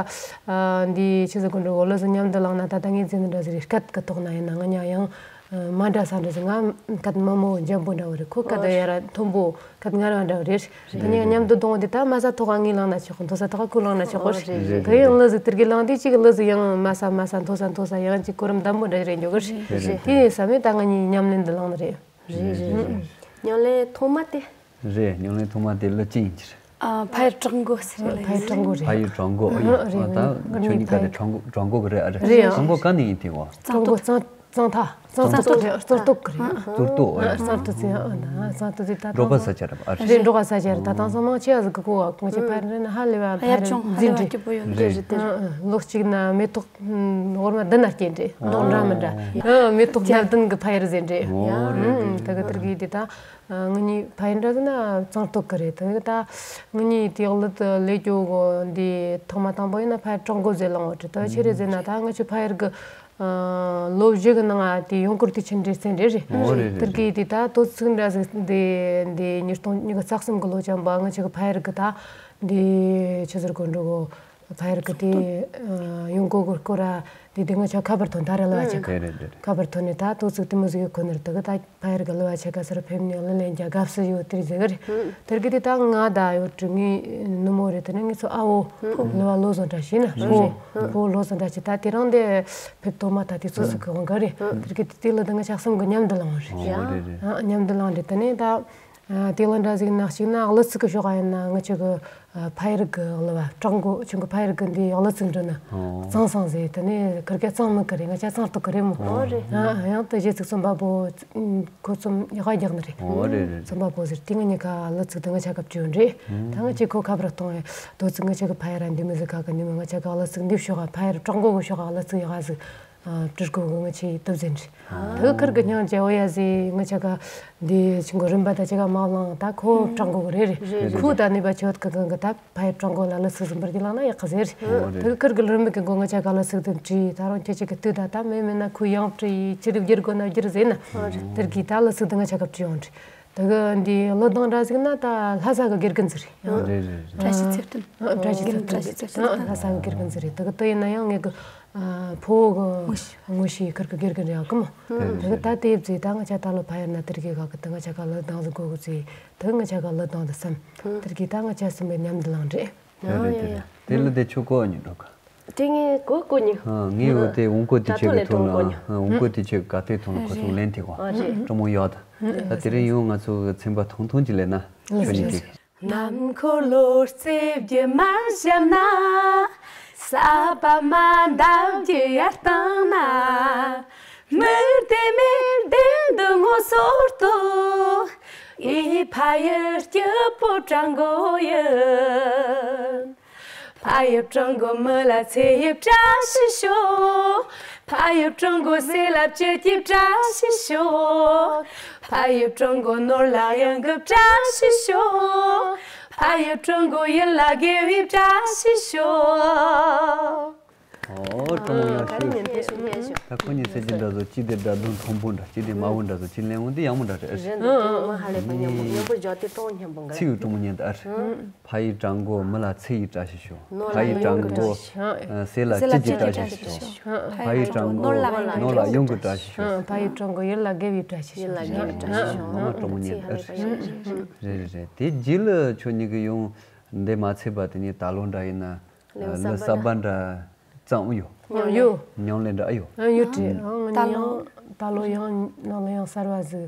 ཨ་འདི་ཆི་ཟིག་གོ་འགྲོ་གོ་གླུ་ཟིག་མཉམ་དུ་བླངས་ན་ད་ད་ངས་ཟིན་འདྲ་ཟིག་རེད། སྐད་གི་ཐོག་ན་ཡིན་ན་ང་གཉིས་ཡང་མ་འདྲ་ས་འདྲ་ཟིག་ང་སྐད་དམའ་མོ་འཇམ་པོ་འདྲ་བོ་རེད། ཁོ་སྐད་ཡར་མཐོན་པོ། སྐད་ངར་བ་འདྲ་བོ་རེད། རེད། ད་ནི་མཉམ་དུ་བསྡོངས་ཏེ་ད་མ་ཟ་ཐོག་ག་ངའི་ལངས་ན་ཆོག་གི། མཐོ་ས་ཐོག་ག་ཁོའི་ལངས་ན་ཆོག་གི། རེད། རེད། དེ་ཡང་གླུ་ཟིག་དེར་གི་ལངས་དུས་གཅིག་གི་གླུ་ཟིག་ཡང་མ་ཟ་མ་ཟ་མཐོ་ས་མཐོ་ས་ཡང་གཅིག་གོ་རིམ་དམ་པོ་འདྲ་རེད་འཇོག་གི། རེད། རེད། དེ་ཡིན་བསམ་ནས་ད་ང་གཉིས་ཉམས་ལེན་འདི་བླངས་ནི་རེད། རེད་རེད་རེད། ཉམས་ལེན་ཐོག་མ་དེ། རེད། ཉམས་ལེན་ཐོག་མ་དེ་གླུ་ཅི་ཡིན་གྱི་རེད། ཨ། ཕ་ཡུལ་བྲག་འགོ་ཟེར་ལ་ཕ་ཡུལ་བྲག་འགོ་རེད། ཕ་ཡུལ་བྲག་འགོ། ཨ། ཡིན། རེད། ཨ། ད་ཁྱོད་གཉིས་ཀ་དེ་བྲག་འགོ། བྲག་འགོ་གི་རེད། ཨ། རེད། རེད། བྲག་འགོ་ག་ནས་ཡིན་དེ་བ། བྲག་འགོ་གཙང་གཙང་ཐང་། གཙང་ཐང་གཙང་ཐང་། གཙང་ཐང་གཙང་ཐང་། གཙང་ཐང་། ཨ། གཙང་ཐང་། ཨ། གཙང་ཐང་ཟེར། ཨ། ད་གཙང་ཐང་ཟེར། ད་འབྲོག་པ་ས་ཆ་རེད་པ། ཨ། རེད། འབྲོག་པ་ས་ཆ་རེད། ད་དེང་སང་མང་ཆེ་བ་ཟིག་གི་གོ་བ། ང་ཚོ་ཕ་ཡུལ་རེད་ན་ཧ་ལས་པ་ཕ་ཡུལ་འཛིན་རེད། རེད། རེད། ཨ། ཨ། ལོ་གཅིག་ན་མེ་ཏོག་ཨ། འོ་མ་བདུན་ན་སྐྱེ་འདྲ། མདོག་འདྲ་མི་འདྲ། ཨ། མེ་ཏོག་སྣ་བདུན་གི་ཕ་ཡུལ་ཟེར་འདྲ། ཨོ། རེད། རེད། ཨ། ད་གི་དེར་གི་དེ་ད། ཨ། ངེད་གཉིས་ཕ་ཡུལ་འདྲ་ཟེར་ན་གཙང་སྟོད་གི་རེད། ད་གི་ད་ངེད་གཉིས་དེ་གླུ་དེ་ལས་སྐྱོ་གོ་འདི་ཐོག་མ་དང་པོ་ཡིན་ན་ཕ་ཡུལ་བྲག་འགོ་ཟེར་ལངས་བ་རེད། ད་ཆི་རེད་ཟེར་ན་ད་ང་ཚོ་ཕ་ཡུལ་གི། ཨ། ལོ་བཞི་གི་ནང་ང་དེ་ཡང་སྐོར་དེ་ཕྱིན་འདྲ་ཟེར་འདྲ་རེད། ཨོ། རེད། རེད། དེར་གི་དེ་ད་དོ་ཚིགས་འདྲ་ཟིག་འདི་འདི་ཉིས་སྟོང་ཉི་ཤུ་རྩ་གསུམ་གི་ལོ་ཅན་པ་ང་ཚོ་གི་ཕ་ཡུལ་གི་ད་འདི་ཆི་ཟེར་གོ་འགྲོ་གོ། ཕ་ཡུལ་གི་དེ་ཡོང་སྒོ་གི་སྐོར་ར་དེ་དེ་ང་ཆ་ཁ་པར་ཐོན་ད་རེ་གླུ་བ་ཆ་ག་རེད། རེད། རེད། ཁ་པར་ཐོན་ནས་ད་དོ་ཚིགས་དེ་མོ་ཟིག་ཡོད་ཁོ་ནར་དེ་གི་ད་ཕ་ཡུལ་གི་གླུ་བ་ཆ་ག་སར་ཕེབས་ནས་གླུ་ལེན་རྒྱ་དགའ་བསུ་ཡོད་དེ་ཟེར་གི་རེད། དེར་གི་དེ་ད་ང་ད་ཡོད་དྲི་ངའི་ནུ་མོ་རེད། དེ་ནས་ངའི་ཚོ་ཨ་བོ་གླུ་བ་བློ་བཟང་བཀྲ་ཤིས་ན་ཕོ་ཕོ་བློ་བཟང་བཀྲ་ཤིས་ད་དེ་རང་དེ་ཕེབས་ཐོག་མ་ད་དེ་ཚོ་ཟིག་གི་དབང་ག་རེད། དེར་གི་དེ་དེ་གླུ་ད་ང་ཆ་གསུམ་གི་མཉམ་དུ་བླངས་བ་རེད། ཨོ། རེད། རེད། ཨ། མཉམ་དུ་བླངས་རེད། དེ་ནས་ད། ཨ། དེ་གླུ་འདྲ་ཟིག་ན་གཅིག་ན་གླུ་ཚིག་གི་ཕྱོགས་ཡིན་ན་ང་ཆོ་གི། ཨ། ཕ་ཡུལ་གི་གླུ་བ་བྲག་འགོ་ཆུང་གི་ཕ་ཡུལ་གི་འདི་གླུ་ཚིག་འདྲ་ན། ཨོ། གཙང་སང་ཟེར། དེ་ནས་ཁིར་ཀ་གཙང་མི་གི་རེད། ང་ཆ་གཙང་སྟོད་གི་རེད་མོ། ཨོ། རེད། ཨ། ཡང་དེ་གཞས་ཚིག་རྩོམ་པ་པོ་ཁོ་རྩོམ་ཡག་རྒྱག་ནི་རེད། ཨོ། རེད། རེད། རྩོམ་པ་པོ་ཟེར་དེ་ང་གཉིས་ཀ་གླུ་ཚིག་དེ་ང་ཆ་ག་བྲིས་ཡོད་རེད། ད་ང་ཆེ་ཁོ་ཁ་པར་གཏོང་བའི་དོ་ཚིག་ང་ཆ་གི་ཕ་ཡུལ་ར་འདི་མི་ཟིག་ག་གི་འདི་མི་ང་ཆ་ག་གླུ་ཚིག་འདི་ཕྱོགས་ག་ཕ་ཡུལ་བྲག་འགོ་གི་ཕྱོགས་ག་གླུ་ཚིག་ཡག་ཟིག་ཨ། བྲིས་དགོས་གི་ང་ཆེ་སྟབས་ཟིན་རེད། ཨ། ད་ཁིར་གི་སྙིང་རྗེ་བོ་ཡ་ཟེ་ང་ཆ་ག་འདི་ཆུང་གི་རིམ་པ་ད་ཆ་ག་མ་བླངས། ད་ཁོ་བྲག་འགོ་གི་རེད། རེད། རེད། ཁོ་ད་ནི་པ་ཆོད་གི་གང་གི་ད་ཕ་ཡུལ་བྲག་འགོ་ལ་གླུ་ཚིག་ཟིན་པར་འདི་བླངས་ན་ཡག་གི་ཟེར། ཨོ། རེད། ད་ཁིར་གི་རིམ་པ་གི་མགོ་ང་ཆ་ག་གླུ་ཚིག་དེ་བྲིས། ད་རུང་ཁྱེད་ཆ་གི་དུས་ད་ད་མེད་མེད་ན་ཁོ་ཡང་བྲིས་ཡི་ཅི་རིགས་བསྒྱུར་དགོས་ན་བསྒྱུར་ཟེར་ན། ཨོ། རེད། དེར་གི་ད་གླུ་ཚིག་དེ་ང་ཆ་ག་བྲིས་ཡོང་རེད། ད་གི་འདི་གླུ་གདངས་འདྲ་ཟིག་ན་ད་ལྷ་ས་གི་དགེ་རྒན་ཟིག་རེད། ཨོ། རེད། རེད། རེད། བཀྲ་ཤིས་ཚེ་བརྟན། ཨ། བཀྲ་ཤིས་ཚེ་བརྟན། བཀྲ་ཤིས་ཚེ་བརྟན། ཨ། ལྷ་ས་གི་དགེ་རྒན་ཟིག་རེད། ད་གི་དེ་ཡིན་ན་ཡང་ངེད་གི། ཨ། ཕོ་གི་ངོ་ཤེས་ཁིར་གི་དགེ་རྒན་རེད་ཨ་ཀི་མོ། ད་གི་ད་དེ་བཟོས་ད་ང་ཆ་ད་ལོ་ཕ་ཡུལ་ན་དེར་གི་ག་གི་ད་ང་ཆ་ག་གླུ་གདངས་ཟིག་དགོས་གི་བཟོས། ད་ང་ཆ་ག་གླུ་གདངས་དེ་བསམ། དེར་གི་ད་ང་ཆ་གསུམ་པོ་མཉམ་དུ་བླངས་རེད། རེད། རེད། རེད། དེ་གླུ་དེ་ཁྱོད་གོ་ཨ་ནི་འགྲོ་ག་དེ་ངས་གོ་གོ་ནི། ཨ། ངས་འོ་དེ་འོང་གོ་དེ་ད་ཆོས་ཐོག་ཀྱི་ལས་ཐོག་ཐོག་གོ་ལ། ནི། ཨ། འོང་གོ་དེ་ཆོས་ག་དེ་ཐོག་ལ་ཁོ་ཚོ་ལེན་དེ་གོ་ཨ། རེད། སྤྲོ་མོ་ཡོད་ད། ད་དེ་རིང་ཡང་ང་ཚོ་གི་ཚན་པ་ཐུང་ཐུང་ཅིག་ལེན་ན་ཆོས་ཉིད་ཀྱི། ནམ་འཁོར་ལོ་རྩིབས་ཀྱི་མར་ཞབས་ན། ས་པ་མ་འདབ་ཀྱི་ཡར་བཏང་ན། མི་བདེ་མི་བདེ་འདི་ངོ་སོར་དུ། ཨི་ཕ་ཡུལ་སྐྱིད་པོ་བྲག་འགོ་ཡིན། ཕ་ཡུལ་བྲག་འགོ་མི་ལ་ཚེ་ཡི་བཀྲ་ཤིས་ཤོག་ཕ་ཡུལ་བྲག་འགོ་ཟས་ལ་བཅུད་ཀྱི་བཀྲ་ཤིས་ཤོག་ཕ་ཡུལ་བྲག་འགོ་ནོར་ལ་གཡང་གི་བཀྲ་ཤིས་ཤོག་ཕ་ཡུལ་བྲག་འགོ་ཡུལ་ལ་དགེ་བའི་བཀྲ་ཤིས་ཤོག་ཨོ། སྤྲོ་མོ་ཡག་ཤོས། ད་ཁོ་གཉིས་ཟེར་གྱི་འདྲ་བཟོ། གཅིག་དེ་སྒྲ་གདངས་མཐོན་པོ་འདྲ། གཅིག་དེ་དམའ་བོ་འདྲ་བཟོ། གཅིག་ལེན་འོང་དེ་ཡག་མོ་འདྲ་རེད། རེད་འདུག་དེ་མ་ཧ་ལས་པ་མཉམ་པོ་མཉམ་པོ་བཞག་དེ་གཏོང་སྙམ་པོ་འགའ། ཚིག་ཡོད་སྤྲོ་མོ་ཉན་ད་ཨ་རེད། ཕ་ཡི་བྲག་འགོ་མི་ལ་ཚེ་ཡི་བཀྲ་ཤིས་ཤོག་ཕ་ཡི་བྲག་འགོ་ཟས་ལ་བཅུད་ཀྱི་བཀྲ་ཤིས་ཤོག་ཕ་ཡི་བྲག་འགོ་ནོར་ལ་གཡང་གི་བཀྲ་ཤིས་ཤོག་ཕ་ཡི་བྲག་འགོ་ཡུལ་ལ་དགེ་བའི་བཀྲ་ཤིས་ཤོག་ཡུལ་ལ་དགེ་བའི་བཀྲ་ཤིས་ཤོག་ཨ་མ་སྤྲོ་མོ་ཉན་ད་ཨ་རེད། རེད་རེད་རེད། དེ་རྗེས་ལ་ཁྱོད་གཉིས་ཀྱི་ཡང་འདི་མ་ཚད་པ་དེ་ནས་ད་ལོ་འདྲ་ཡིན་ན་གླུ་གསར་པ་འདྲ་བརྩམས་ཡོད། ཡོད། ཉམས་ལེན་འདྲ་ཨ་ཡོད། ཡོད་རེད། ཨང་ད་ལོ། ད་ལོ་ཡང་ནང་ལ་ཡང་གསར་བ་ཟིག་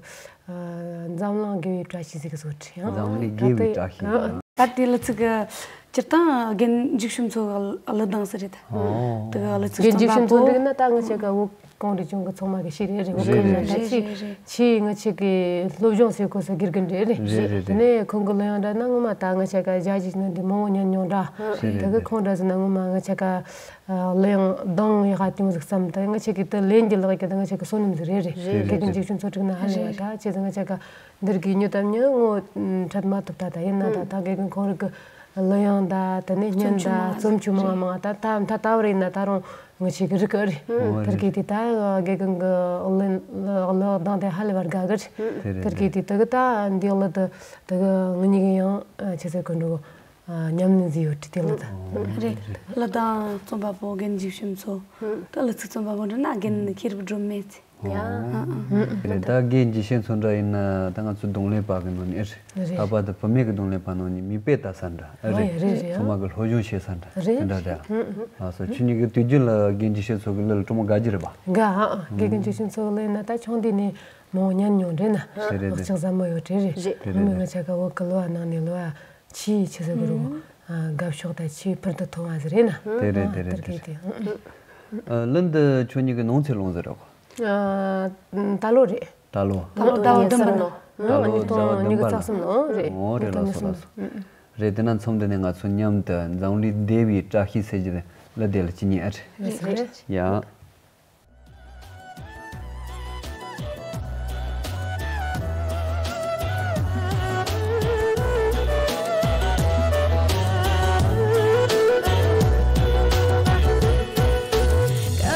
འཛམ་གླིང་དགེ་བའི་བཀྲ་ཤིས་ཟིག་བཟོ་རེད་ཡང་། འཛམ་གླིང་དགེ་བའི་བཀྲ་ཤིས། ད་དེ་གླུ་ཚིག་གི་སྤྱིར་བཏང་རྒན་འཇིགས་བྱེད་མཚོ་གི་གླུ་གདངས་སུ་རེད། ད་གི་གླུ་ཚིག་རྒན་འཇིགས་བྱེད་མཚོ་འདི་ན་ད་ང་ཆ་ག་བོད་གངས་རི་ལྗོངས་ཀྱི་ཚང་མ་གི་ཤེས་རེད། རེད། བོད་གངས་རི་ལྗོངས་ཆེས་ཆེས་ང་ཆ་གི་སློབ་སྦྱོང་ཟེར་གོ་ས་དགེ་རྒན་རེད། རེད། རེད། རེད། དེ་ནས་ཁོང་གི་གླུ་དབྱངས་འདྲ་ན་ངོ་མ་ད་ང་ཆ་ག་ཞག་ཅིག་ནང་འདི་མང་བོ་ཉན་མྱོང་འདྲ། རེད། ད་གི་ཁོང་འདྲ་ཟེར་ན་ངོ་མ་ང་ཆ་ག་གླུ་དབྱངས་གདངས་ཡག་ག་དེ་མོ་ཟིག་བསམ། ད་ང་ཆ་གི་དེ་ལེན་རྒྱུ་ལག་གི་ད་ང་ཆ་གི་བསོད་ནམས་ཟིག་རེད། རེད། རེད། དགེ་རྒན་འཇིགས་བྱེད་མཚོ་དྲུག་ན་ཧ་ལས་པ་ད་ཆེ་ཟིག་ང་ཆ་ག་འདིར་གི་ཉོ་དམ་ཉོ་ངོ་འཕྲད་མ་ཐུབ། ད་ད་ཡིན་ན་ད་ད་དགེ་རྒན་ཁོང་རིག་གི་གླུ་དབྱངས་ད་དེ་ནས་བརྙན་ད་རྩོམ་ཆོས་མང་མང་ད་ད་ད་ད་བར་ཡིན་ན་ད་རུང་ངི་ཆེ་གི་རིག་གི་རེད། ཨོ་དེར་གི་དེ་ད་དགེ་རྒན་གི་གླུ་གླུ་གདངས་དེ་ཧ་ལས་པར་དགའ་གི་རེད། དེ་རེད། དེར་གི་དེ་དེ་གི་ད་འདི་གླུ་དེ་དེ་གི་ངི་གཉིས་གི་ཡང་ཆེ་ཚེ་གི་འགྲོ་ཉམས་ལེན་ཟིག་ཡོད་དེ་གླུ་དེ། རེད། གླུ་དང་རྩོམ་པ་པོ་རྒན་འཇིགས་བྱེད་མཚོ། ད་གླུ་ཚིག་རྩོམ་པ་པོ་འདྲ་ན་རྒན་ཤེས་རབ་སྒྲོལ་མ་ཚེ། ཡ། རེད། ད་རྒན་འཇིགས་བྱེད་མཚོ་འདྲ་ཡིན་ན་ད་ང་ཚོ་རྡུང་ལེན་པ་གི་ནང་ནས་རེད། རེད། ད་བར་དུ་བུད་མེད་ཀྱི་རྡུང་ལེན་པ་ནང་ནས་མིག་དཔེ་ལྟ་ས་འདྲ་རེད། རེད། རེད། ཚང་མ་གི་སློབ་སྦྱོང་བྱེད་ས་འདྲ་རེད། དེ་འདྲ་རེད། ལགས་སོ། ཁྱོད་གཉིས་ཀྱི་དུས་རྒྱུན་ལ་རྒན་འཇིགས་བྱེད་མཚོ་གི་གླུ་ལ་སྤྲོ་མོ་དགའ་རྒྱུ་རེད་པ། དགའ་ཨ། རྒན་འཇིགས་བྱེད་མཚོ་གི་གླུ་ཡིན་ན་ད་ཆུང་དུས་ནས་ མང་ཉན་མྱོང་རེད་ན། རེད་རེད་རེད། ལག་ཆགས་ཟབ་མོ་ཡོད་རེད་རེད། རེད། རེད་ངོ་མ་རེད། ང་ཆ་ག་བོད་གི་གླུ་བ་ནང་ནས་གླུ་བ་ཆེས་ཆེ་ཟེར་གི་རུ། ཨ་དགའ་ཕྱོགས་དང་ཆེས་ཕུལ་དུ་ཐོན་བ་ཟིག་རེད་ན། དེ་རེད་དེ་རེད་དེ་རེད། ཨ་གླུ་འདི་ཁྱོད་གཉིས་ཀྱི་ནང་ཚེ་ལོངས་ཟེར་རོགས། ཨ་ད་ལོ་རེད། ད་ལོ། ད་ལོ་ཟླ་བ་བདུན་པ་ནོ། ད་ལོ་ཉིས་སྟོང་ཉི་ཤུ་རྩ་གསུམ་ནོ་རེད། ཨོ་རེད་ལགས་སོ་ལགས་སོ། རེད་དེ་ན་མཚམས་འདི་ནས་ང་ཚོ་མཉམ་དུ་འཛམ་གླིང་བདེ་བའི་བཀྲ་ཤིས་ཟེར་གྱི་གླུ་དེ་ལ་ཅི་ཉན་ཨ་རེད། རེད། ཡ།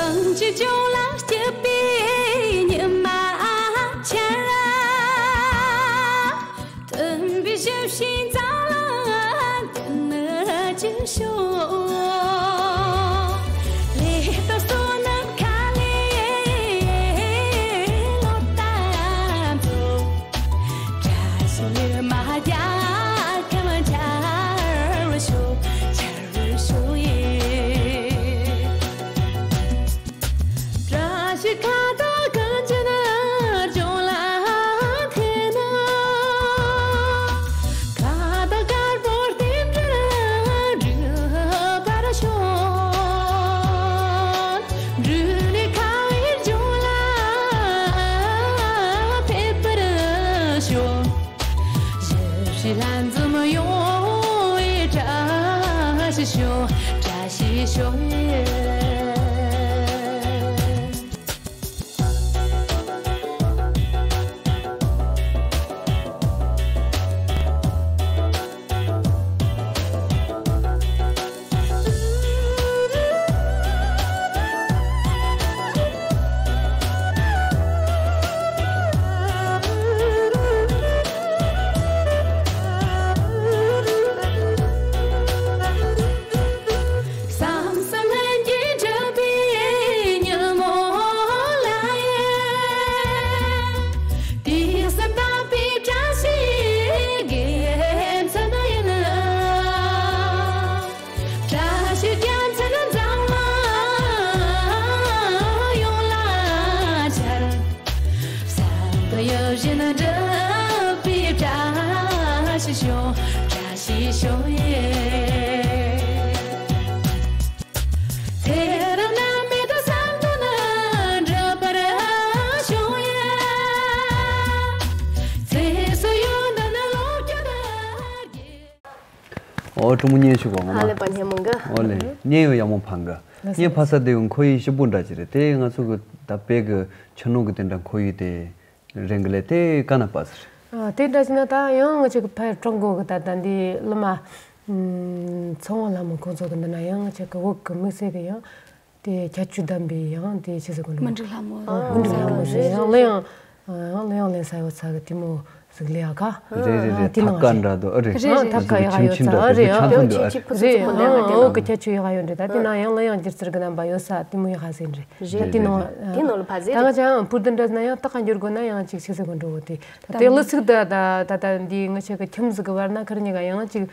གངས་ཀྱི་ལྗོངས་ལ་སྐྱིད་པའི་ཉི་མ་འཆར། སྟོན་པའི་ཞབས་ཕྱི་མཛའ་ལ་དེ་ནི་ཅི་ཤོག་ལས་དང་བསོད་ནམས་ཁ་ལས་ལོ་ལྟར་མཚོ། བཀྲ་ཤིས་ཉི་མ་རྒྱལ་ཁམས་འཆར་བར་ཤོག་འཆར་བར་ཤོག་ཡེ། བཀྲ་ཤིས་ཁ་དོག་གངས་ཅན་ལྗོངས་ལ་འཐེན་ན། ཁ་དོག་དཀར་པོ་རྟེན་འབྲེལ་འགྲུབ་པར་ཤོག་འབྲུ་རིགས་ཁ་བའི་ལྗོངས་ལ་ཕེབས་པར་ཤོག་ཞབས་ཕྱི་ལྷན་འཛོམས་ཡོང་བའི་བཀྲ་ཤིས་ཤོག་བཀྲ་ཤིས་ཤོག་བསམ་བསམ་ལྷན་གྱིས་གྲུབ་པའི་ཉིན་མོ་ལ་ཡང་། དུས་གསུམ་དག་པའི་བཀྲ་ཤིས་དགེ་མཚན་ཡིན། བཀྲ་ཤིས་རྒྱལ་མཚན་འཛམ་གླིང་ཡོངས་ལ་འཆར། བསམ་དོན་ཡིད་བཞིན་འགྲུབ་པའི་བཀྲ་ཤིས་ཤོག་བཀྲ་ཤིས་ཤོག་ཡེ། ཚེ་རབས་རྣམ་སྨིན་དུ་བསམ་དོན་འགྲུབ་པར་ཤོག་ཡེ། ཚེ་སྲོག་ཡོན་ཏན་ལོངས་སྤྱོད་རྒྱས། ཨོ་གྲོགས་མོ་སྙན་ཞུ་གོ་ང་ཧ་མ། ལས་པ་སྙན་མོ་འགའ། ཨོ་ལེ་སྙན་ཡོད་ཡག་མོ་ཕང་གི། ལགས་སོ། སྙན་ཕ་ས་དེ་ཡོད་ཁོ་ཡི་ཞིབ་པོ་འདྲ་ཅི་རེད་དེ་ང་ཚོ་གི་ད་དཔེ་གི་ཆུ་ནང་གི་དེ་འདྲ་ཁོ་ཡི་དེ་རེད་གི་ལེ་དེ་ག་ན་པ་ཟེར། ཨ་དེ་འདྲ་ཅི་ན་ད་ཡང་ང་ཅིག་ཕ་གྲོགས་མགོ་གི་ད་ད་འདི་ལི་མ། ཚོང་བ་ལྷ་མོ་ཁོང་ཚོ་གི་འདི་ན་ཡང་ང་ཅིག་གི་བོད་གི་དམིགས་བསལ་གི་ཡང་། དེ་ཁྱད་ཆོས་ལྡན་པའི་ཡང་དེ་ཆི་ཟེར་གོ་འགྲོ། མི་འགྲིག་ལྷ་མོ། ཨ། མི་འགྲིག་ལྷ་མོ་ཟེར་ཡང་གླུ་དབྱངས། ཨ་ཡང་གླུ་དབྱངས་ལེན་ས་ཡོད་ས་གི་དེ་མོ་ཟིག་ལས་ཨ་ཁ། རེད་རེད་རེད། དེ་ཐབ་ནང་ཀ་བཞིན་འདྲ་འདུག་ཨ་རེད། རེད་ཨ་རེད། ཐབ་ཀ་ཡག་ཡོད་ས་ཨ་རེད་ཨ། ཁྱད་ཆོས་ཆི་ཕུ་ཚུ་རེད་ཕུ་ཨ་ལེན་ཨ་ཨོ་གི་ཁྱད་ཆོས་ཡག་ཡོད་འདྲ་ད་དེ་ནང་ཡང་གླུ་དབྱངས་སྒྱུ་རྩལ་གི་རྣམ་པ་ཡོད་ས་དེ་མོ་ཡག་ཟིག་རེད། རེད་དེ་ནང་། དེ་ནང་ལ་ཕ་ཟེར་ད་རེད། ང་ཅང་བུ་དེ་འདྲ་ན་ཡང་ཏག་ཀ་འགྱུར་དགོས་ན་ཡང་ཅིག་ཆི་ཟེར་གོ་འགྲོ་གོ་དེ་ད་དེ་གླུ་ཚིག་ད་ད་ད་ད་འདི་ང་ཆ་གི་ཁྱིམ་ཟིག་གི་བར་ན་ཁར་གཉིས་ཀ་ཡང་ཅིག་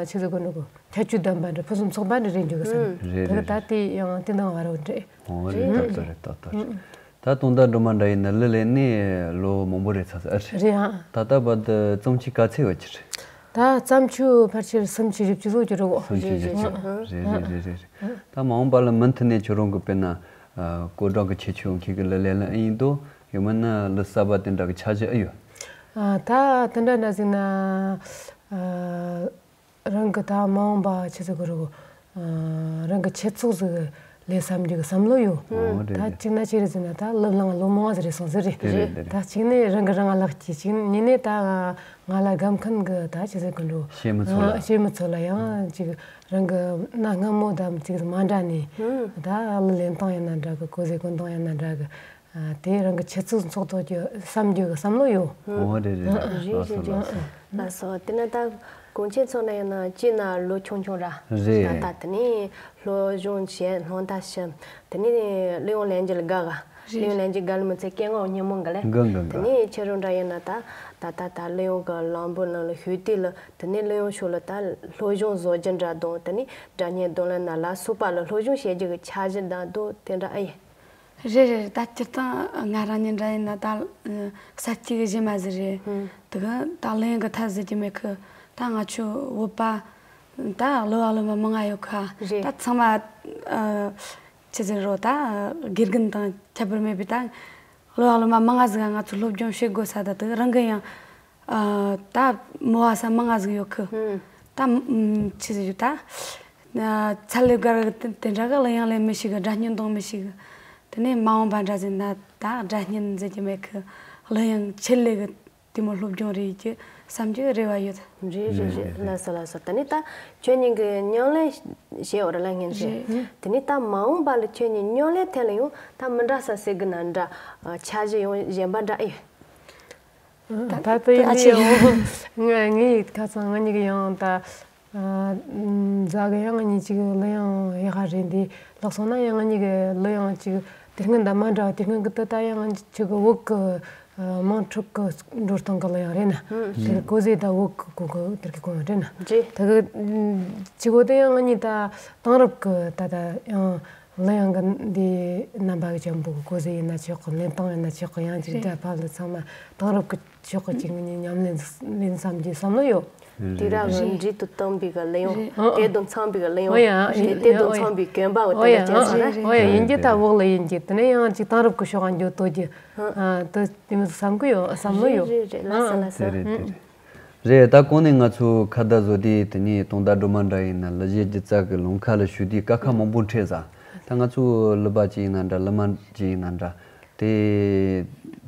ཆི་ཟེར་གོ་འགྲོ་གོ། ཁྱད་ཆོས་ལྡན་པ་འདྲ་ཕུན་སུམ་ཚོགས་པ་འདྲ་རེད་འཇུག་གི་ས། རེད་ད་རེད་གི་ད་རེད། དེ་ཡང་དེ་ནང་བ་རོ་འདྲ། ཨོ་རེད་ད་ལྟ་རེད་ད་ལྟ་རེད། ད་དུང་ད་སྒྲོལ་མ་འདྲ་ཡིན་ན་གླུ་ལེན་ནས་ལོ་མང་པོ་རེད་ཚ་ས་ཨ་རེད། རེད་ཨ། ད་ལྟ་བར་དུ་བརྩམས་ཆོས་ག་ཚད་ཡོད་ཀྱི་རེད། ད་བརྩམས་ཆོས་ཕལ་ཆེར་སུམ་ཅུ་བཞི་བཅུ་ཙམ་ཅིག་རེད་གོ། སུམ་ཅུ་བཞི་བཅུ་རེད་རེད་རེད་རེད། ད་མ་འོངས་པ་ལ་མུ་མཐུད་ནས་ཁྱོད་རང་གི་དཔེར་ན་གོ་སྒྲིག་གི་ཁྱད་ཆོས་ཁྱེད་ཀྱི་གླུ་ལེན་ལ་ཨེ་ཡིན་དོ་ཡང་མིན་ན་གླུ་གསར་པ་དེ་འདྲ་གི་འཆར་གཞི་ཨེ་ཡོད། ཨ་ད་དེ་འདྲ་འདྲ་ཟིག་ན། རང་གི་ད་མ་འོངས་པ་ཆི་ཟེར་གི་རེད། རང་གི་ཁྱད་ཚོགས་ཟིག་ལས་བསམ་རྒྱུ་གི་བསམ་བློ་ཡོད། ཨོ་རེད་ད་རེད། གཅིག་ན་ཅི་རེད་ཟེར་ན་ད་ལུ་ལང་ལོ་མང་ཟིག་རེད་སོང་ཟིག་རེད། དེ་རེད་དེ་རེད། ད་གཅིག་ནས་རང་གི་རང་ལག་གི་གཅིག་གཉིས་ནས་ད་ང་ལ་སྒམ་མཁན་གི་ད་ཆི་ཟེར་གི་འགྲོ། བྱེད་མི་ཚོ་ལ། བྱེད་མི་ཚོ་ལ་ཡང་ཅིག་རང་གི་གནའ་སྔ་མོ་དང་ཅིག་མ་འདྲ་ནས་ད་གླུ་ལེན་སྟངས་ཡིན་ན་འདྲ་གི་གོ་ཟེ་གོ་འདང་ཡིན་ན་འདྲ་གི། ཨ་དེ་རང་གི་ཁྱད་ཚོགས་ཚོགས་ཐོག་གི་བསམ་རྒྱུ་གི་བསམ་བློ་ཡོད། ཨོ་རེད་རེད། རེད་ལགས་སོ་རེད་ལགས་སོ། ལགས་སོ་དེ་ན་ད་གོང་ཆེན་ཚོ་ན་ཡང་ན་སྐྱིད་ན་ལོ་ཆུང་ཆུང་ར། རེད། ད་ད་དེ་ནས་སློབ་སྦྱོང་བྱས་སྣང་དག་ཞིམ། དེ་ནས་གླུ་དབྱངས་ལེན་རྒྱུ་ལ་དགའ་ག་གླུ་དབྱངས་ལེན་རྒྱུ་དགའ་ལ་མི་ཚེ་སྐད་ངག་ཉིན་མོ་འགའ་ལས། འགའ་འགའ་དེ་འགའ། ནས་ཁྱེད་རང་འདྲ་ཡིན་ན་ད་ད་ད་ད་གླུ་དབྱངས་གི་ལམ་བུ་ནང་ལ་ཞུགས་དུས་ལ་དེ་ནས་གླུ་དབྱངས་ཕྱོགས་ལ་ད་སློབ་སྦྱོང་བཟོ་རྒྱུ་འདྲ་དང་དེ་ནས་སྒྲ་སྙན་རྡུང་ལེན་ན་ལ་སོགས་པ་ལ་སློབ་སྦྱོང་བྱེད་རྒྱུ་གི་འཆར་གཞི་འདྲ་འདུག་དེ་འདྲ་ཨེ་ཡིན། རེད་རེད། ད་སྤྱིར་བཏང་ང་རང་ཉིད་འདྲ་ཡིན་ན་ད་ས་སྐྱིད་གི་གཞི་མ་ཟིག་རེད། ཧུམ། དེ་གི་ད་གླུ་དབྱངས་གི་ཐད་ཟེར་གྱི་མེད་གི། ད་ང་ཆོ་བོད་པ་ད་གླུ་བ་གླུ་མ་མང་ང་ཡོད་གི། རེད། ད་ཚང་མ་ཨ་ཆི་ཟེར་རོ། ད་དགེ་རྒན་དང་ཁྱད་པར་མེད་པའི་ད་གླུ་བ་གླུ་མ་མང་ང་ཟིག་ག་ང་ཚོ་སློབ་སྦྱོང་བྱེད་དགོས་ས། ད་དེ་རང་གི་ཡང་ཨ་ད་མོ་བ་ས་མང་ང་ཟིག་ཡོད་གི། ཧུམ། ད་ཨམ་ཆི་ཟིག་ཡོད་ད། ཨ་ཚད་ལས་བརྒལ་གི་དེ་དེ་འདྲ་གི་གླུ་དབྱངས་ལེན་མི་ཤེས་གི། སྒྲ་སྙན་གཏོང་མི་ཤེས་གི། དེ་ནས་མ་འོངས་པ་འདྲ་ཟིག་ན་ད་སྒྲ་སྙན་ཟེར་གྱི་མེད་གི། གླུ་དབྱངས་ཆེད་ལས་གི་དེ་མོ་སློབ་སྦྱོང་རེ་ཡེད་རྒྱུ་བསམ་རྒྱུ་རེ་བ་ཡོད། རེད་རེད་རེད། ལགས་སོ་ལགས་སོ། ད་ནི་ད་ཁྱོད་གཉིས་ཀྱི་མཉམ་ལས་བྱས་ཡོད་རེད་ལ། སྙན་ཞུ། རེད། དེ་ནི་ད་མ་འོངས་པ་ལ་ཁྱོད་གཉིས་མཉམ་ལས་ཐད་ལ་ཡང་ད་མི་འདྲ་ས་ཟེར་གི་ན་འདྲ། ཨ་འཆར་གཞི་ཡང་གཞན་པ་འདྲ་ཨེ། ད་ད་ད་ཡིན་ཨ་ཆེ། ཡང་ང་ངའི་ཁ་སང་ང་གཉིས་ཀྱི་ཡང་ད་ཨ་ཛ་གི་ཡང་ང་གཉིས་ཅིག་གླུ་དབྱངས་ཡག་ག་རེད་འདི་ལགས་སོང་ན། ཡང་ང་གཉིས་ཀྱི་གླུ་དབྱངས་ཅིག་དེ་སྔོན་དང་མ་འདྲ་བ། དེ་སྔོན་གི་དེ་ད་ཡང་ང་གཉིས་ཅིག་གི་བོད་གི་དམངས་ཁྲོད་གི་འགྲོ་སྟངས་གི་གླུ་དབྱངས་རེད་ན། ཧུམ། དེ་གི་གོ་ཟེ་ད་བོད་གི་གོ་གི་དེ་གི་གོ་རེད་ན། རེད། དེ་གི་ཅིག་གོ་དེ་ཡང་ང་གཉིས་ད་དེང་རབས་གི་ད་ད་ཡང་། གླུ་དབྱངས་གི་འདི་རྣམ་པ་གི་ཅན་པོ་གི་གོ་ཟེ་ཡིན་ན་ཆོག་གི། ལེན་སྟངས་ཡིན་ན་ཆོག་གི། ཡང་ཅིག་རེད། སྒྲ་ཕབ་ལ་ཚང་མ་དེང་རབས་གི་ཕྱོགས་གི་ཅིག་ནི་ཉམས་ལེན་ལེན་བསམ་གྱི་བསམ་བློ་ཡོད། དེ་ར་གི་རེད། འགྲིག་ཏུ་བཏང་པའི་གི་གླུ་དབྱངས། རེད། དེ་དང་འཚམ་པའི་གི་གླུ་ཨོ་ཡ། དབྱངས། རེད། དེ་དང་འཚམ་པའི་གོན་པ་བ་དེ་འདྲ་ཅན་ཟེར་ན། ཨོ་ཡ། ཡིན་གྱི་ད་བོག་ལ་ཡིན་གྱི། དེ་ནས་ཡང་ཅིག་དེང་རབས་གི་ཕྱོགས་ལ་འགྱོ་ཐུབ་གི། ཨ་དེ་དེ་མོ་བསམ་གི་ཡོད། བསམ་བློ་ཡོད། རེད་རེད། ལགས་སོ་ལགས་སོ། དེ་རེད་དེ་རེད། རེད། ད་གོང་ནས་ང་ཚོ་ཁ་བརྡ་བཟོ་དུས་དེ་ནས་དུང་ཟླ་སྒྲོལ་མ་འདྲ་ཡིན་ན་གླུ་གཞས་སྒྱུ་རྩལ་གྱི་ལམ་ཁ་ལ་ཞུགས་དུས་ཀ་ཁ་མང་པོ་འཕྲད་ས། ད་ང་ཚོ་གླུ་པ་ཅིག་ཡིན་ན་འདྲ། གླུ་མ་ཅིག་ཡིན་ན་འདྲ། དེ་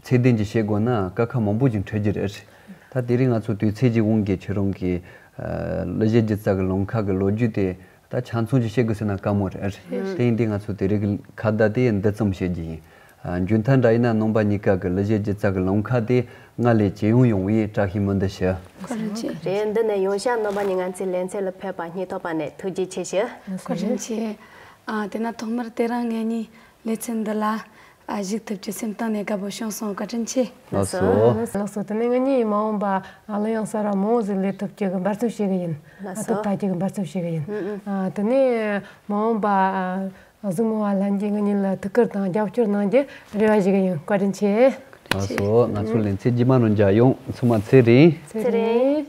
ཚད་ལྡན་ཅིག་བྱེད་དགོས་ན་ཀ་ཁ་མང་པོ་ཅིག་འཕྲད་རྒྱུ་རེད། ད་དེ་རིང་ང་ཚོ་དུས་ཚོད་ཀྱི་དབང་གིས་ཁྱེད་རང་གིས་ཨ་གླུ་གཞས་སྒྱུ་རྩལ་གྱི་ལམ་ཁ་གི་ལོ་རྒྱུས་དེ་ད་ཆ་ཚང་ཅིག་བཤད་དགོས་ཟེར་ན་དཀའ་མོ་རེད། རེད། དེ་ཡིན་དུས་ང་ཚོ་དེ་རིང་གི་ཁ་བརྡ་དེ་འདི་ཙམ་བྱེད་རྒྱུ་ཡིན། ཨ་མཇུག་མཐར་འདྲ་ཡིན་ན་རྣམ་པ་གཉིས་ཀ་གི་གླུ་གཞས་སྒྱུ་རྩལ་གྱི་ལམ་ཁ་དེ་སྔར་ལས་ཇེ་ཡོང་ཡོང་བའི་བཀྲ་ཤིས་སྨོན་འདུན་ཞུ། བཀའ་དྲིན་ཆེ། རེད། འདི་ནས་ཡང་བསྐྱར་རྣམ་པ་གཉིས་ང་ཚོའི་ལེ་ཚན་ལ་ཕེབས་པ་སྙིང་ཐག་པ་ནས་ཐུགས་རྗེ་ཆེ་ཞུ། བཀའ་དྲིན་ཆེ། ཨ་དེ་ན་ཐོག་མར་དེ་རིང་ངེད་གཉིས་ལེ་ཚན་འདི་ལ་ཨ་ཞུགས་ཐུབ་རྒྱུ་སེམས་གཏིང་ནས་དགའ་པོ་བྱུང་སོང་། བཀའ་དྲིན་ཆེ། ལགས་སོ། ལགས་སོ། དེ་ནས་ང་གཉིས་མ་འོངས་པ་ཨ་གླུ་དབྱངས་གསར་བ་མང་བོ་ཟིག་ལས་ཐུབ་རྒྱུ་གི་འབད་བརྩོན་བྱེད་གི་ཡིན། ལགས་སོ། ཨ་ཐུབ་ཐག་རྒྱུ་གི་འབད་བརྩོན་བྱེད་གི་ཡིན། ཨ་དེ་ནས་མ་འོངས་པ་ཨ་གཟིགས་མོ་བ་ལྷན་རྒྱས་ང་གཉིས་ལ་ཐུགས་ཁུར་དང་རྒྱབ་སྐྱོར་གནང་རྒྱུ་རེ་བ་ཞུ་གི་ཡིན། བཀའ་དྲིན་ཆེ། ལགས་སོ། ང་ཚོ་ལེ་ཚན་རྗེས་མ་ནང་མཇལ་ཡོང་། ཚང་མ་ཚེ་རིང་། ཚེ་རིང་།